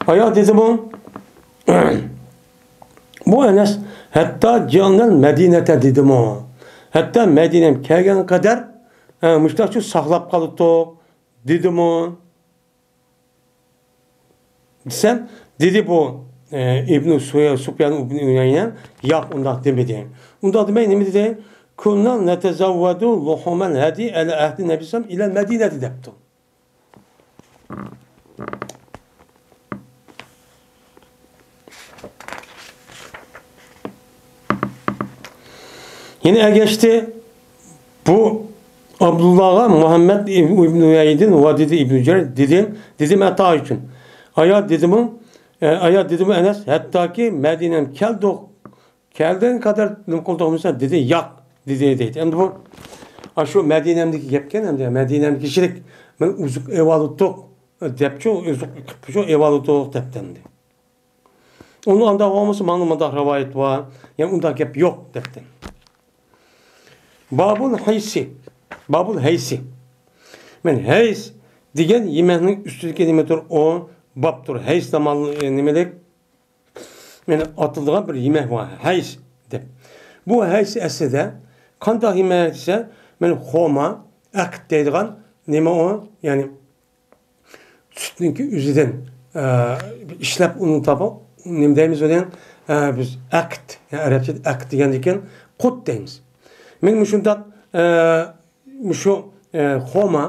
ئايا دېدىمۇ، بۇ ئەنەس ھەتتا جىئنەل مەدىنەتە دېدىمۇ. ھەتتا مەدىنەم كەلگەن قەدەر، ئە، مۇشتاقچۇ ساقلاپ قالدۇق دېدىمۇ. دېسەم، دېدى بۇ، ئى، ئىبنى سۇ-، سۇپيان ئىبنى ئۇيەينە، ياق، ئۇنداق دېمىدى. ئۇنداق دېمەي نېمە دېدى؟ كۇننا نەتەزەۋۋەدۇ لۇھۇمەل ھەدى ئەلە ئەھدى نەبىسەم ئىلەل مەدىنەتى دەپتۇ. يەنە ئەگەشتى بۇ ئابدۇللاغا مۇھەممەد ئىب-، ئىبنۇ ھەيدىن ۋە دېدى ئىبنۇ جەرەج، دېدىم، دېدىم ئەتا ئۈچۈن. ئايا دېدىمۇ، ئە، ئايا دېدىمۇ ئەنەس، ھەتتاكى مەدىنەم كەلدۇق، كەلگەن قەدەر نېمە قىلدۇق دېسە، دېدى ياق، دېدى دەيدۇ. ئەمدى بۇ، ئاشۇ مەدىنەمدىكى گەپكەن، ئەمدى مەدىنەمدىكى كىشىلىك، مەن ئوزۇق ئېۋالدۇق دەپچۇ، ئوزۇق قىپچۇ ئېۋالدۇق دەپتۇ ئەمدى. ئۇنى ئانداق بولمىسا، ماڭا مۇنداق رىۋايەت بار، يەنى ئۇنداق گەپ يوق دەپتۇ. بابۇل ھەيسى، بابۇل ھەيسى. مەن ھەيس دېگەن يېمەكنىڭ ئۈستىدىكى نېمىدۇر، ئۇ بابتۇر. ھەيس نامال-، نېمىلىك؟ مەن ئاتىلىدىغان بىر يېمەك بار، ھەيس دەپ. بۇ ھەيس ئەسلىدە قانداق يېمەك دېسە، مەن خورما، ئەقىت دەيدىغان نېمە ئۇ؟ يەنى سۈتنىڭكى ئۆزىدىن، ئە، ئىشلەپ ئۇنى تاپىپ، نېمە دەيمىز ئۇنى؟ ئە، بىز ئەقىت، يەنى ئەرەبچىدە ئەقىت دېگەندىكىن قۇت دەيمىز. مەن مۇشۇنداق، ئە، مۇشۇ، ئە، خورما،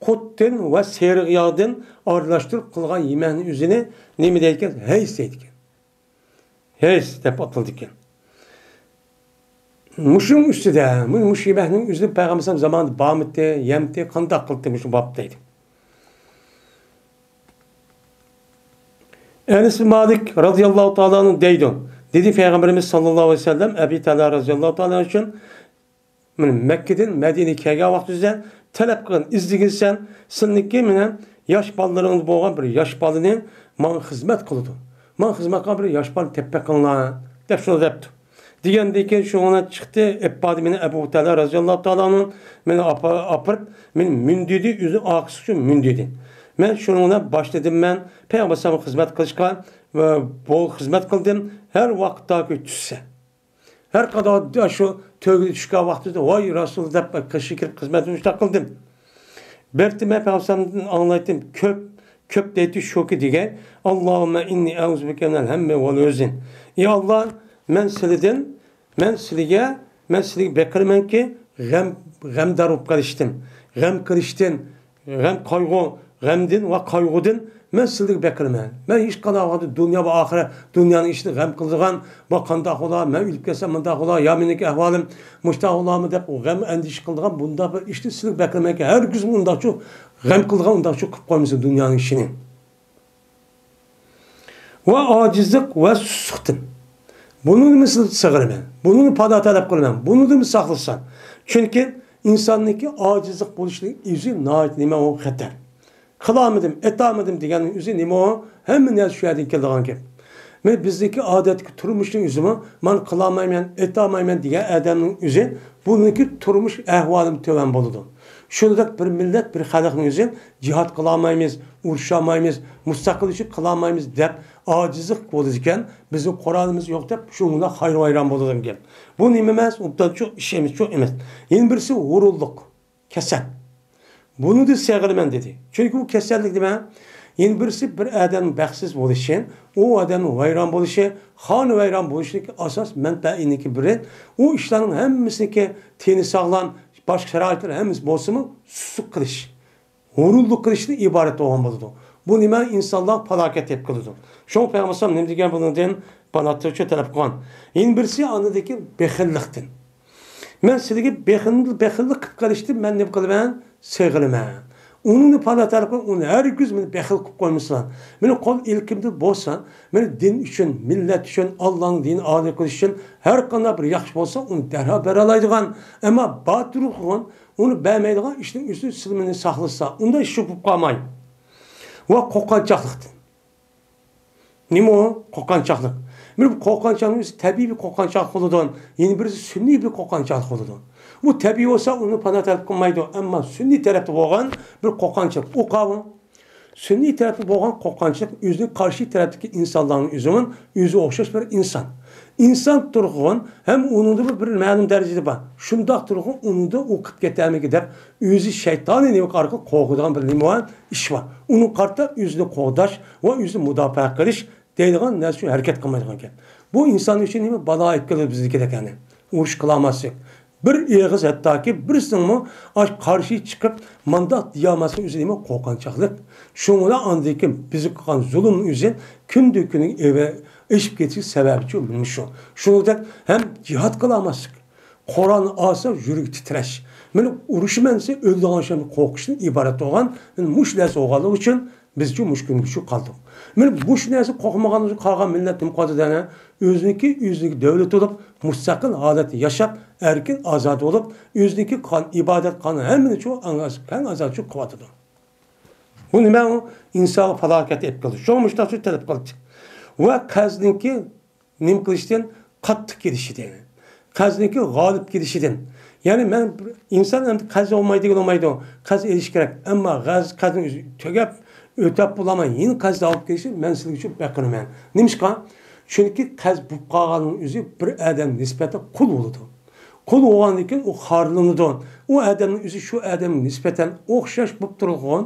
قۇتتىن ۋە سېرىق ياغدىن ئارىلاشتۇرۇپ قىلغان يېمەكنىڭ ئۆزىنى نېمە دەيدىكەن؟ ھەيس دەيدىكەن. ھەيس دەپ ئاتىلىدىكەن. مۇشۇنىڭ ئۈستىدە، مۇ-، مۇشۇ يېمەكنىڭ ئۆزىنى پەيغەمبەر زامانىدا بارمىتى، يەمتى، قانداق قىلدى مۇشۇ باب دەيدۇ. ئەنەس بىن مالىك رازىياللاھۇ تائالا ئەنھۇ دەيدۇ، دېدى پەيغەمبىرىمىز ساللاللاھۇ ئەلەيھى ۋەسەللەم ئەبى تەلھا رازىياللاھۇ تائالا ئەنھۇ ئۈچۈن، مەن مەككىدىن مەدىنىگە كەلگەن ۋاقتىڭىزدا تەلەپ قىلغىن، ئىزدىگىنسەن، سىلىنىڭكى مەنە ياش بالىلىرىڭىز بولغان بىر ياش بالىنى ماڭا خىزمەت قىلىدۇ. ماڭا خىزمەت قىلغان بىر ياش بالىنى تېپىپ بېقىڭلار، دەپ شۇنداق دەپتۇ. دېگەندىن كېيىن شۇنىڭ بىلەن چىقتى، ئەپپادى مېنى ئەبۇ تەلھا رازىياللاھۇ تائالا ئەنھۇ مېنى ئاپا-، ئاپىرىپ، مېنى مىندۈردى، ئۆزى ئارقىسى ئۈچۈن مىندۈردى. مەن شۇنىڭ بىلەن باشلىدىم مەن پەيغەمبەر ئەلەيھىسسالامغا خىزمەت قىلىشقا ۋە بول خىزمەت قىلدىم. ھەر ۋاقىتتا كۈچ چۈشسە. ھەر قانداق شۇ تۆگىگە چۈشكەن ۋاقتىدا، ۋاي رەسۇل دەپ قېشىغا كىرىپ خىزمەتنى شۇنداق قىلدىم. بىر تېما پەيغەمبەرنىڭ ئاڭلايتتىم، كۆپ، كۆپ دەيتتى شۇكى دېگەن، ئاللاھۇممە ئىننى ئەئۇزۇ بىكە مىنەل ھەممى ۋەل ھۇزن. ئى ئاللا، مەن سىلىدىن، مەن سىلىگە، مەن سىلىگە بېقىرمەنكى، غەم، غەمدار بولۇپ قېلىشتىن، غەم قىلىشتىن، غەم قايغۇ، غەمدىن ۋە قايغۇدىن مەن سىلىگە بېقىرمەن. مەن ھېچقانداق ۋاقىتتا دۇنيا ۋە ئاخىرەت، دۇنيانىڭ ئىشىدا غەم قىلىدىغان، ۋە قانداق بولا، مەن ئۆلۈپ كەتسەم مۇنداق بولا، يا مېنىڭكى ئەھۋالىم مۇشۇنداق بولامۇ دەپ غەم ئەندىشە قىلىدىغان بۇنداق بىر ئىشتا سىلىگە بېقىرمەنكى، ھەرگىزمۇ ئۇنداقچۇ غەم قىلىدىغان ئۇنداقچۇ قىلىپ قويمىسۇن دۇنيانىڭ ئىشىنى. ۋە ئاجىزلىق ۋە سۇسلۇقتىن. بۇنىڭدىن سىلىدىن سىغىنىمەن. بۇنىڭدىن پادا تەلەپ قىلىمەن. بۇنىڭدىن ساقلىسۇن. چۈنكى ئىنساننىڭكى ئاجىزلىق بولۇشىنىڭ ئۆزى ناھايىتى نېمە ئۇ خەتەر. قىلالمىدىم، ئېتالمىدىم دېگەننىڭ ئۆزى نېمە ئۇ؟ ھەممە نەرسە شۇ يەردىن كېلىدىغان گەپ. مەن بىزنىڭكى ئادەتتىكى تۇرمۇشنىڭ ئۆزىمۇ، مانا قىلالمايمەن، ئېتالمايمەن دېگەن ئادەمنىڭ ئۆزى بۇنىڭكى تۇرمۇش ئەھۋالىمۇ تۆۋەن بولىدۇ. شۇنداق بىر مىللەت، بىر خەلقنىڭ ئۆزى جىھاد قىلالمايمىز، ئۇرۇشالمايمىز، مۇستەقىللىشىپ قىلالمايمىز دەپ ئاجىزلىق بولىدىكەن، بىزنىڭ قورالىمىز يوق دەپ شۇنىڭغا ھايران-ھايران بولىدىكەن. بۇ نېمە ئەمەس؟ ئوبدان شۇ ئىش ئەمەس، شۇ ئەمەس. يەنە بىرسى ھۇرۇنلۇق، كېسەل. بۇنىڭدىن ساقلىنىمەن دېدى. چۈنكى بۇ كېسەللىك نېمە؟ يەنە بىرسى بىر ئادەمنىڭ بەختسىز بولۇشى، ئۇ ئادەمنىڭ ۋەيران بولۇشى، خانىۋەيران بولۇشىدىكى ئاساس مەنبەئىنىڭكى بىرى. ئۇ ئىشلارنىڭ ھەممىسىنىڭكى تېنى ساغلام، باشقا شارائىتلىرى ھەممىسى بولسىمۇ سۇسلۇق قىلىش، ھۇرۇنلۇق قىلىشتىن ئىبارەت بولغان بولىدۇ. بۇ نېمە؟ ئىنسانلارغا پالاكەت ئېلىپ كېلىدۇ. شۇڭا پەيغەمبەر ئەلەيھىسسالام نېمە دېگەن بۇنىڭدىن؟ پالاكەتنى تەلەپ قىلغان. يەنە بىرسى ئاندىن كېيىن بېخىللىقتىن. مەن سىلىگە بېخىل، بېخىللىق قىلىپ قېلىشتىن مەن نېمە قىلىمەن؟ سېغىنىمەن. ئۇنىڭدىن پادا تەلەپ قىلىپ، ئۇنى ھەرگىز مېنى بېخىل قىلىپ قويمىسىلا. مېنى قول ئىلكىمدە بولسا، مېنى دىن ئۈچۈن، مىللەت ئۈچۈن، ئاللانىڭ دىنىنى ئالىي قىلىش ئۈچۈن ھەر قانداق بىر ياخشى بولسا، ئۇنى دەرھال بېرەلەيدىغان، ئەمما باتۇرلۇق قىلغان، ئۇنى بەرمەيدىغان ئىشنىڭ ئۈستىدە سىلى مېنى ساقلىسا، ئۇندا ئىش بولۇپ قالماي. ۋە قورقۇنچاقلىقتىن. نېمە ئۇ؟ قورقۇنچاقلىق. بىر قورقۇنچاقنىڭ ئۆزى تەبىئىي بىر قورقۇنچاقلىق بولىدۇ. يەنە بىرسى سۈنئىي بىر قورقۇنچاقلىق بولىدۇ. بۇ تەبىئىي بولسا، ئۇنى پانا تەلەپ قىلمايدۇ. ئەمما سۈنئىي تەرەپتە بولغان بىر قورقۇنچاق. ئۇ قاۋۇ. سۈنئىي تەرەپتە بولغان قورقۇنچاق ئۆزىنىڭ قارشى تەرەپتىكى ئىنسانلارنىڭ ئۆزىمۇ ئۆزىگە ئوخشاش بىر ئىنسان. ئىنسان تۇرغۇن ھەم ئۇنىڭدا بىر، بىر مەلۇم دەرىجىدە بار. شۇنداق تۇرغۇن ئۇنىڭدا ئۇ قىلىپ كېتەرمىكى دەپ ئۆزى شەيتانىي نېمە ئارقىلىق قورقىدىغان بىر نېمە بار؟ ئىش بار. ئۇنىڭغا قارىتا ئۆزىنى قوغداش ۋە ئۆزىنى مۇداپىئە قىلىش دەيدىغان نەرسە ئۈچۈن ھەرىكەت قىلمايدىغان گەپ. بۇ ئىنسان ئۈچۈن نېمە بالا ئەكىلىدۇ بىزنىڭكىدەك، يەنى ئۇرۇش قىلالماسلىق. بىر ئېغىز ھەتتاكى بىرسىنىڭمۇ ئاش قارشى چىقىپ مانداق دېيەلمەسلىكى ئۆزى نېمە قورقۇنچاقلىق. شۇڭا ئاندىن كېيىن بىزگە قىلغان زۇلۇمنىڭ ئۆزى كۈندىن كۈنگە ئېشىپ كېتىشى سەۋەبى شۇ، مانا شۇ. شۇنىڭدەك ھەم جىھاد قىلالماسلىق. قورالنى ئالسا يۈرىكى تىترەش. مانا ئۇرۇشىمەن دېسە ئۆلىدىغان ئىشلارنى قورقۇشتىن ئىبارەت بولغان، مانا مۇشۇ نەرسە بولغانلىقى ئۈچۈن بىزچۇ مۇشۇ كۈنگىچە قالدۇق. مانا مۇشۇ نەرسە قورقمىغانلىقى ئۈچۈن قالغان مىللەت نېمە قىلىدۇ دەيمەن؟ ئۆزىنىڭكى، ئۆزىنىڭكى دۆلىتى بولۇپ، مۇستەقىل ھالەتتە ياشاپ، ئەركىن ئازادە بولۇپ، ئۆزىنىڭكى قىلغان ئىبادەت قىلغان ھەممىنى شۇ ئاڭ-، كەڭ ئازادە شۇ قىلىۋاتىدۇ. بۇ نېمە ئۇ؟ ئىنسانغا پالاكەت ئېلىپ كېلىدۇ. شۇڭا مۇشۇنداق سۆز تەلەپ قىلدى. ۋە قەرزنىڭكى نېمە قىلىشتىن؟ قاتتىق كېلىشىدىن. قەرزنىڭكى غالىب كېلىشىدىن. يەنى مەن بىر ئىنسان ئەمدى قەرز ئالمايدىغىنى بولمايدۇ. قەرز ئېلىش كېرەك. ئەمما قەرز، قەرزنىڭ ئۆزى تۈگەپ، ئۆتەپ بولالماي، يەنە قەرز ئالىپ كېلىشى مەن سىلىگە شۇ بەقىنىمەن. نېمىشقا؟ چۈنكى قەرز بولۇپ قالغاننىڭ ئۆزى بىر ئادەم نىسبەتەن قۇل بولىدۇ. قۇل بولغاندىن كېيىن ئۇ خارلىنىدۇ. ئۇ ئادەمنىڭ ئۆزى شۇ ئادەمگە نىسبەتەن ئوخشاش بولۇپ تۇرغان.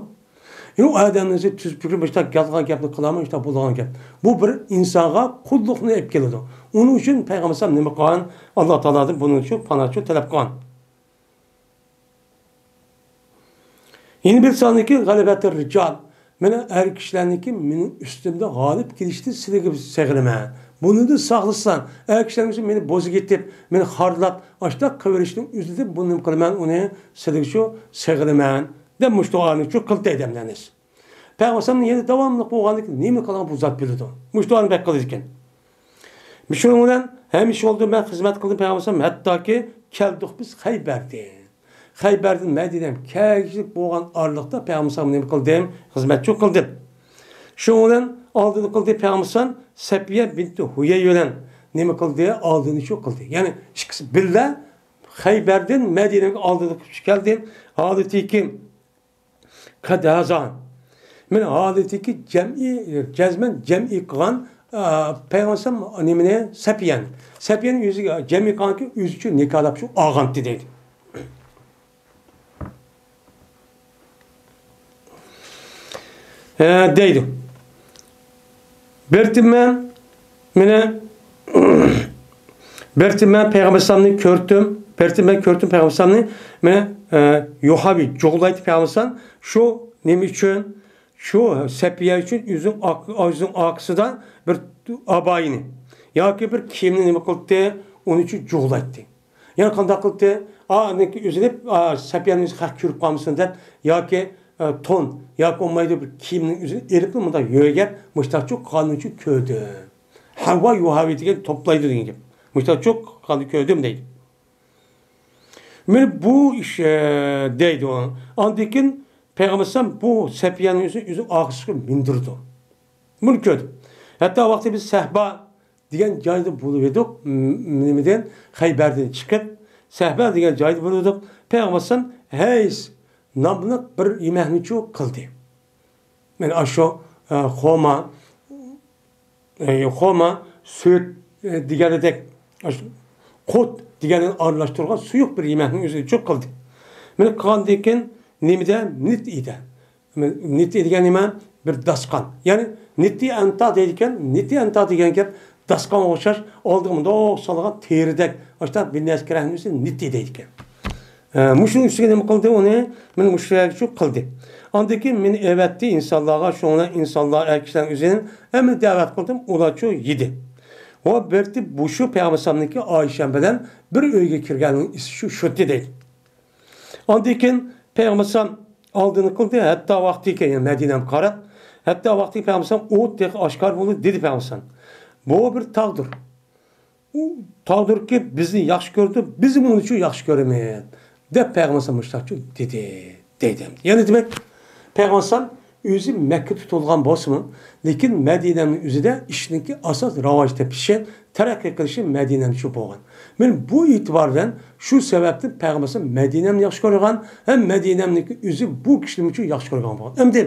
يەنى ئۇ ئادەمنىڭ ئۆزى تۈز پىكرى، مۇشۇنداق يالغان گەپنى قىلالماي، مۇشۇنداق بولىدىغان گەپ. بۇ بىر ئىنسانغا قۇللۇقنى ئېلىپ كېلىدۇ. ئۇنىڭ ئۈچۈن پەيغەمبەر ئەلەيھىسسالام نېمە قىلغان؟ ئاللا تائالادىن بۇنىڭ ئۈچۈن پاناھچى تەلەپ قىلغان. يەنە بىر ساندىكى غەلىبەتۇر رىجال. مانا ئەر كىشىلەرنىڭكى مېنىڭ ئۈستۈمدە غالىب كېلىشتىن سىلىگە سېغىنىمەن. بۇنىڭدىن ساقلىسا، ئەر كىشىلەرنىڭ مېنى بوزۇپ كېتىپ، مېنى خارلاپ، ئاشتاق قىلىۋېلىشتىن ئۈزۈلۈپ، بۇنى نېمە قىلىمەن، ئۇنى سىلىگە شۇ سېغىنىمەن، دەپ مۇشۇ دۇئانى شۇ قىلدى ئادەملەرنىڭ. پەيغەمبەر ئەلەيھىسسالام يەنە داۋاملىق بولغاندىن كېيىن نېمە قىلغان بۇ زات بىلىدۇ. مۇشۇ دۇئانى بەك قىلىدىكەن. شۇنىڭ بىلەن ھەمىشە يولدا مەن خىزمەت قىلدىم پەيغەمبەر ئەلەيھىسسالام، ھەتتاكى كەلدۇق بىز خەيبەردىن. خەيبەردىن مەدىنەگە كەلگۈچىلىك بولغان ئارىلىقتا پەيغەمبەر ئەلەيھىسسالامغا نېمە قىلدىم؟ خىزمەتچى قىلدىم. شۇنىڭ بىلەن ئالدىدا قىلدى پەيغەمبەر ئەلەيھىسسالام سەپىيە بىنتى ھۇيەي بىلەن نېمە قىلدى؟ ئالدىنى شۇ قىلدى. يەنى ئىككىسى بىللە خەيبەردىن مەدىنەگە ئالدىدا كەلدى. ھالىتىكى قەد ھازا. مانا ھالىتىكى جەمئىي، جەزمەن جەمئىي قىلغان، ئا، پەيغەمبەر نېمىنى؟ سەپىيەنى. سەپىيەنى ئۆزىگە جەمئىي قىلغانكى، ئۆزى ئۈچۈن نىكاھلاپ شۇ ئالغانتى دەيدۇ. ئە، دەيدۇ. بىرتىمەن، مانا، بىرتىمەن پەيغەمبەر ئەلەيھىسسالامنى كۆردۈم. بىرتىمەن كۆردۈم پەيغەمبەر ئەلەيھىسسالامنى. مانا، ئە، يۇھاۋى جۇغلايتتى پەيغەمبەر ئەلەيھىسسالام. شۇ نېمە ئۈچۈن؟ شۇ سەپىيە ئۈچۈن ئۆزىنىڭ ئاك-، ئۆزىنىڭ ئارقىسىدا بىر ئابايىنى ياكى بىر كىيىمنى نېمە قىلدى؟ ئۇنىڭ ئۈچۈن جۇغلايتتى. يەنە قانداق قىلدى؟ ئا، ئانىڭكى ئۈزۈلۈپ، ئا، سەپىيەنىڭ ئۆزى خەق كۆرۈپ قالمىسۇن دەپ، ياكى، ئا، تون، ياكى بولمايدۇ بىر كىيىمنىڭ ئۆزىنى ئېلىپلا مۇنداق يۆگەپ، مۇشتاقچۇ قانۇنچۇ كۆردۈم. ھەۋا يۇھاۋى دېگەن توپلايدۇ دېگەن گەپ. مۇشتاقچۇ قانۇن كۆردۈم دەيدۇ. مانا بۇ ئىش، ئە، دەيدۇ. ئاندىن كېيىن پەيغەمبەر ئەلەيھىسسالام بۇ سەپىيەنىڭ ئۆزىنى ئۆزى ئارقىسىغا مىندۈرىدۇ. بۇنى كۆردۈم. ھەتتا ۋاقتى بىز سەھبا دېگەن جايدا بولۇپ ئىدۇق. م-، نېمىدىن؟ خەيبەردىن چىقىپ، سەھبا دېگەن جايدا بولۇپ ئىدۇق. پەيغەمبەر ئەلەيھىسسالام ھەيز ناملىق بىر يېمەكنىچۇ قىلدى. مانا ئاشۇ، ئە، خورما، ئە، خورما، سۈت، ئە، دېگەنىدەك، ئاشۇ قوت دېگەننى ئارىلاشتۇرغان سۇيۇق بىر يېمەكنىڭ ئۆزىنىچۇ قىلدى. مانا قىلغاندىن كېيىن نېمىدە؟ نىت ئىدە. نىتى دېگەن نېمە؟ بىر داستىخان. يەنى نىتى ئەنتا دەيدىكەن. نىتى ئەنتا دېگەن گەپ داستىخانغا ئوخشاش، ئالدىغا مۇنداق سالغان تېرىدەك، ئاشۇنداق بىر نەرسە كېرەكنى ئۆزى نىتى دەيدىكەن. ئە، مۇشۇنىڭ ئۈستىگە نېمە قىلدى ئۇنى؟ مانا مۇشۇ يەرگە شۇ قىلدى. ئاندىن كېيىن مېنى ئەۋەتتى ئىنسانلارغا، شۇنىڭ بىلەن ئىنسانلار ئەر كىشىلەرنىڭ ئۆزىنى ھەممىنى دەۋەت قىلدىم، ئۇلارچۇ يېدى. ۋە بىرتى بۇ شۇ پەيغەمبەر ئەلەيھىسسالامنىڭكى ئائىشەم بىلەن بىر ئۆيگە كىرگەننىڭ ئېسى شۇ، شۇتى دەيدۇ. ئاندىن كېيىن پەيغەمبەر ئەلەيھىسسالام ئالدىنى قىلدى، ھەتتا ۋاقتى كەلگەن مەدىنەمگە قاراپ، ھەتتا ۋاقتى پەيغەمبەر ئەلەيھىسسالام ئۇھۇد تېغى ئاشكارا بولدى، دېدى پەيغەمبەر ئەلەيھىسسالام. بۇ بىر تاغدۇر. ئۇ تاغدۇركى بىزنى ياخشى كۆرىدۇ، بىزمۇ ئۇنى شۇ ياخشى كۆرىمىز، دەپ پەيغەمبەر ئەلەيھىسسالام مۇشۇنداقچۇ دېدى، دەيدۇ. يەنى دېمەك، پەيغەمبەر ئەلەيھىسسالام ئۆزى مەككىدە تۇغۇلغان بولسىمۇ، لېكىن مەدىنەنىڭ ئۆزىدە ئىشنىڭكى ئاساس راۋاج تېپىشى، تەرەققىي قىلىشى مەدىنەمدە شۇ بولغان. مانا بۇ ئېتىبار بىلەن شۇ سەۋەبتىن پەيغەمبەر ئەلەيھىسسالام مەدىنەمنى ياخشى كۆرىدىغان ھەم مەدىنەمنىڭكى ئۆزى بۇ كىشىنىمۇ شۇ ياخشى كۆرىدىغان بولغان. ئەمدى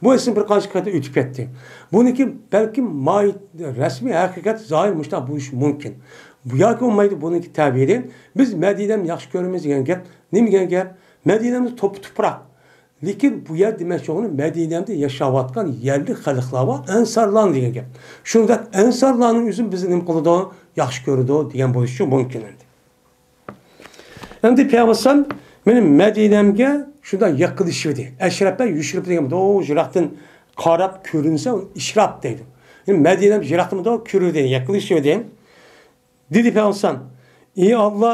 بۇ ئېسىم بىر قانچە قېتىم ئۆتۈپ كەتتى. بۇنىڭكى بەلكىم ماھىيەت، رەسمىي ھەقىقەت زاھىر مۇشۇنداق بولۇشى مۇمكىن. بۇ ياكى بولمايدۇ بۇنىڭكى تەبىرى. بىز مەدىنەمنى ياخشى كۆرىمىز دېگەن گەپ نېمە دېگەن گەپ؟ مەدىنەمدە توپا-توپراق. لېكىن بۇ يەر دېمەكچى بولغىنى مەدىنەمدە ياشاۋاتقان يەرلىك خەلقلەر بار، ئەنسارلار دېگەن گەپ. شۇنداق ئەنسارلارنىڭ ئۆزىمۇ بىزنى نېمە قىلىدۇ؟ ياخشى كۆرىدۇ دېگەن بولۇشى مۇمكىن ئەمدى. ئەمدى پەيغەمبەر ئەلەيھىسسالام مېنىڭ مەدىنەمگە شۇنداق يېقىنلىشىۋىدى. ئەشرەپە يۈشرۈپ دېگەن بۇ يىراقتىن قاراپ كۆرۈنسە ئىشراپ دەيدۇ. يەنى مەدىنەم يىراقتىن بۇ كۆرۈلدى، يېقىنلىشىۋىدى. دېدى پەيغەمبەر ئەلەيھىسسالام، ئى ئاللا،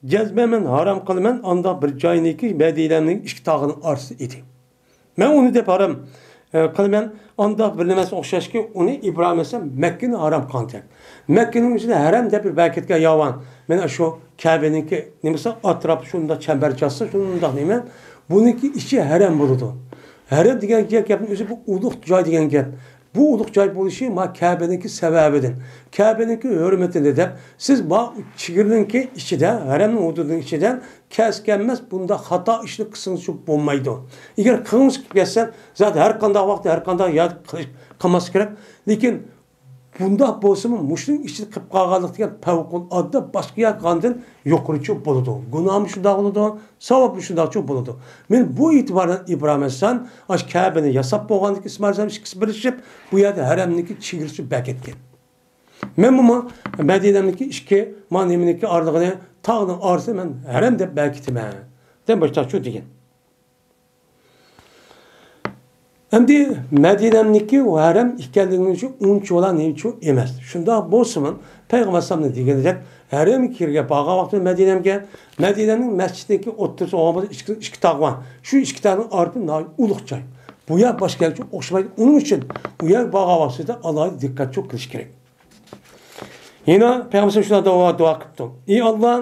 جەزمەن مەن ھارام قىلىمەن، ئانداق بىر جاينىكى مەدىنەمنىڭ ئىككى تاغىنىڭ ئارىسى ئىدى. مەن ئۇنى دەپ ھارام، ئە، قىلىمەن، ئانداق بىر نېمىسى ئوخشاشكى، ئۇنى ئىبراھىم ئەلەيھىسسالام مەككىنى ھارام قىلغانىكەن. مەككىنىڭ ئىچىدە ھەرەم دەپ بىر بەرىكەتكە ياۋان. مەن شۇ كەبىنىڭكى نېمىسى ئەتراپ شۇنداق چەمبەرچاس، شۇنداق نېمە. بۇنىڭكى ئىچى ھەرەم بولىدۇ. ھەرەم دېگەن گەپنىڭ ئۆزى بۇ ئۇلۇغ جاي دېگەن گەپ. بۇ ئۇلۇغ جاي بولۇشى ما كەبىنىڭكى سەۋەبىدىن، كەبىنىڭكى ھۆرمىتىدىن دەپ، سىز ما چېگرىنىڭكى ئىچىدە، ھەرەمنىڭ ھۇدۇدىنىڭ ئىچىدە كەس كەلمەس بۇنداق خاتا ئىشنى قىلسىڭىزچۇ بولمايدۇ. ئەگەر قىلغۇڭىز كېلىپ كەتسە، زادى ھەر قانداق ۋاقىتتا، ھەر قانداق يەردە قىلىش، قىلماسلىق كېرەك. لېكىن بۇنداق بولسىمۇ، مۇشۇنىڭ ئىچىدە قىلىپ قالغانلىق دېگەن پەۋقۇلئاددە باشقا يەر قىلغاندىن يۇقىرىچۇ بولىدۇ. گۇناھمۇ شۇنداق بولىدۇ، ساۋابمۇ شۇنداقچۇ بولىدۇ. مەن بۇ ئېتىبار بىلەن ئىبراھىم ئەلەيھىسسالام ئاشۇ كەبىنى ياساپ بولغاندىكىن، ئىسمائىل ئەلەيھىسسالام ئىككىسى بىرلىشىپ، بۇ يەردە ھەرەمنىڭكى چېگرىسى بەركەتكەن. مەنمۇ مەدىنەمنىڭكى ئىككى، ما نېمىنىڭكى ئارىلىقىنى تاغنىڭ ئارىسىدا مەن ھەرەم دەپ بەركىتىمەن، دەپ مۇشۇنداقچۇ دېگەن. ئەمدى مەدىنەمنىڭكى ھەرەم ئىكەنلىكىنى شۇ ئۇنچىۋالا نېمىچۇ ئەمەس. شۇنداق بولسىمۇ، پەيغەمبەر ئەلەيھىسسالامنىڭ دېگىنىدەك، ھەرەمگە كىرگەن بارغان ۋاقتىدا مەدىنەمگە، مەدىنەنىڭ مەسچىتىنىڭكى ئوتتۇرىسى بولغان بولسا ئىككى، ئىككى تاغ بار. شۇ ئىككى تاغنىڭ ئارىسى ناھايىتى ئۇلۇغ جاي. بۇ يەر باشقا يەرگە ئوخشىمايدۇ. ئۇنىڭ ئۈچۈن ئۇ يەرگە بارغان ۋاقتىدا ئالاھىدە دىققەتچۇ قىلىش كېرەك. يەنە پەيغەمبەر شۇنداق دۇئا، دۇئا قىپتۇ. ئى ئاللا،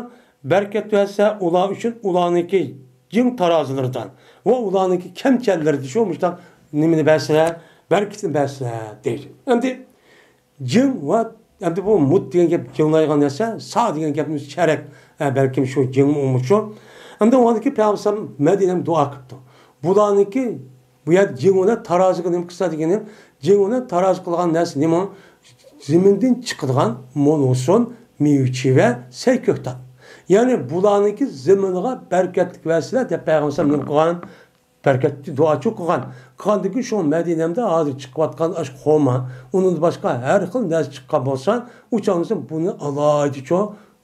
بەرىكەت بەرسە ئۇلار ئۈچۈن ئۇلارنىڭكى جىڭ تارازىلىرىدىن ۋە ئۇلارنىڭكى كەمچەللىرىدىن شۇ مۇشۇنداق نېمىنى بەرسىلە، بەرىكىتىنى بەرسىلە دەيدۇ. ئەمدى جىڭ ۋە ئەمدى بۇ مۇت دېگەن گەپ جىڭلايدىغان نەرسە، سا دېگەن گەپنىڭ ئۆزى چەرەك، ئە، بەلكىم شۇ جىڭمۇ ئۇمۇ شۇ. ئەمدى ئۇنىڭدىكى پەيغەمبەر مەدىنەمگە دۇئا قىپتۇ. بۇلارنىڭكى بۇ يەردە جىڭ بىلەن تارازىغا نېمە قىلسا دېگىنىم، جىڭ بىلەن تارازا قىلغان نەرسە نېمە؟ زېمىندىن چىقىدىغان مول ھوسۇل، مېۋە-چېۋە، سەي-كۆكتات. يەنى بۇلارنىڭكى زېمىنغا بەرىكەتلىك بەرسىلە دەپ پەيغەمبەر نېمە قىلغان؟ بەرىكەتلىك دۇئاچۇ قىلغان. قىلغاندىكىن شۇ مەدىنەمدە ھازىر چىقىۋاتقان ئاشۇ خورما، ئۇنىڭدىن باشقا ھەر خىل نەرسە چىققان بولسا، ئۇ چاغدا بۇنى ئالاھىدىچۇ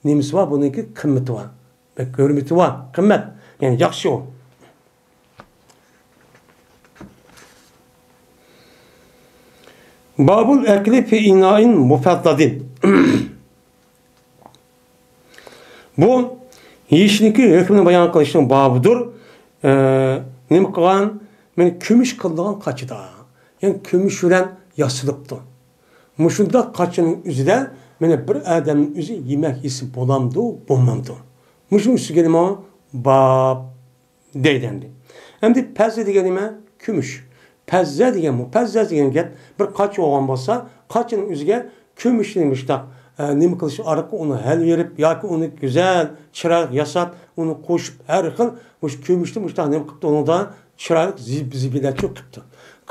نېمىسى بار، بۇنىڭكى قىممىتى بار. بەك ھۆرمىتى بار، قىممەت. يەنى ياخشى ئۇ. بابۇل ئەكلى فى ئىنائىن مۇفەززەدىن. بۇ يېيىشنىڭكى ھۆكمىنى بايان قىلىشنىڭ بابىدۇر. ئە، نېمە قىلغان؟ مەن كۈمۈش قىلىدىغان قاچىدا. يەنى كۈمۈش بىلەن ياسىلىپتۇ. مۇشۇنداق قاچىنىڭ ئۆزىدە مانا بىر ئادەمنىڭ ئۆزى يېمەك يېسە بولامدۇ، بولمامدۇ؟ مۇشۇنىڭ ئۈستىگە نېمە؟ باب. دەيدۇ ئەمدى. ئەمدى پەززە دېگەن نېمە؟ كۈمۈش. پەززە دېگەن، مۇپەززە دېگەن گەپ بىر قاچا بولغان بولسا، قاچىنىڭ ئۆزىگە كۈمۈشنى مۇشتاق، ئە، نېمە قىلىش ئارقىلىق ئۇنى ھەل بېرىپ ياكى ئۇنى گۈزەل، چىرايلىق ياساپ، ئۇنى قوشۇپ، ھەر خىل مۇشۇ كۈمۈشنى مۇشتاق نېمە قىپتۇ، ئۇنىڭدا چىرايلىق زىب-، زىبىنەتچۇ قىپتۇ.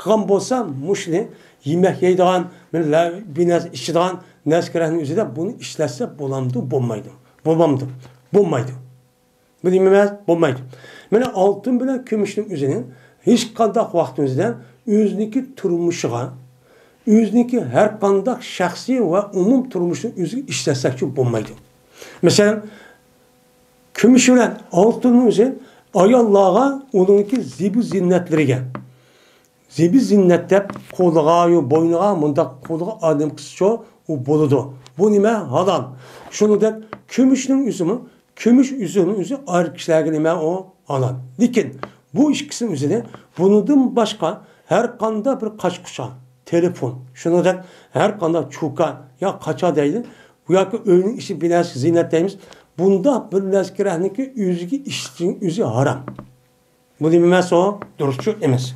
قىلغان بولسا مۇشۇنى يېمەك يەيدىغان، بىر لە-، بىر نەرسە ئىچىدىغان نەرسە كېرەكنىڭ ئۆزىدە بۇنى ئىشلەتسە بولامدۇ، بولمايدۇ؟ بولمامدۇ؟ بولمايدۇ. بۇ نېمە ئەمەس؟ بولمايدۇ. مانا ئالتۇن بىلەن كۈمۈشنىڭ ئۆزىنىڭ ھېچقانداق ۋاقىتنىڭ ئۆزىدە ئۆزىنىڭكى تۇرمۇشىغا، ئۆزىنىڭكى ھەر قانداق شەخسىي ۋە ئومۇم تۇرمۇشىنىڭ ئۆزىگە ئىشلەتسەكچۇ بولمايدۇ. مەسىلەن، كۈمۈش بىلەن ئالتۇننىڭ ئۆزى ئاياللارغا ئۇنىڭكى زىبۇ زىننەتلىرىگە، زىبۇ زىننەت دەپ قولىغا، يو بوينىغا، مۇنداق قولىغا ئادەم قىلسىچۇ، ئۇ بولىدۇ. بۇ نېمە؟ ھالال. شۇنىڭدەك كۈمۈشنىڭ ئۆزىمۇ، كۈمۈش ئۆزىنىڭ ئۆزى ئايرىم كىشىلەرگە نېمە؟ ئۇ ھالال. لېكىن بۇ ئىككىسىنىڭ ئۆزىنى بۇنىڭدىن باشقا ھەر قانداق بىر قاچا-قۇچا، تېلېفون، شۇنىڭدەك ھەر قانداق چوكا يا قاچا دەيلى، ياكى ئۆينىڭ ئىچى بىر نەرسە زىننەت دەيمىز، بۇنداق بىر نەرسە كېرەكنىكى ئۆزىگە ئىشلىتىشنىڭ ئۆزى ھارام. بۇ نېمە ئەمەس ئۇ؟ دۇرۇسچۇ ئەمەس.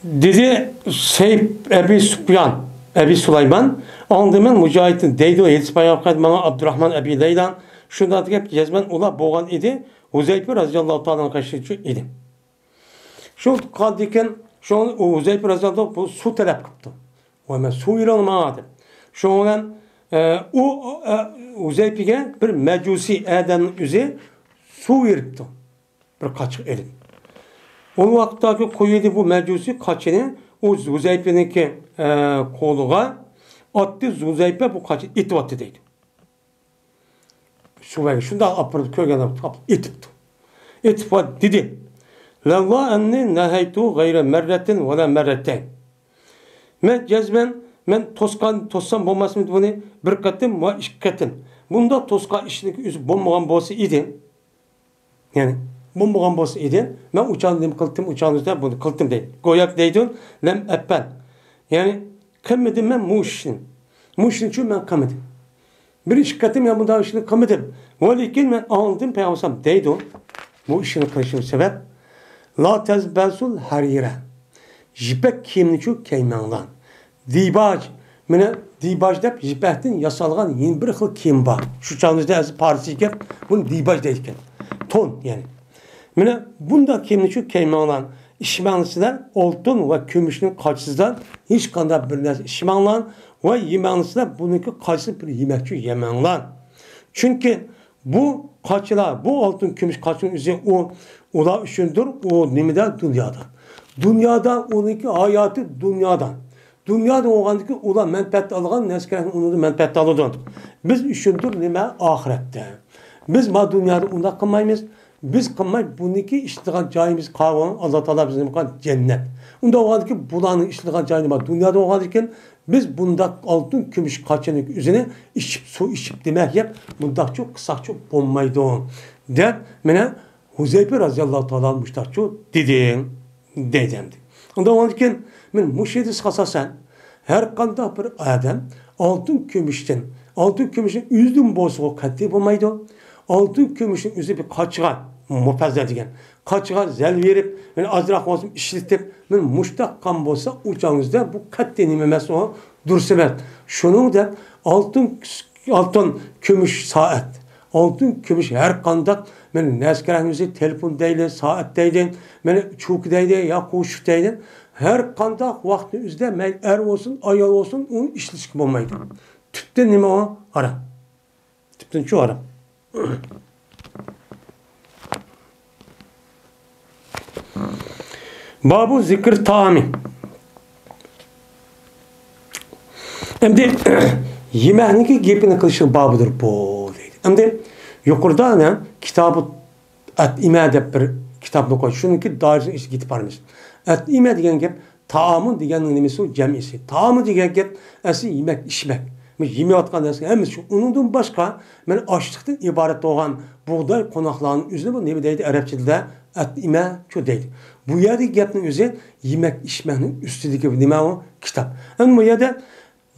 دېدى سەيپ ئەبى سۇپيان، ئەبى سۇلايمان، ئاڭلىدىم مەن مۇجاھىدتىن دەيدۇ، ھېدىس بايان قىلىپ ماڭا ئابدۇراخمان ئەبى لەيلان، شۇنداق دېگەن جەزمەن ئۇلار بولغان ئىدى، ھۇزەيپە رەزىياللاھۇ تائالا ئەنھۇ ئىدى. شۇ قالدىكەن، شۇ ھۇزەيپە رەزىياللاھۇ بۇ سۇ تەلەپ قىپتۇ. ۋە مەن سۇ بېرىڭ ماڭا دەپ. شۇنىڭ بىلەن، ئە، ئۇ، ئە، ھۇزەيپىگە بىر مەجۇسىي ئادەمنىڭ ئۆزى سۇ بېرىپتۇ. بىر قاچىغا ئېلىپ. ئۇ ۋاقىتتاكى قويدى بۇ مەجۇسىي قاچىنى ئۇ ھۇزەيپىنىڭكى، ئە، قولىغا ئاتتى، ھۇزەيپە بۇ قاچىنى ئېتىۋەتتى دەيدۇ. شۇ ۋاقىت شۇنداق ئاپىرىپ كۆرگەن ئېتىپتۇ. ئېتىپ دېدى، لەۋلا ئەننى نەھەيتۇ غەيرە مەررەتىن ۋەلا مەررەتەين. مەن جەزمەن مەن توسقان، توسسام بولماسمىدى بۇنى؟ بىر قېتىم ۋە ئىككى قېتىم. بۇنداق توسقان ئىشنىڭكى ئۆزى بولمىغان بولسا ئىدى. يەنى، بولمىغان بولسا ئىدى، مەن ئۇچان نېمە قىلتىم، ئۇچان ئۈستە بۇنى قىلتىم دەيدۇ. گوياكى دەيدۇ، لەم ئەپەل. يەنى، قىلمىدىم مەن مۇشۇ ئىشنى. مۇشۇ ئىشنى ئۈچۈن مەن قىلمىدىم. بىر ئىككى قېتىم يەنە بۇنداق ئىشنى قىلمىدىم. ۋەلىكىن مەن ئاڭلىدىم پەيغەمبەر دەيدۇ. بۇ ئىشنى قىلىشىم سەۋەب. لا تەلبەسۇل ھەرىرە. يىپەك كىيىمنىچۇ كىيمەڭلار. دىباج. مانا دىباج دەپ يىپەكتىن ياسالغان يەنە بىر خىل كىيىم بار. شۇ چاغىمىزدا ئەزى پارسچە گەپ، بۇنى دىباج دەيدىكەن. تون، يەنى. مانا بۇنداق كىيىمنىچۇ كىيمەڭلار. ئىچمەڭلار سىلەر ئالتۇن ۋە كۈمۈشنىڭ قاچىسىدىن ھېچقانداق بىر نەرسە ئىچمەڭلار ۋە يېمەڭلار سىلەر بۇنىڭكى قاچىسىدىن بىر يېمەكچۇ يېمەڭلار. چۈنكى بۇ قاچىلار، بۇ ئالتۇن، كۈمۈش قاچىنىڭ ئۆزى ئۇ، ئۇلار ئۈچۈندۇر، ئۇ نېمىدە؟ دۇنيادا. دۇنيادا ئۇنىڭكى ھاياتى دۇنيادا. دۇنيادا بولغاندىكى ئۇلار مەنپەئەت ئالغان نەرسىلەرنى ئۇنىڭدىن مەنپەئەت ئالىدۇ. بىز ئۈچۈندۇر نېمە؟ ئاخىرەتتە. بىز ما دۇنيادا ئۇنداق قىلمايمىز. بىز قىلماي، بۇنىڭكى ئىشلىتىدىغان جايىمىز قاۋان، ئاللا تائالا بىزنى قىلغان جەننەت. ئۇنداق بولغاندىكىن بۇلارنىڭ ئىشلىتىدىغان جايى نېمە؟ دۇنيادا بولغاندىكىن بىز بۇنداق ئالتۇن، كۈمۈش قاچىنىڭ ئۆزىنى ئىچىپ، سۇ ئىچىپ، دېمەك يەپ، مۇنداقچۇ قىلساقچۇ بولمايدۇ، دەپ، مانا ھۇزەيپە رەزىياللاھۇ تائالا مۇشتاقچۇ دېدى، دەيدۇ ئەمدى. ئۇنداق بولغاندىكىن، مەن مۇشۇ ھەدىسكە ئاساسەن، ھەر قانداق بىر ئادەم ئالتۇن، كۈمۈشتىن، ئالتۇن، كۈمۈشنىڭ ئۆزىدىن بولسىغۇ قەتئىي بولمايدۇ. ئالتۇن، كۈمۈشنىڭ ئۆزى بىر قاچىغا، مۇپەززە دېگەن، قاچىغا زەل بېرىپ، مانا ئازراق بولسىمۇ ئىشلىتىپ، مانا مۇشتاق قىلغان بولسا، ئۇ چاغىڭىزدا بۇ قەتئىي نېمە ئەمەس، ئۇ دۇرۇس ئەمەس. شۇنىڭ دەپ ئالتۇن، ئالتۇن، كۈمۈش سائەت، ئالتۇن، كۈمۈش ھەر قانداق، مانا نەرسىلەرنىڭ ئۆزى تېلېفون دەيلى، سائەت دەيلى، مانا چوكا دەيلى يا قوشۇق دەيلى، ھەر قانداق ۋاقىتنىڭ ئۆزىدە مەيلى ئەر بولسۇن، ئايال بولسۇن، ئۇنى ئىشلىتىشكە بولمايدۇ. تۈپتىن نېمە ئۇ؟ ھارام. تۈپتىن شۇ ھارام. بابۇ زىكىر تائامى. ئەمدى يېمەكنىڭكى گېپىنى قىلىشنىڭ بابىدۇر بۇ دەيدۇ. ئەمدى يۇقىرىدا ئەنە كىتابى ئەتئىمە دەپ بىر كىتابنى قويدۇق. شۇنىڭكى دائىرىسىنىڭ ئىچىگە يېتىپ بارىمىز. ئەتئىمە دېگەن گەپ تائامۇ دېگەننىڭ نېمىسى ئۇ؟ جەمئىسى. تائامۇ دېگەن گەپ ئەسلى يېمەك، ئىچمەك. مۇشۇ يېمەيۋاتقان نەرسە ھەممىسى شۇ. ئۇنىڭدىن باشقا، مانا ئاشلىقتىن ئىبارەت بولغان بۇغداي قوناقلارنىڭ ئۆزىنى بۇ نېمە دەيدۇ؟ ئەرەب تىلىدا ئەتئىمە شۇ دەيدۇ. بۇ يەردىكى گەپنىڭ ئۆزى يېمەك، ئىچمەكنىڭ ئۈستىدىكى بىر نېمە ئۇ؟ كىتاب. ئەمدى بۇ يەردە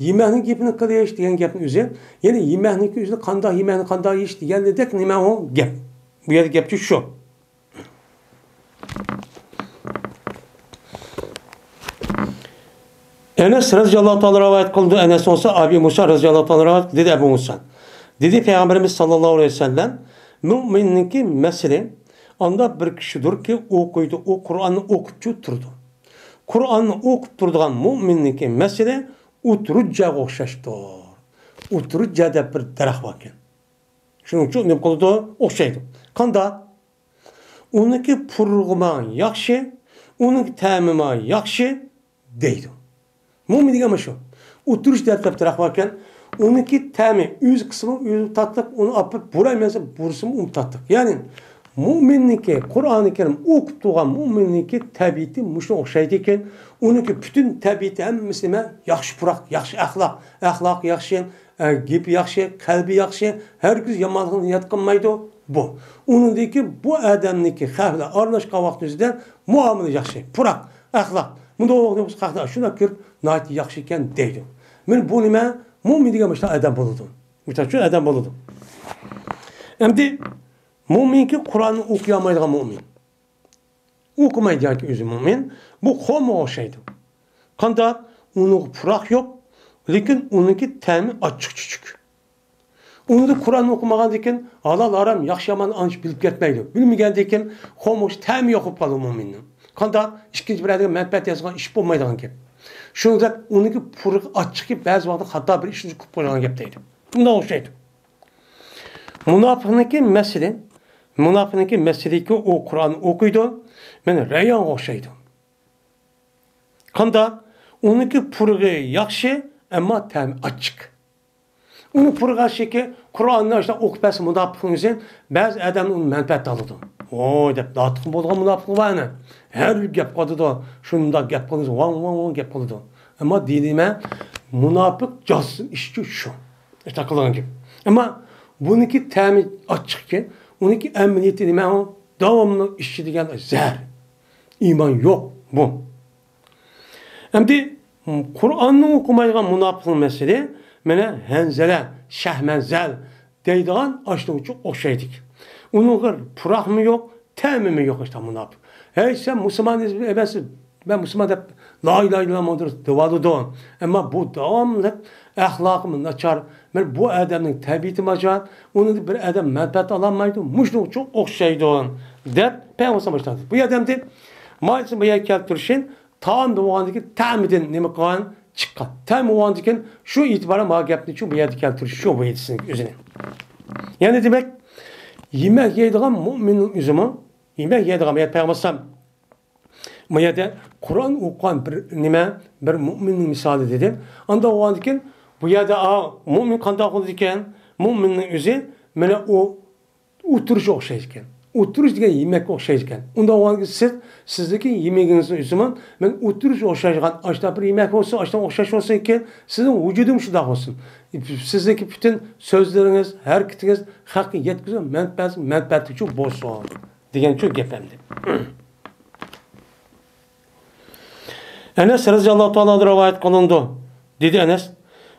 يېمەكنىڭ گېپىنى قىلىش دېگەن گەپنىڭ ئۆزى، يەنى يېمەكنىڭكى ئۆزىنى قانداق يېمەكنى قانداق يېيىش دېگەندەك نېمە ئۇ؟ گەپ. بۇ يەردە گەپچۇ شۇ. ئەنەس رەزىياللاھۇ تائالا رىۋايەت قىلدى، ئەنەس بولسا ئەبى مۇسا رەزىياللاھۇ تائالا رىۋايەت قىلدى، دېدى ئەبۇ مۇسا. دېدى پەيغەمبىرىمىز ساللاللاھۇ ئەلەيھى ۋەسەللەم، مۇئمىننىڭكى مەسىلى ئاندا بىر كىشىدۇركى، ئوقۇيدۇ، ئۇ قۇرئاننى ئوقۇپچۇ تۇرىدۇ. قۇرئاننى ئوقۇپ تۇرىدىغان مۇئمىننىڭكى مەسىلى ئۇترۇججاغا ئوخشاشتۇر. ئۇترۇججا دەپ بىر دەرەخ باركەن. شۇنىڭ ئۈچۈن نېمە قىلىدۇ؟ ئوخشايدۇ. قانداق؟ ئۇنىڭكى پۇرىقىمۇ ياخشى، ئۇنىڭكى تەمىمۇ ياخشى دەيدۇ. مۇئمىن دېگەن مانا شۇ. ئۇترۇججا دەپ دەرەخ باركەن، ئۇنىڭكى تەمى ئۆزى قىسمى ئۆزى تاتلىق، ئۇنى ئاپىرىپ بۇرايمەن دېسە بۇرىسىمۇ ئۇمۇ تاتلىق. يەنى مۇئمىننىڭكى، قۇرئانى كەرىم ئوقۇپ تۇرغان مۇئمىننىڭكى تەبىئىتى مۇشۇنىڭغا ئوخشايدىكەن. ئۇنىڭكى پۈتۈن تەبىئىتى ھەممىسى نېمە؟ ياخشى پۇراق، ياخشى ئەخلاق، ئەخلاقى ياخشى، ئە، گېپى ياخشى، قەلبى ياخشى، ھەرگىز يامانلىقنى نىيەت قىلمايدۇ. بۇ. ئۇنىڭدىكى بۇ ئادەمنىڭكى خەق بىلەن ئارىلاشقان ۋاقتىمىزدا مۇئامىلە ياخشى، پۇراق، ئەخلاق. مۇنداق بولغان بولسا خەقلەر شۇنداق كۆرۈپ ناھايىتى ياخشى ئىكەن دەيدۇ. مانا بۇ نېمە؟ مۇئمىن دېگەن مۇشۇنداق ئادەم بولىدۇ. مۇشۇنداق ئادەم بولىدۇ. ئەمدى مۇئمىنكى قۇرئاننى ئوقۇيالمايدىغان مۇئمىن. ئوقۇمايدۇ ياكى ئۆزى مۇئمىن. بۇ خورمىغا ئوخشايدۇ. قانداق؟ ئۇنىڭغا پۇراق يوق، لېكىن ئۇنىڭكى تەمى ئاچچىق چۈچۈك. ئۇنىڭدا قۇرئان ئوقۇمىغاندىكىن ھالال ھارام ياخشى يامان ئانچە بىلىپ كەتمەيدۇ. بىلمىگەندىكىن خورمىغا ئوخشاش تەمى يوق بولۇپ قالىدۇ مۇئمىننىڭ. قانداق؟ ئىككىنچى بىرەرگە مەنپەئەت يەتكۈزىدىغان ئىش بولمايدىغان گەپ. شۇنىڭدەك ئۇنىڭكى پۇرىقى ئاچچىقى بەزى ۋاقىتتا خاتا بىر ئىشنى قىلىپ قويىدىغان گەپ دەيدۇ. بۇنىڭغا ئوخشايدۇ. مۇناپىقنىڭكى مەسىلى، مۇناپىقنىڭكى مەسىلىكى ئۇ قۇرئان ئوقۇيدۇ، مانا رەيھانغا ئوخشايدۇ. قانداق؟ ئۇنىڭكى پۇرىقى ياخشى، ئەمما تەمى ئاچچىق. ئۇنىڭ پۇرىقى ئاچچىقكى قۇرئاننى ئاشۇنداق ئوقۇپ بەرسە مۇناپىقنىڭ ئۆزى، بەزى ئادەملەر ئۇنى مەنپەئەت ئالىدۇ. ۋوي دەپ ناتىق بولىدىغان مۇناپىقلار بار ئەنە. ھەر گەپ قىلىدۇ. شۇنداق گەپ قىلىدۇ. ۋاڭ، ۋاڭ، ۋاڭ گەپ قىلىدۇ. ئەمما دېدى نېمە؟ مۇناپىق جاسۇس ئىشچۇ شۇ. ئاشۇنداق قىلغان گەپ. ئەمما بۇنىڭكى تەمى ئاچچىقكەن، ئۇنىڭكى ئەمەلىيىتى نېمە ئۇ؟ داۋاملىق ئىچىدىغان زەھەر. ئىمان يوق بۇ. ئەمدى قۇرئاننى ئوقۇمايدىغان مۇناپىقنىڭ مەسىلى مانا ھەنزەلە، شەھمەنزەل دەيدىغان ئاشۇنىڭغا ئوخشايدىكەن. ئۇنىڭغا پۇراقمۇ يوق، تەمىمۇ يوق ئاشۇنداق مۇناپىق. ھەي، سەن مۇسۇلمان ئەمەسسەن، مەن مۇسۇلمان دەپ لا ئىلاھە ئىللاللا مۇھەممەدۇر رەسۇلۇللا دەۋالىدۇ. ئەمما بۇ داۋاملىق ئەخلاقىمۇ ناچار، مانا بۇ ئادەمنىڭ تەبىئىتى ناچار، ئۇنىڭدىن بىر ئادەم مەنپەئەت ئالالمايدۇ، مۇشۇنىڭغا ئوخشايدۇ دەپ پەيغەمبەر ئاشۇنداق دېدى. بۇ ئادەمدە مانا بۇ يەرگە كەلتۈرۈشى تائام بولغاندىن كېيىن تەمىدىن نېمە قىلغان؟ چىققان. تەم بولغاندىن كېيىن شۇ ئېتىبارەن مانا گەپنى شۇ بۇ يەردە كەلتۈرۈش شۇ بۇ ھەدىسنىڭ ئۆزىنى. يەنى دېمەك، يېمەك يەيدىغان مۇئمىننىڭ ئۆزىمۇ، يېمەك يەيدىغان، بۇ يەردە پەيغەمبەر ئەلەيھىسسالام، بۇ يەردە قۇرئان ئوقۇغان بىر نېمە، بىر مۇئمىننىڭ مىسالى دېدى. ئانداق بولغاندىن كېيىن بۇ يەردە، ئا، مۇئمىن قانداق بولىدىكەن؟ مۇئمىننىڭ ئۆزى مانا ئۇ ئولتۇرۇشقا ئوخشايدىكەن. ئولتۇرۇش دېگەن يېمەككە ئوخشايدىكەن. ئۇنداق بولغاندىكىن سىز، سىزنىڭكى يېمىكىڭىزنىڭ ئۆزىمۇ مانا ئولتۇرۇشقا ئوخشايدىغان ئاشۇنداق بىر يېمەك بولسۇن، ئاشۇنداق ئوخشاش بولسۇنكى، سىزنىڭ ۋۇجۇدىڭىز شۇنداق بولسۇن. سىزنىڭكى پۈتۈن سۆزلىرىڭىز، ھەرىكىتىڭىز خەققە يەتكۈزۈپ مەنپەئەت، مەنپەئەتلىك بولسۇن دېگەن شۇ گەپ ئەمدى. ئەنەس رەزىياللاھۇ تائالا ئەنھۇ رىۋايەت قىلىنىدۇ. دېدى ئەنەس،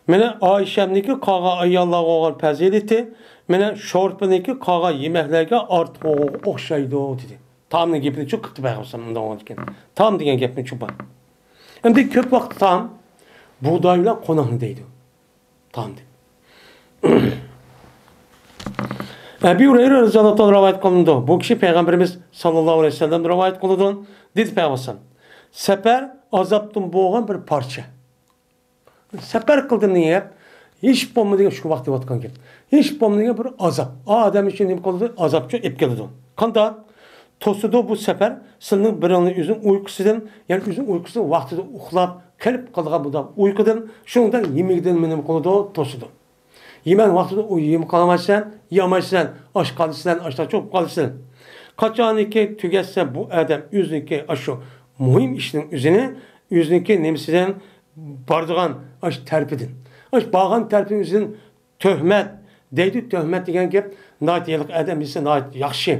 مانا ئائىشەمنىڭكى قالغان ئاياللارغا بولغان پەزىلىتى مانا شورپىنىڭكى قالغان يېمەكلەرگە ئارتۇقىغا ئوخشايدۇ، دېدى. تائامنىڭ گېپىنى شۇ قىپتۇ پەيغەمبەر ئالەيھىسسالام ئۇنداق بولغاندىكىن. تائام دېگەن گەپنى شۇ بار. ئەمدى كۆپ ۋاقىتتا تائام بۇغداي بىلەن قوناقنى دەيدۇ. تائام دەپ. ئەبى ھۇرەيرە رەزىياللاھۇ تائالا رىۋايەت قىلىنىدۇ. بۇ كىشى پەيغەمبىرىمىز ساللاللاھۇ ئەلەيھى ۋەسەللەم رىۋايەت قىلىدۇ. دېدى پەيغەمبەر ئەلەيھىسسالام، سەپەر ئازابتىن بولغان بىر پارچە. سەپەر قىلدىم دېگەن گەپ، ھېچ بولمىدىغان شۇ ۋاقىت دەۋاتقان گەپ. ھېچ بولمىدىغان بىر ئازاب. ئادەم ئۈچۈن نېمە قىلىدۇ؟ ئازابچۇ ئېلىپ كېلىدۇ. قانداق؟ توسىدۇ بۇ سەپەر، سىلىنىڭ بىرىڭلار ئۆزىنىڭ ئۇيقۇسىدىن، يەنى ئۆزىنىڭ ئۇيقۇسىنىڭ ۋاقتىدا ئۇخلاپ، قېلىپ قالغان بۇنداق ئۇيقۇدىن، شۇنىڭدەك يېمىكىدىن نېمە قىلىدۇ؟ توسىدۇ. يېمەك ۋاقتىدا ئۇ يېمەك قىلالمايسەن، يېيەلمەيسەن، ئاچ قالىسەن، ئاشتاق چوپ قالىسەن. قاچانكى تۈگەتسە بۇ ئادەم ئۆزىنىڭكى ئاشۇ مۇھىم ئىشنىڭ ئۆزىنى، ئۆزىنىڭكى نېمىسىدىن بارىدىغان ئاشۇ تەرىپىدىن. ئاشۇ بارغان تەرىپىنىڭ ئۆزىدىن تۆھمەت دەيدۇ، تۆھمەت دېگەن گەپ ناھايىتى ھېلىقى ئادەم دېسە ناھايىتى ياخشى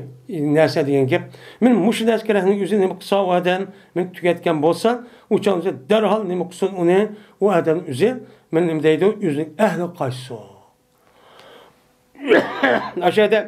نەرسە دېگەن گەپ. مانا مۇشۇ نەرسە كېرەكنىڭ ئۆزىنى نېمە قىلسا ئۇ ئادەم، مانا تۈگەتكەن بولسا، ئۇ چاغدا دەرھال نېمە قىلسۇن ئۇنى، ئۇ ئادەم ئۆزى، مانا نېمە دەيدۇ، ئۆزىنىڭ ئەھلىگە قايتسۇن. ئاشۇ يەردە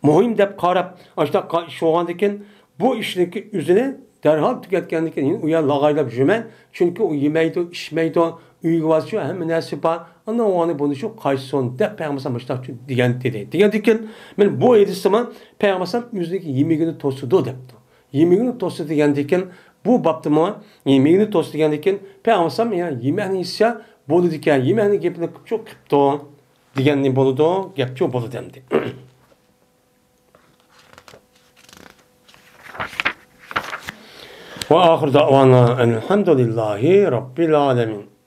مۇھىم دەپ قاراپ، ئاشۇنداق قا-، ئىش بولغاندىكىن، بۇ ئىشنىڭكى ئۆزىنى دەرھال تۈگەتكەندىن كېيىن، يەنە ئۇ يەر لاغايلاپ يۈرمەي، چۈنكى ئۇ يېمەيدۇ، ئىچمەيدۇ، ئۆيىگە بارسىچۇ، ھەممە نەرسە بار، ئاندىن ئۇنى بۇنىچۇ قايتسۇن دەپ پەيغەمبەر ئەلەيھىسسالام مۇشۇنداق دېگەن دېدى. دېگەندىكىن، مانا بۇ ھەدىستىمۇ پەيغەمبەر ئەلەيھىسسالام ئۆزىنىڭكى يېمىكىنى توسىدۇ دەپتۇ. يېمىكىنى توسىدۇ دېگەندىكىن، بۇ بابتىمۇ يېمىكىنى توسىدۇ دېگەندىكىن، پەيغەمبەر ئەلەيھىسسالام يەنە يېمەكنى يېسە بولىدىكەن، يېمەكنىڭ گېپىنى قىپچۇ قىپتۇ. دېگەننى بولىدۇ، گەپچۇ بولىدۇ ئەمدى. وآخر دعوانا أن الحمد لله رب العالمين.